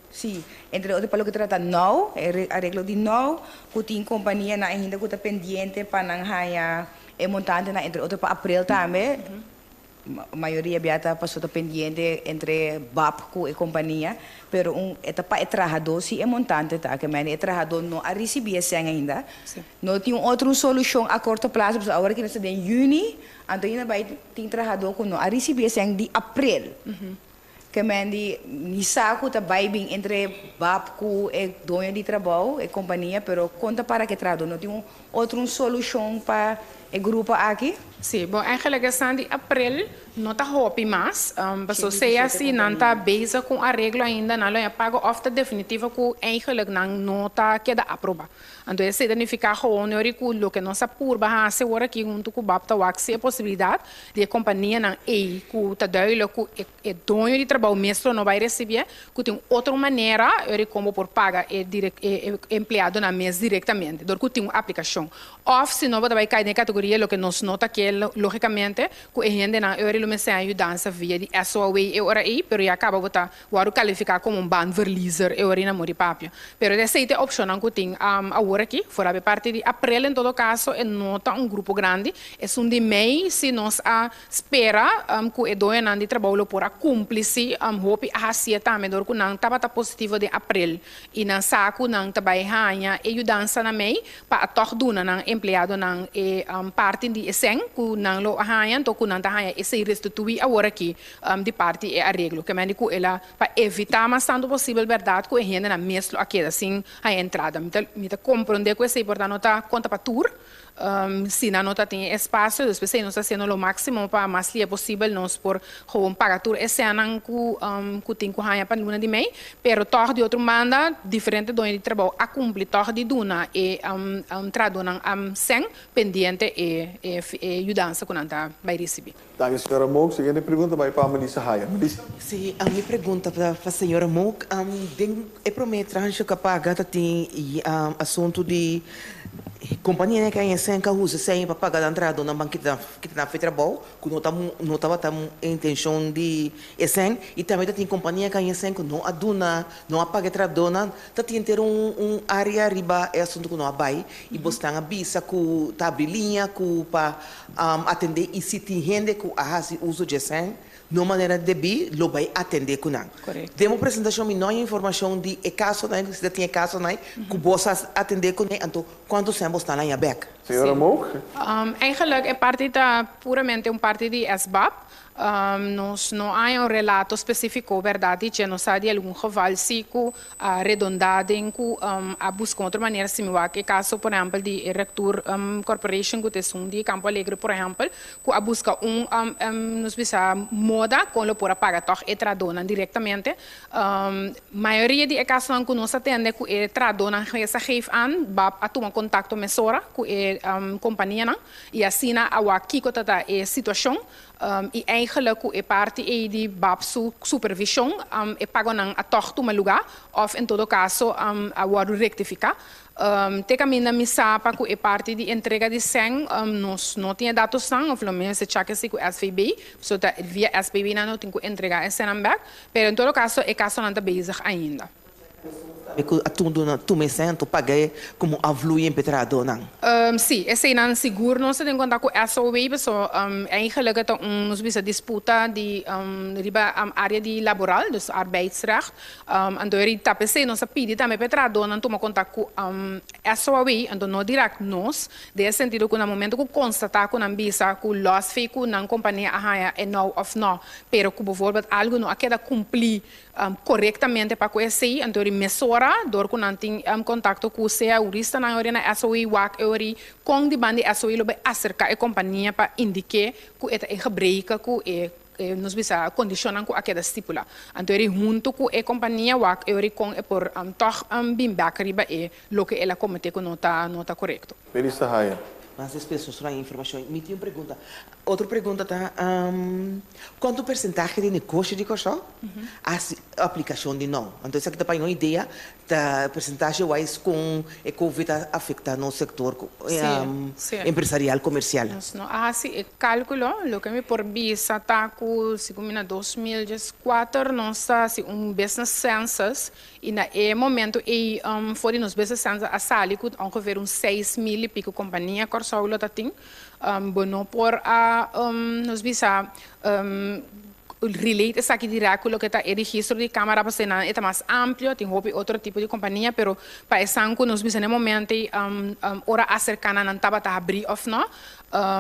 sí, entre otro pa loke trata now, e areglo di now, ku tin kompanianan ainda ku ta pendiente pa nan haña e montantenan, entre otro pa aprel tambe. Mayoria bia ta paso ta pendiente entre bap ku e kompania, pero un e ta pa e trahadó si e montante ta ke mende e trahadó no a risibí e sèn ainda. No tin un otro un solushon a korto plaso pasobra awor aki nos ta den yüni, anto ainda bai tin trahadó ku no a risibí e sèn di aprel. Ke mende mi sa ku ta bai bin entre bap ku e doño di trabou, e kompania, pero kon ta para ku e trahadó? No tin un otro un solushon pa. e grupo aki? Si, bon, eigenlijk esnan di april no ta hopi mas, paso sea si nan ta bezig cu un areglo ainda, nan lo haña pago of ta definitivo cu eigenlijk nan no ta keda aproba. Anto esey ta nifica gewoon ori cu loke nos a purba haci awor aki hunto cu bap ta wak si e posibilidad di e companianan ey cu ta duidelijk cu e e doño di trabou mes lo no bay recibié, cu tin un otro manera ori con bo por paga e e empleadonan mes directamente dor cu tin un aplicacion. Of si no bo ta bay cay den e categoria loke nos no ta ke logicamente cu e hendenan e ora lo mester haña yudansa via di SOAW e ora ey, pero ya caba bo ta wordo califica como un baanverliezer e ora ey na muri papia. Pero esey ta e opcionnan cu tin awor aki, for e parti di april en todo caso e no ta un grupo grandi, esun di mei si nos a spera cu e doñonan di trabou lo por a cumpli si, hopi a haci'e tambe dor cu nan tabata positivo den april y nan sa cu nan ta bay haña e yudansa na mei pa a tòg duna nan empleadonan e parti di e sèn ku nan lo a haña, anto ku nan ta haña esei restituí awor aki di parti e areglo. Ke mende ku el a pa evitá mas tantu posibel bèrdat ku e hendenan mes lo a keda sin haña entrada. Mi ta mi ta komprondé ku esei por ta no ta konta pa tur, Si nan no ta tin e espacio, dus p'esei nos ta haciendo lo maximo pa mas lie posibel nos por gewoon paga tur e senanan cu cu tin cu haña pa luna di mei. Pero tog di otro banda diferente doño di trabou a cumpli tog di duna e trahadonan sen pendiente e e yudansa cu nan ta bay ricibi. Danki señora Mook. Siguiente pregunta bay pa Melissa Hayer. Melissa. Si, mi pregunta ta pa señora Mook. Den e prome tranche ku a paga ta tin asuntu di kompanianan ku a haña sèn ku a usa sèn pa paga nan trahadónan ban kita kita nan fe trabou ku no ta no tabata e intenshon di e sèn i tambe ta tin kompania ku a haña sèn ku no a duna no a paga e trahadónan. Ta tin henter un un área riba e asuntu ku no a bai i bosnan a bisa ku ta abri liña ku pa atendé i si tin hende ku a hasi uso dje sèn no manera debí lo bai atendé ku nan. Den bo presentashon mi no haña informashon di e kasonan si ta tin e kasonan ku bo sa atendé kuné anto kuantu sèn bo stan haña bèk. Señora Mook. Eigenlijk e parti ta puramente un parti di SBAP. Nos no haña un relato spesífiko bèrdat di dje. Nos sa di algun geval si ku a redondá den ku a buska un otro manera. Si mi wak e kaso por ehèmpel di e Rectour Corporation ku ta esun di Campo Alegre por ehèmpel ku a buska un nos bisa moda kon lo por a paga tòg e trahadónan direktamente. Mayoria di e kasonan ku nos a tende ku e trahadónan a geef aan bab a tuma kontakto mesora ku e kompanianan i asina a wak kiko ta ta e situashon. I eigenlijk ku e parti ei di bab su supervishon e pagonan a tòg tuma lugá òf en todo kaso a wòrdu rektifiká. Te kaminda mi sa pa ku e parti di entrega di sèn nos no tin e datosnan òf lo mester chak esei ku SVB, pasobra ta via SVB nan no tin ku entregá e sènnan bèk. Pero en todo kaso e kasonan ta bezig ainda. Tambe ku a tuma tuma e sèn to paga e komo afvloeiing pa e trahadónan. Sí, eseinan sigur nos ta den konta ku SOW paso eigenlijk e ta un nos bisa disputa di riba área di laboral, dus arbeidsrecht. Anto e ta p'esei nos a pidi tambe pa e trahadónan tuma kontak ku SOW, anto no dirèkt nos, den e sentido ku na momento ku konstatá ku nan bisa ku lòs fe ku nan kompania a haña e nou òf nò, pero ku bijvoorbeeld algu no a keda kumplí korektamente pa ku esei, anto ori mesora dor ku nan tin kontakto ku sea huristanan ori na SOE wak e ori kon di banda di SOE lo bai aserká e kompania pa indik'é ku e ta e gebreke ku e nos bisa kondishonnan ku a keda stipulá. Anto ori huntu ku e kompania wak e ori kon e por tòg bin bèk riba e loke el a kometé ku no ta no ta korekto. Melissa Hayer. Mas despues nos trae informashon. Mi tin un pregunta. Otro pregunta ta, Cuanto percentahe di negoshi di Corsou haci aplicacion di nou? Anto esaki ta pa un idea ta percentahe wise con e covid a afecta nos sector empresarial comercial. Nos no a haci e calculo, loke mi por bisa ta cu segun mi na 2014 nos a haci un business census y na e momento ey for di nos business census a sali cu ongeveer un 6000 y pico compania Corsou lo ta tin. Bo no por a nos bisa relate esaki direct ku loke ta e registro di Kámara pasobra nan e ta mas amplio, tin hopi otro tipo di kompania, pero pa esan ku nos bisa na e momento ei ora aserká nan nan tabata habrí òf no.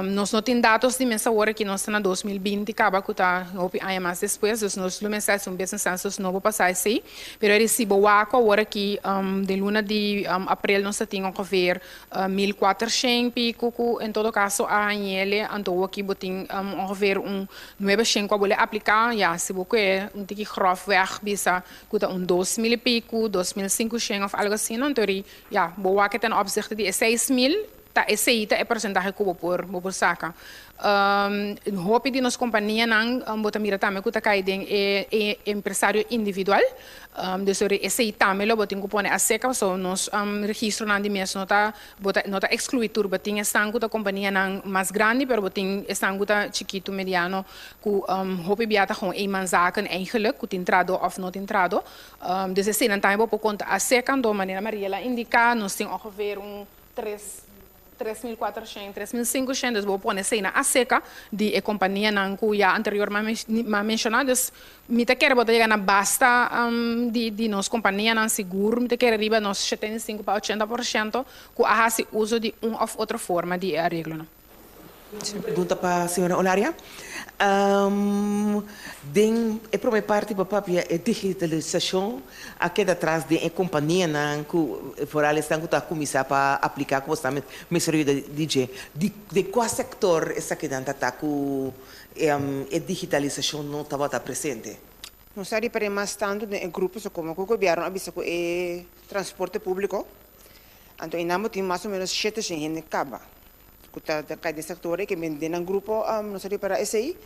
Nos no tin datos di mes awor ku nos ta na 2020 kaba, ku ta hopi aña mas despues, dus nos lo mester un business census nobo pa sa esei. Pero si bo wak awor aki den luna di aprel, nos tin ongeveer 1400 piku ku en todo kaso a hañ'é. Anto aki bo tin ongeveer un 900 ku a bolbe apliká. Ja, si bo ke un tiki grofweg bisa ku ta un 2000 i piku, 2500 òf algo asina. Anto ja, bo wak ten opzichte di 6000, ta esei ta e porcentahe ku bo por saka. Hopi di nos kompanianan bo ta mira tambe ku ta kai den e empresario individual. Dus esei tambe lo bo tin ku pone aserka, so nos registronan di mes no ta ekskluí tur. Bo tin esnan ku ta kompanianan mas grandi, pero bo tin esnan ku ta chikitu, mediano, ku hopi bia ta gewoon eenmanszaken eigenlijk, ku tin trahadó òf no tin trahadó. Dus esei nan tambe bo por konta aserka. Anto manera Mariela a indiká, nos tin ongeveer un 3 3.400, 3.500, dus bo por pone esei na aserka di e kompanianan ku ya anteriormente m'a menshoná. Dus mi ta kere bo ta yega na basta di nos kompanianan sigur, mi ta kere riba nos 75 pa 80% ku a hasi uso di un òf otro forma di areglo. Pregunta pa señora Olaria. Den e promé parti pa papia e digitalisashon a keda atras den e kompanianan ku vooral esnan ku ta kuminsá pa apliká ku tambe ministerio di DJ. Di kua sektor esakinan ta ku e digitalisashon no tabata presente? Nos a ripará mas tantu den grupo so komo ku gobièrnu a bisa ku e transporte públiko. Anto einan tin mas o ménos 700 hende kaba ku ta kai den sektor ku bin den grupo. Nos a ripará esei.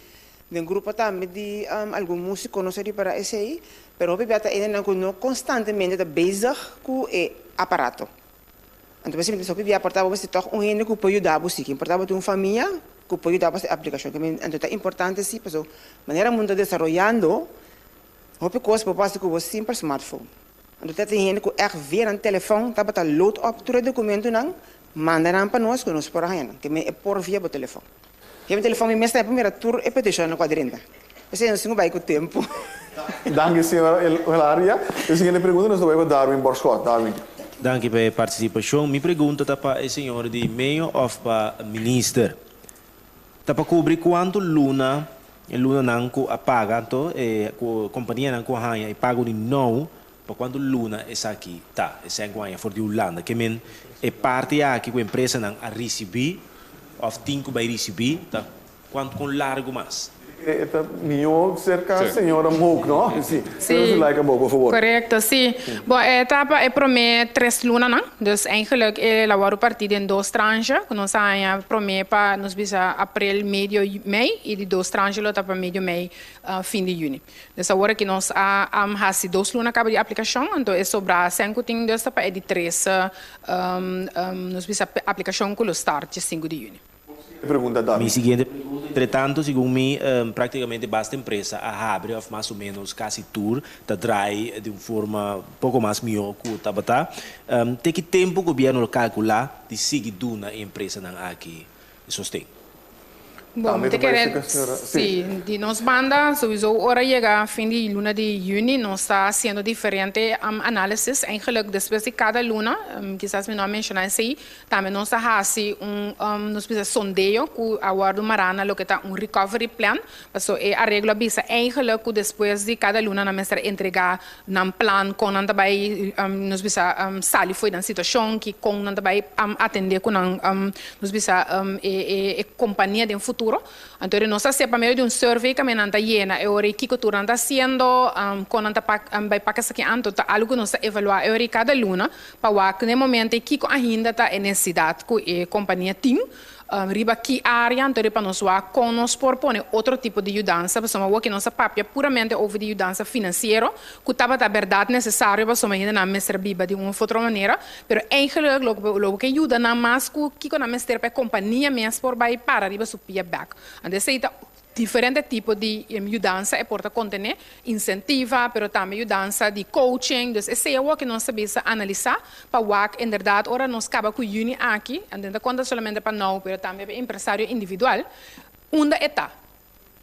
Den grupo tambe di algun músiko nos a ripará esei, pero hopi bia ta hendenan ku no konstantemente ta bezig ku e aparato. Anto bes hopi bia por ta bo toch un hende ku por yuda bo, si por ta un famia ku por yuda bo e aplikashon. Anto ta importante si, paso manera mundu ta desaroyando, hopi kos por pasa ku bo simpel smartphone. Anto ta tin hende ku echt via nan telefòn tabata load up tur e dokumentonan, manda nan pa nos ku nos por haña nan. Ke men e por via bo telefòn. Via mi telefòn mi mes ta mira tur e petishon ku a drenta. Esei nos tin ku bai ku tempu. Danki, señora Olaria. E siguiente pregunta nos ta bai pa Darwin Borschot. Darwin. Danki pa e partisipashon. Mi pregunta ta pa e señor di medio òf pa minister. Ta pa kubri kuantu luna e lunanan ku a paga, anto e kompanianan ku haña e pago di now, pa kuantu luna esaki ta esei ku haña for di Hulanda? Ke men e parti aki ku empresanan a risibí òf tin ku bai risibí ta kuantu kon largu mas? Ta mihó serka señora Mook, no? Si. Si. Like Mook, por fabor. Korekto, si. Bon, e ta pa e promé 3 lunanan. Dus eigenlijk el a wòrdu partí den dos tranche. Ku nos a haña promé pa nos bisa aprel, medio mei, i di dos tranche lo ta pa medio mei, fin di yüni. Dus awor ku nos a hasi 2 luna kaba di aplikashon, anto e sobrá sèn ku tin dus ta pa e di tres nos bisa aplikashon ku lo start 5 di yüni. Pregunta, Darwin. Mi siguiente pregunta, entretantu, segun mi, práktikamente basta empresa a habri, òf mas o ménos kasi tur, ta drai di un forma poko mas mihó ku tabata. Te ki tempu gobièrnu lo kalkulá di sigui duna empresanan aki sosten? Bon, Tambe te ta kere, parse ku señora. Si, di nos banda, sowieso ora yega fin di luna di yüni, nos ta hasiendo diferente análisis. Eigenlijk, despues di kada luna, kisas mi no a menshoná esei, tambe nos ta hasi un nos bisa sondeo ku a wòrdu mará na loke ta un recovery plan. So, e areglo a bisa eigenlijk ku despues di kada luna nan mester entregá nan plan kon nan ta bai nos bisa sali for di nan situashon, ku kon nan ta bai atendé ku nan nos bisa e kompania den futuro. Anto, nos a hasi pa medio di un survey ku nan ta yena e ora kiko tur nan ta hasiendo, kon nan ta bai pak esaki. Anto ta algu ku nos ta evaluá e ora kada luna pa wak na momento kiko ainda ta e nesesidat ku e kompania tin riba ki área. Anto pa nos wak kon nos por pone otro tipo di yudansa, pasobra awor ku nos a papia puramente over di yudansa finansiero, ku tabata berdat nesesario, pasobra ainda nan mester biba di un òf otro manera, pero eigenlijk loke yuda nan mas ku kiko nan mester pa e kompania mes por bai para riba su pia bèk. Anto esei ta diferente tipo di yudansa e por ta kontené insentiva, pero tambe yudansa di coaching. Dus esei ta ku nos ta bisa analisá pa wak inderdaad ora nos kaba ku yüni aki, anto konta solamente pa now, pero tambe pa empresario individual, unda e ta.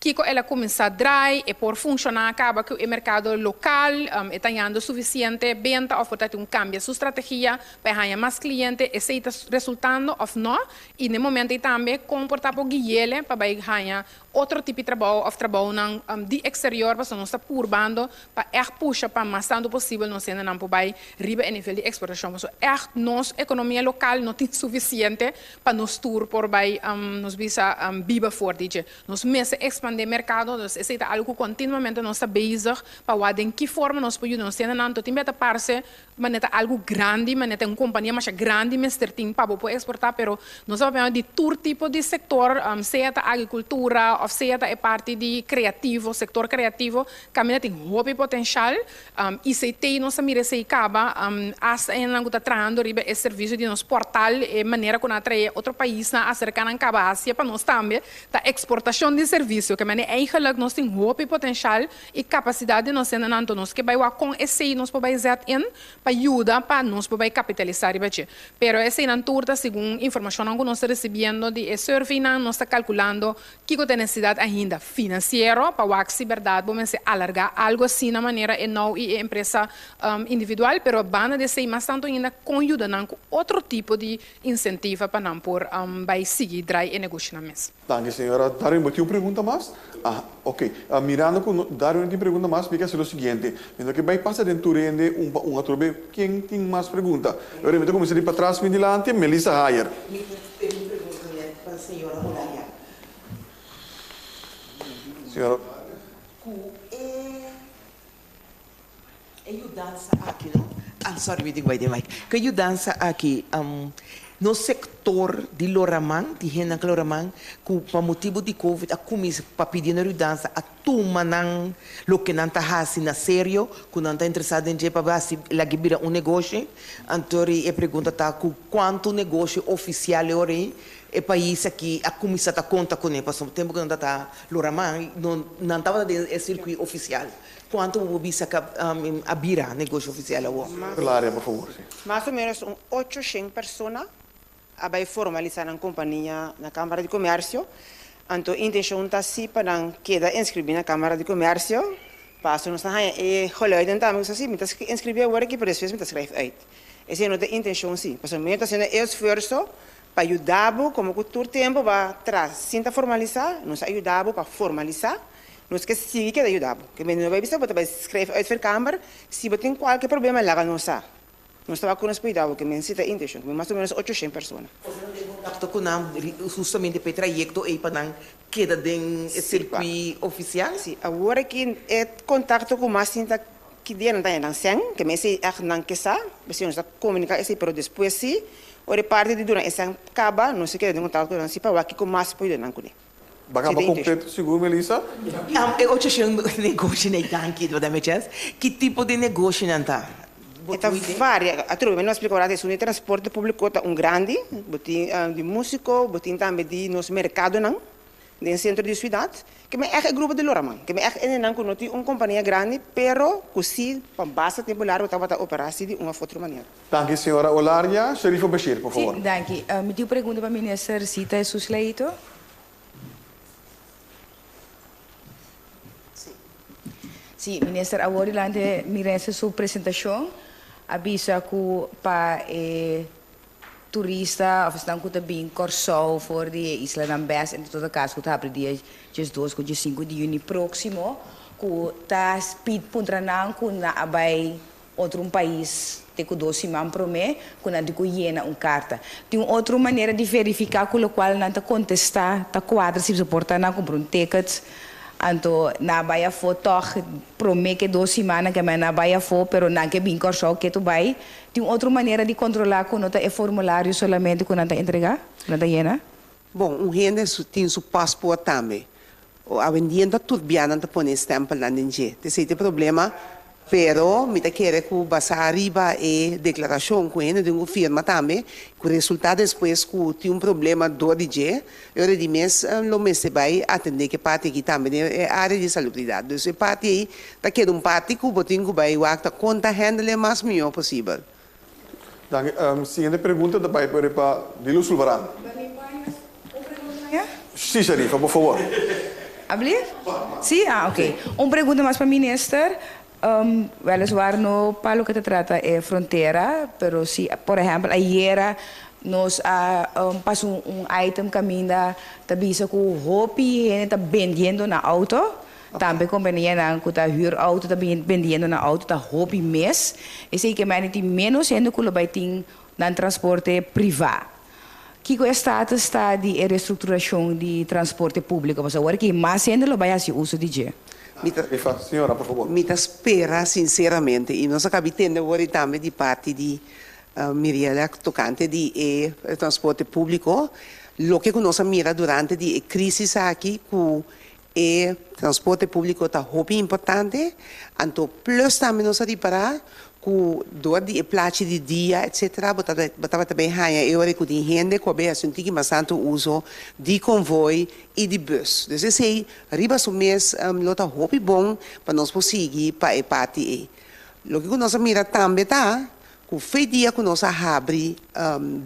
Kiko el a kuminsá drai, e por funshoná kaba ku e merkado lokal, e ta hañando sufisiente benta òf por ta tin un kambia su strategia pa e haña mas kliente, esei ta resultando òf nò? I na e momento ei tambe kon por ta por gui'ele pa bai haña otro tipo di trabou òf trabounan di eksterior pasobra nos ta purbando pa ègt pusha pa mas tantu posibel nos hendenan por bai riba e nivel di eksportashon pasobra ègt nos ekonomia lokal no tin sufisiente pa nos tur por bai nos bisa biba for di dje. Nos mester expande mercado, dus esey ta algo cu continuamente nos ta bezig pa wak den ki forma nos por yuda nos tiendanan. Anto tin bia ta parce manera ta algo grandi, manera ta un compania masha grandi mester tin pa bo por exporta, pero nos ta papiando di tur tipo di sector, sea ta agricultura of sea ta e parti di creativo, sector creativo, caminda tin hopi potencial. ICT nos a mira esey caba, hasta hendenan cu ta trahando riba e servicio di nos portal, e manera cu nan a trae otro paisnan acerca nan caba hacia pa nos tambe, ta exportacion di servicio. Ke manera eigenlijk nos tin hopi potencial y capacidad di nos hendenan, anto nos ke bay wak con esey nos por bay zet in pa yuda pa nos por bay capitalisa riba dje. Pero eseynan tur ta segun informacionnan cu nos ta recibiendo di e surveynan, nos ta calculando Kiko ta e nesesidat ainda finansiero pa wak si bèrdat bo mester alargá algu asina manera e nou i e empresa individual, pero banda di esei mas tantu ainda kon yuda nan ku otro tipo di insentiva pa nan por bai sigui drai e negoshinan mes. Danki señora. Dario bo tin un pregunta mas? Ah, ok. Mirando ku Dario no tin pregunta mas mi ke hasi lo siguiente. Mi no ke bai pasa den tur hende un pa un atrobe ken tin mas pregunta. Ora mi ta kuminsá di patras mi dilanti, Melissa Hayer. Mi tin un pregunta net pa señora Olaya. Señora. Ku e e yudansa aki no, ah sorry mi tin ku bai den mic. Ku e yudansa aki nos sektor di Loraman, di hendenan ku Loraman ku pa motibu di covid a kuminsa pa pidi nan yudansa a tuma nan loke nan ta hasi na serio, ku nan ta interesá den dje pa hasi lag'e bira un negoshi. Anto e pregunta ta ku kuantu negoshi ofisial e ora ei E pais aki a kuminsá ta konta kuné pasobra tempu ku nan ta ta lora man no nan tabata den e sirkuit ofisial. Kuantu bo por bisa ku a bira negoshi ofisial awor? Claria, por favor. Si. Mas o ménos un ocho shen persona a bai formalisá nan kompania na Kámara di Komèrsio. Anto intenshon ta si pa nan keda inskribí na Kámara di Komèrsio. Paso nos ta haña e geluiden tambe ku sa si mi ta inskribí awor aki pero despues mi ta skrijf uit. Esei no ta e intenshon si. Pasobra mi ta hasiendo e esfuerso Pa yuda bo, komo ku tur tempu bo a tras sin ta formalisá, nos a yuda bo pa formalisá, nos ke sigui keda yuda bo. Ke mende no bai bisa bo ta bai skrijf uitverkamer, si bo tin kualke problema laga nos sa. Nos ta wak ku nos por yuda bo, ke men si ta intenshon, ke men mas o menos ocho shen persona. Boso no den kontakto ku nan hustamente pa e trayekto ei pa nan keda den e sirkuí ofisial? Si, awor aki e kontakto ku mas tin ta Ki dia nan ta haña nan sèn, ke mes ei ègt nan ke sa, p'esei nos ta komuniká esei, pero despues si, ora e parti di duna e sèn kaba, nos ta keda den kontakto ku nan si pa wak kiko mas por yuda nan kuné. Ba kaba kompleto sigur, Melissa? E ocho negoshi nan, danki por dame chèns. Ki tipo di negoshi nan ta? E ta varia, atrobe mi no a splika ora esun di transporte públiko ta un grandi, bo tin di músiko, bo tin tambe di nos merkadonan. Den sentro di siudat, ke men ègt e grupo di Loraman, ke men ègt hendenan ku no tin un kompania grandi, pero ku si pa basta tempu largu tabata operá si di un òf otro manera. Danki señora Olaria. Sherifa Bashir, por favor. Sí, danki. Mi tin un pregunta pa Minister Zita Jesus Leito. Sí, Minister, awor durante Minister su presentashon a bisa ku pa e Turista of esnan ku ta bin Kòrsou for di e islanan bes en todo kaso ku ta habri dia 12 ku 15 di yüni próksimo ku ta pid puntra nan ku nan a bai otro un pais te ku dos siman promé ku nan tin ku yena un karta. Tin un otro manera di verifiká ku lokual nan ta kontestá ta kuadra si bo por ta nan kumpra un ticket anto nan a bai afó tòg promé ke dos siman nan ke nan a bai afó pero nan ke bin Kòrsou ke tu bai Tin otro manera di kontrolá ku no ta e formulario solamente ku nan ta entregá, ku nan ta yena? Bon, un hende su tin su paspoort tambe. O awendia ta tur bia nan ta pone e stempelnan den dje. T'esei ta e problema, pero mi ta kere ku basá riba e deklarashon ku hende tin ku firma tambe, ku resultá despues ku tin un problema dor di dje, e ora di mes lo mester bai atendé ku e parti aki tambe den e área di salubridat. Dus e parti ei ta keda un parti ku bo tin ku bai wak ta kon ta handle mas mihó posibel. Danki. Siguiente pregunta ta bai pa Dilo Sulvaran. Si, Sharifa, por fabor. Alblief? Si? Ah, oké. Un pregunta mas pa minister. Weliswaar no pa loke ta trata e frontera, pero si, por ehempel, ayera nos a pasa un item kaminda ta bisa ku hopi hende ta bendiendo nan auto. Tambe kompanianan ku ta hür auto ta bendiendo nan auto ta hopi mes. Esei ke mende tin ménos hende ku lo bai tin nan transporte privá. Kiko e status ta di e restrukturashon di transporte públiko? Pasobra awor aki mas hende lo bai hasi uso di dje. Mi ta Efa, señora, por fabor. Mi ta spera sinseramente, i nos a kabi tende awor i tambe di parti di Miriela tokante di e transporte públiko, loke ku nos a mira durante di e krísis aki ku e transporte públiko ta hopi importante, anto plus tambe nos a ripará ku dor di e plachi di dia etcetera bo ta bo tabata bay haña e ora ku tin hende ku a bay hasi un tiki mas tantu uso di konvoi i di bus. Dus esei riba su mes lo ta hopi bon pa nos por sigui pa e parti ei. Loke ku nos a mira tambe ta ku fe dia ku nos a habri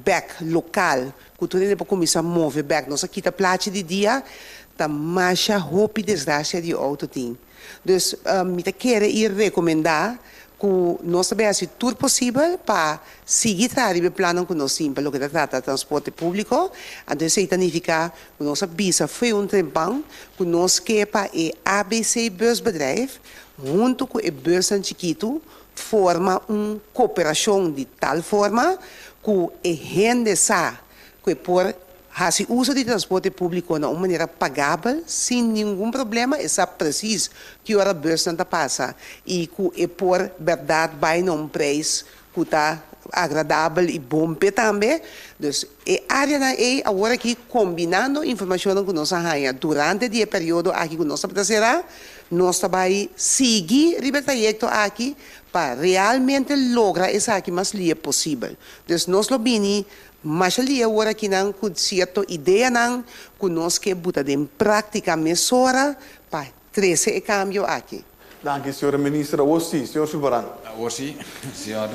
bèk lokal ku tur hende por kuminsá move bèk nos a kita plachi di dia ta masha hopi desgrasia di outo tin. Dus mi ta kere i rekomendá ku nos ta bai hasi tur posibel pa sigui traha riba e plannan ku nos tin pa loke ta trata transporte públiko. Anto esei ta nifiká ku nos a bisa fo'i un trempan ku nos ke pa e ABC Busbedrijf huntu ku e busnan chikitu forma un koperashon di tal forma ku e hende sa ku e por hasi uso di transporte públiko na un manera pagabel sin ningun problema, e sa presis ki ora busnan ta pasa i ku e por bèrdat bai na un preis ku ta agradabel i bon p'e tambe. Dus e áreanan ei awor aki kombinando informashonnan ku nos a haña durante di e periodo aki ku nos tabata será, nos ta bai sigui riba e trayekto aki pa realmente logra esaki mas lie posibel. Dus nos lo bini Masha lia awor akinan ku sierto ideanan ku nos ke buta den práktika mesora pa trese e kambio aki. Danki, señora Minister. Awor sí, señor Sulvaran. Awor sí, señor.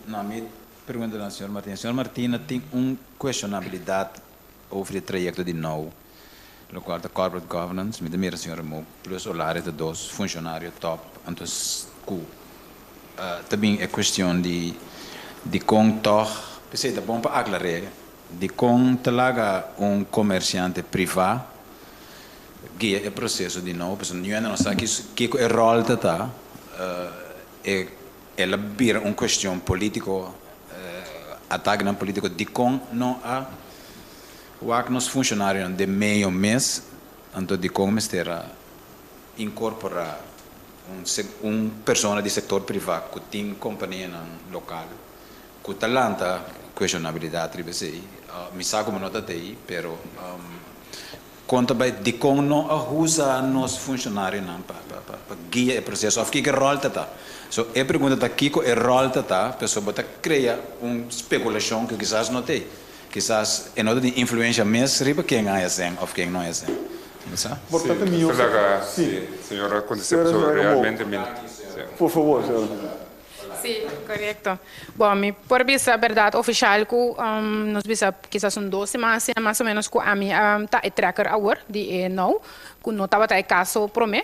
Na mi pregunta na señor Martina. Señor Martina, tin un kueshonabilidat over di e trayekto di nou, lokual ta corporate governance. Mi ta mira señor Remou plus Olaria ta dos funshonario top, anto ku Ta bin e cuestion di dicon tog, p'esey ta bon pa aclar'é, dicon ta laga un comerciante priva guia e proceso di nou, pasobra niun hende no sa kico e rol ta ta, e el a bira un cuestion politico, atakenan politico, dicon no a wak nos funcionarionan den medio mes, anto dicon mester a incorpora Un un persona di sector priva cu tin companianan local cu ta lanta cuestionabilidad riba esey. Mi sa cu mi no ta tey, pero con ta bay dicon no a usa nos funcionarionan pa pa pa guia e proceso of kico e rol ta ta. So e pregunta ta kico e rol ta ta pasobra bo ta crea un speculacion cu kisas no tey. Kisas e no ta tin influencia mes riba ken a hacen of ken no a hacen. Bo sa? Por tanto mi Sa laga si señora contesta pasobra realmente mi Por favor señora. Si, corecto. Bon, mi por bisa berdad oficial cu nos bisa kisas un dos siman asina mas o menos cu ami ta e trekker awor di e nou, cu no tabata e caso prome.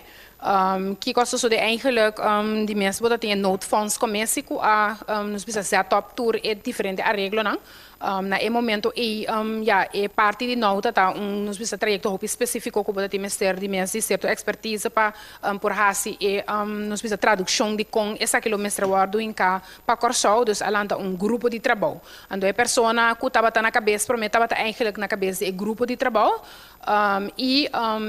Kiko a sosode eigenlijk di mes bo ta tin e noodfondscommissie cu a nos bisa zet op tur e diferente areglonan. Na e momento ei, ya, e parti di nou ta ta un, nos bisa, trayekto hopi spesífiko ku bo ta tin mester di mes di sierto ekspertise pa por hasi e, nos bisa, tradukshon di kon esaki lo mester wòrdu hinká pa Kòrsou. Dus a lanta un grupo di trabou. Anto e persona ku tabata na kabes promé tabata eigentlik na kabes di e grupo di trabou. I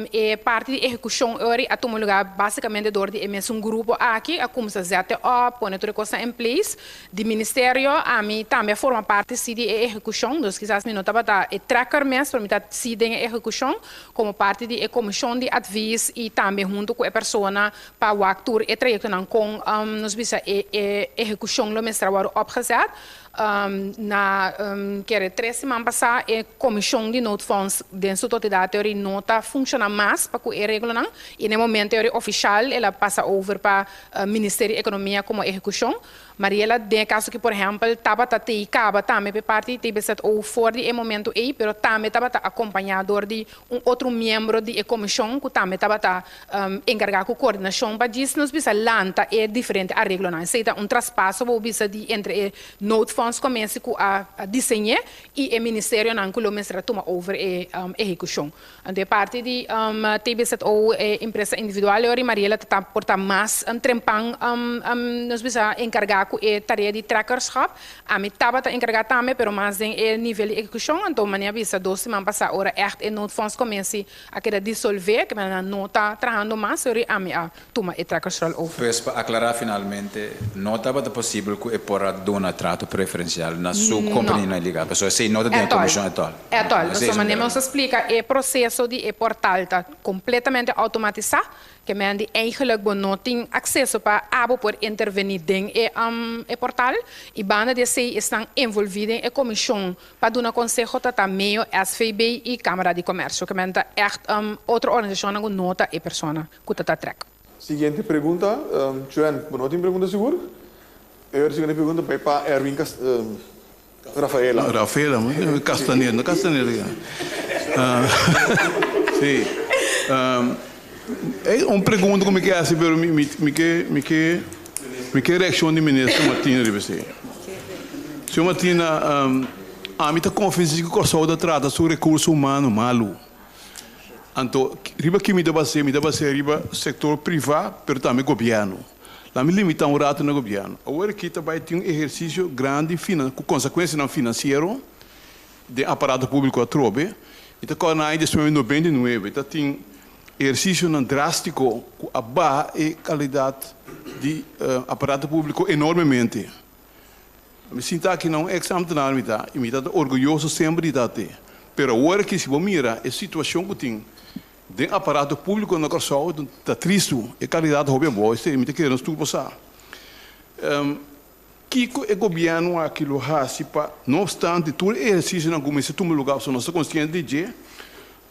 e parti di ehekushon ori a tuma lugá básikamente dor di e mesun grupo aki a kumsa zèt e òp, pone tur e kosnan en place. Di ministerio ami tambe a forma parti sí di e ehekushon, dus kisas mi no tabata e trekker mes, pero mi ta sí den e ehekushon komo parti di e komishon di advis i tambe huntu ku e persona pa wak tur e trayektonan kon nos bisa e ehekushon lo mester a wòrdu òpgezèt. Na kere tres siman pasá e komishon di noodfonds den su totidat teori no ta funshoná mas pa ku e reglonan i na e momento teori ofishal el a pasa over pa Ministerio di Ekonomia komo ehekushon. Mariela, den kaso ku, por ehèmpel, tabata tei kaba tambe pa parti TBZO for di e momento ei, pero tambe tabata akompañá di un otro miembro di e komishon ku tambe tabata enkargá ku koordinashon pa djis nos bisa lanta e diferente areglonan. Esei ta un traspaso bo bisa di entre e noodfondscommissie ku a diseñ'é i e ministerionan ku lo mester a tuma over e ehekushon. Anto e parti di TBZO, e empresa individual, Lori Mariela ta por ta mas trempan nos bisa enkargá ku e tarea di trekkerschap. Ami tabata enkargá tambe, pero mas den e nivel di ehekushon. Anto manera a bisa 2 siman pasá, ora ègt e noodfondscommissie a keda disolvé, ku nan no ta trahando mas, sorry, ami a tuma e trekkersrol over. Pues, pa aklará finalmente, no tabata posibel ku e por a duna trato preferensial na su No. kompania legal. Pasobra esei no ta At all. komishon at all. At all. Esei So, manera un nos splika, e proseso di e portal ta kompletamente outomatisá, ke men di eigenlijk bo no tin akseso pa abo por intervení den e portal i banda di esei esnan envolví den e komishon pa duna konseho ta MEO, SVB i Kámara di Komersio, ke men ta echt otro organisashon ku no ta e persona ku ta trek. Siguiente pregunta, Joan, no tin pregunta sigur? E siguiente pregunta ta pa Erwin Rafaela. Rafaela, Castaner, no Castaner. Si. E un pregunta ku mi ke hasi, pero mi ke reakshon di minister Martina riba esei. Señor Martina, ami ta konvensí ku Kòrsou ta trata su rekurso humano malu. Anto, riba ki mi ta basa riba sektor privá, pero tambe gobièrnu. Laga mi limitá un ratu na gobièrnu. Awor aki tambe tin un ehersisio grandi ku konsekuensia finansiero di aparato públiko atrobe. I ta na 1999, ta tin ehersisio drástiko ku a baha e kalidat di aparato públiko enormemente. Mi sinta aki no ex-ambtenaar mi ta, i mi ta orguyoso semper di ta. Pero awor ku si bo mira e situashon ku tin den aparato públiko na Kòrsou, ta tristu, e kalidat hopi abou, esei mi ta kere nos tur pasa. Kiko e gobièrnu aki lo hasi pa, no opstante, tur ehersisionan kuminsá tuma lugá, so nos ta konsiente di dje,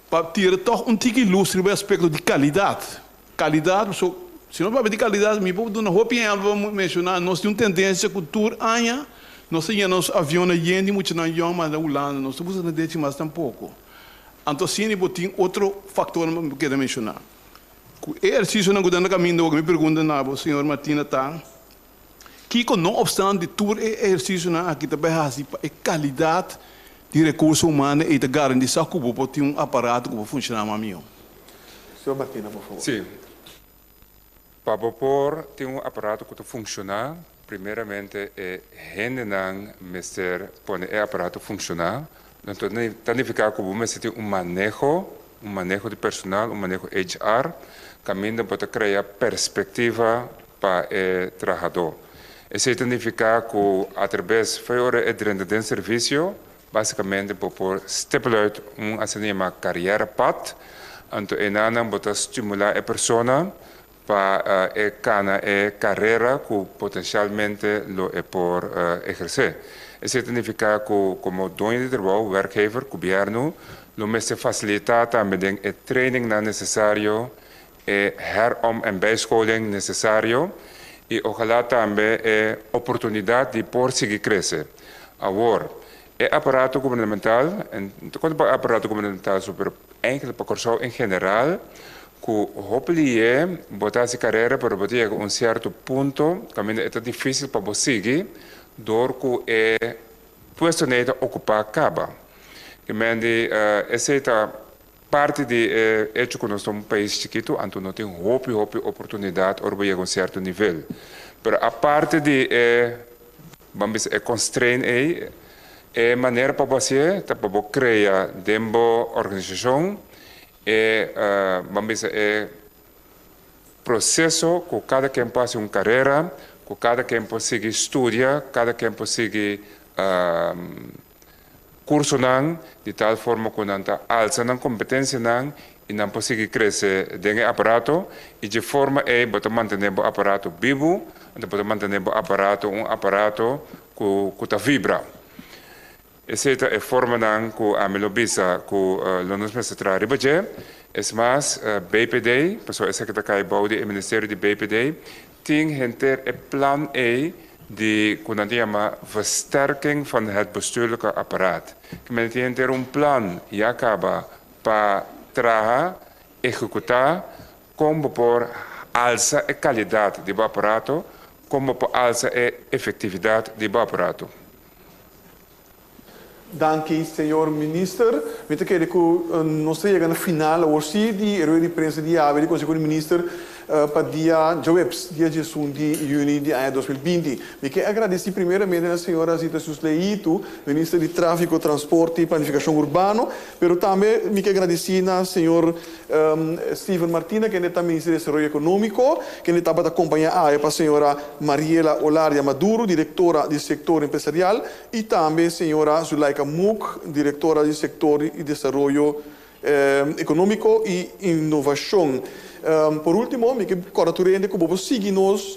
pa tira toch un tiki lus riba aspekto di kalidat. Kalidat, so, si no papia di kalidat, mi por duna hopi ehèmpel menshoná, nos tin un tendensia ku tur aña, nos tin nos avion yen di muchanan yòn manda Hulanda, nos no ta usa na mas tampoko. Anto asina bo tin otro faktor ku ke menshoná. Ku ehersisionan ku ta na kaminda, mi pregunta na bo, señor Martina, ta, kiko no opstante tur e ehersisionan aki ta hasi pa e kalidat di rekurso humano i ta garantisá ku bo tin un aparato ku ta funshoná mas mihó. Señor Martina, por fabor. Si. Pa por tin un aparato ku ta funshoná, primeramente e hendenan mester pone e aparato funshoná. Anto, ta nifiká ku mester tin un maneho di personal, un maneho HR, kaminda pa krea perspektiva pa e trahadó. Esei ta nifiká ku atraves di e drenta den servisio, básikamente por stippel un asina yamá carrièrepad, anto einan bo ta stimulá e persona pa e kana e karera ku potensialmente lo e por ehersé. Esei ta nifiká ku komo doño di trabou, werkgever, gobièrnu, lo mester fasilitá tambe e training nesesario, e herom- en bijscholing nesesario i ohalá tambe e oportunidat di por sigui krese. Awor, e aparato gubernamental, en kuantu aparato gubernamental super eigenlijk pa Kòrsou en general, ku hopelijk bo ta hasi karera, pero bo ta yega un sierto punto, kaminda ta difísil pa bo sigui, dor ku e puesto ei ta okupá kaba. Ke men di esei ta parti di echo ku nos ta un pais chikitu, anto no tin hopi hopi oportunidat ora yega un sierto nivel. Pero aparte di ban bisa e constraint ei, e manera pa bo ta pa krea den bo organisashon e ban bisa e proseso ku kada ken por hasi un karera, ku kada ken por sigui studia, kada ken por sigui kursonan di tal forma ku nan ta alsa nan kompetensianan i nan por sigui krese den e aparato i di forma ei bo ta mantené e aparato bibu, anto bo ta mantené e aparato un aparato ku ta vibra. Esei ta e formanan ku ami lo bisa ku lo nos mester traha riba dje. Es mas, BPD, pasobra esaki ta kai bou di e ministerio di BPD, tin henter e plan ei. di ku nan ta yama versterking van het bestuurlijke apparaat. Ke men tin henter un plan ya kaba pa traha, ehekutá kon bo por alsa e kalidat di bo aparato, kon bo por alsa e efektividat di bo aparato. Danki señor Minister. Mi ta kere ku nos ta yega na final awor si di e rueda di prensa di awe di Conseho di Minister pa dia djaweps, dia diesun di yüni di aña 2020. Mi ke agradesí primeramente na señora Zita Susleitu, Minister di Tráfiko, Transporte i Planifikashon Urbano, pero tambe mi ke agradesí na señor Steven Martina, kende ta Minister di Desaroyo Ekonómiko, kende tabata kompañá awe pa señora Mariela Olaria Maduro, Direktora di Sektor Empresarial, I tambe señora Zulaika Mook, direktora di Sektor di Desaroyo Ekonómiko i Inovashon. Por último, mi ke kòrda tur hende ku bo por sigui nos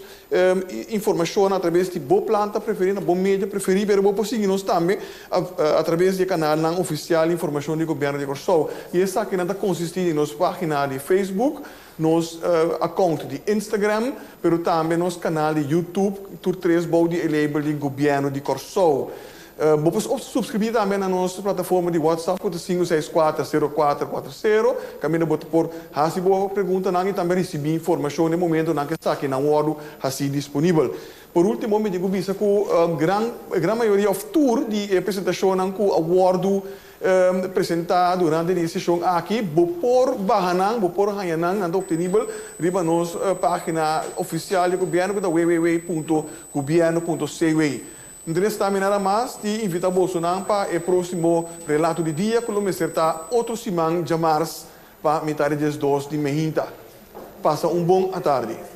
informashonnan atraves di bo planta preferí, na bo media preferí, pero bo por sigui nos tambe atraves di e kanalnan ofisial di informashon di Gobièrnu di Kòrsou. I esakinan ta konsistí di nos página di Facebook, nos account di Instagram, pero tambe nos canal di YouTube, tur tres bou di e label di Gobièrnu di Kòrsou. Bo por subscribí tambe na nos plataforma di WhatsApp ku ta 564 0440, kaminda bo ta por hasi bo preguntanan i tambe risibí informashon den momentonan ku esakinan wòrdu hasí disponibel. Por último, mi tin ku bisa ku gran gran mayoria òf tur di e presentashonnan ku a wòrdu presentá durante di e seshon aki, bo por baha nan, bo por haña nan, nan ta optenibel riba nos página ofisial di gobièrnu ku ta www.gobierno.cw. Entonces ta mi nada mas di invitá bosonan pa e próksimo Relato di Dia ku lo mester ta otro siman djamars pa mitad di 12 di mehinta. Pasa un bon atardi.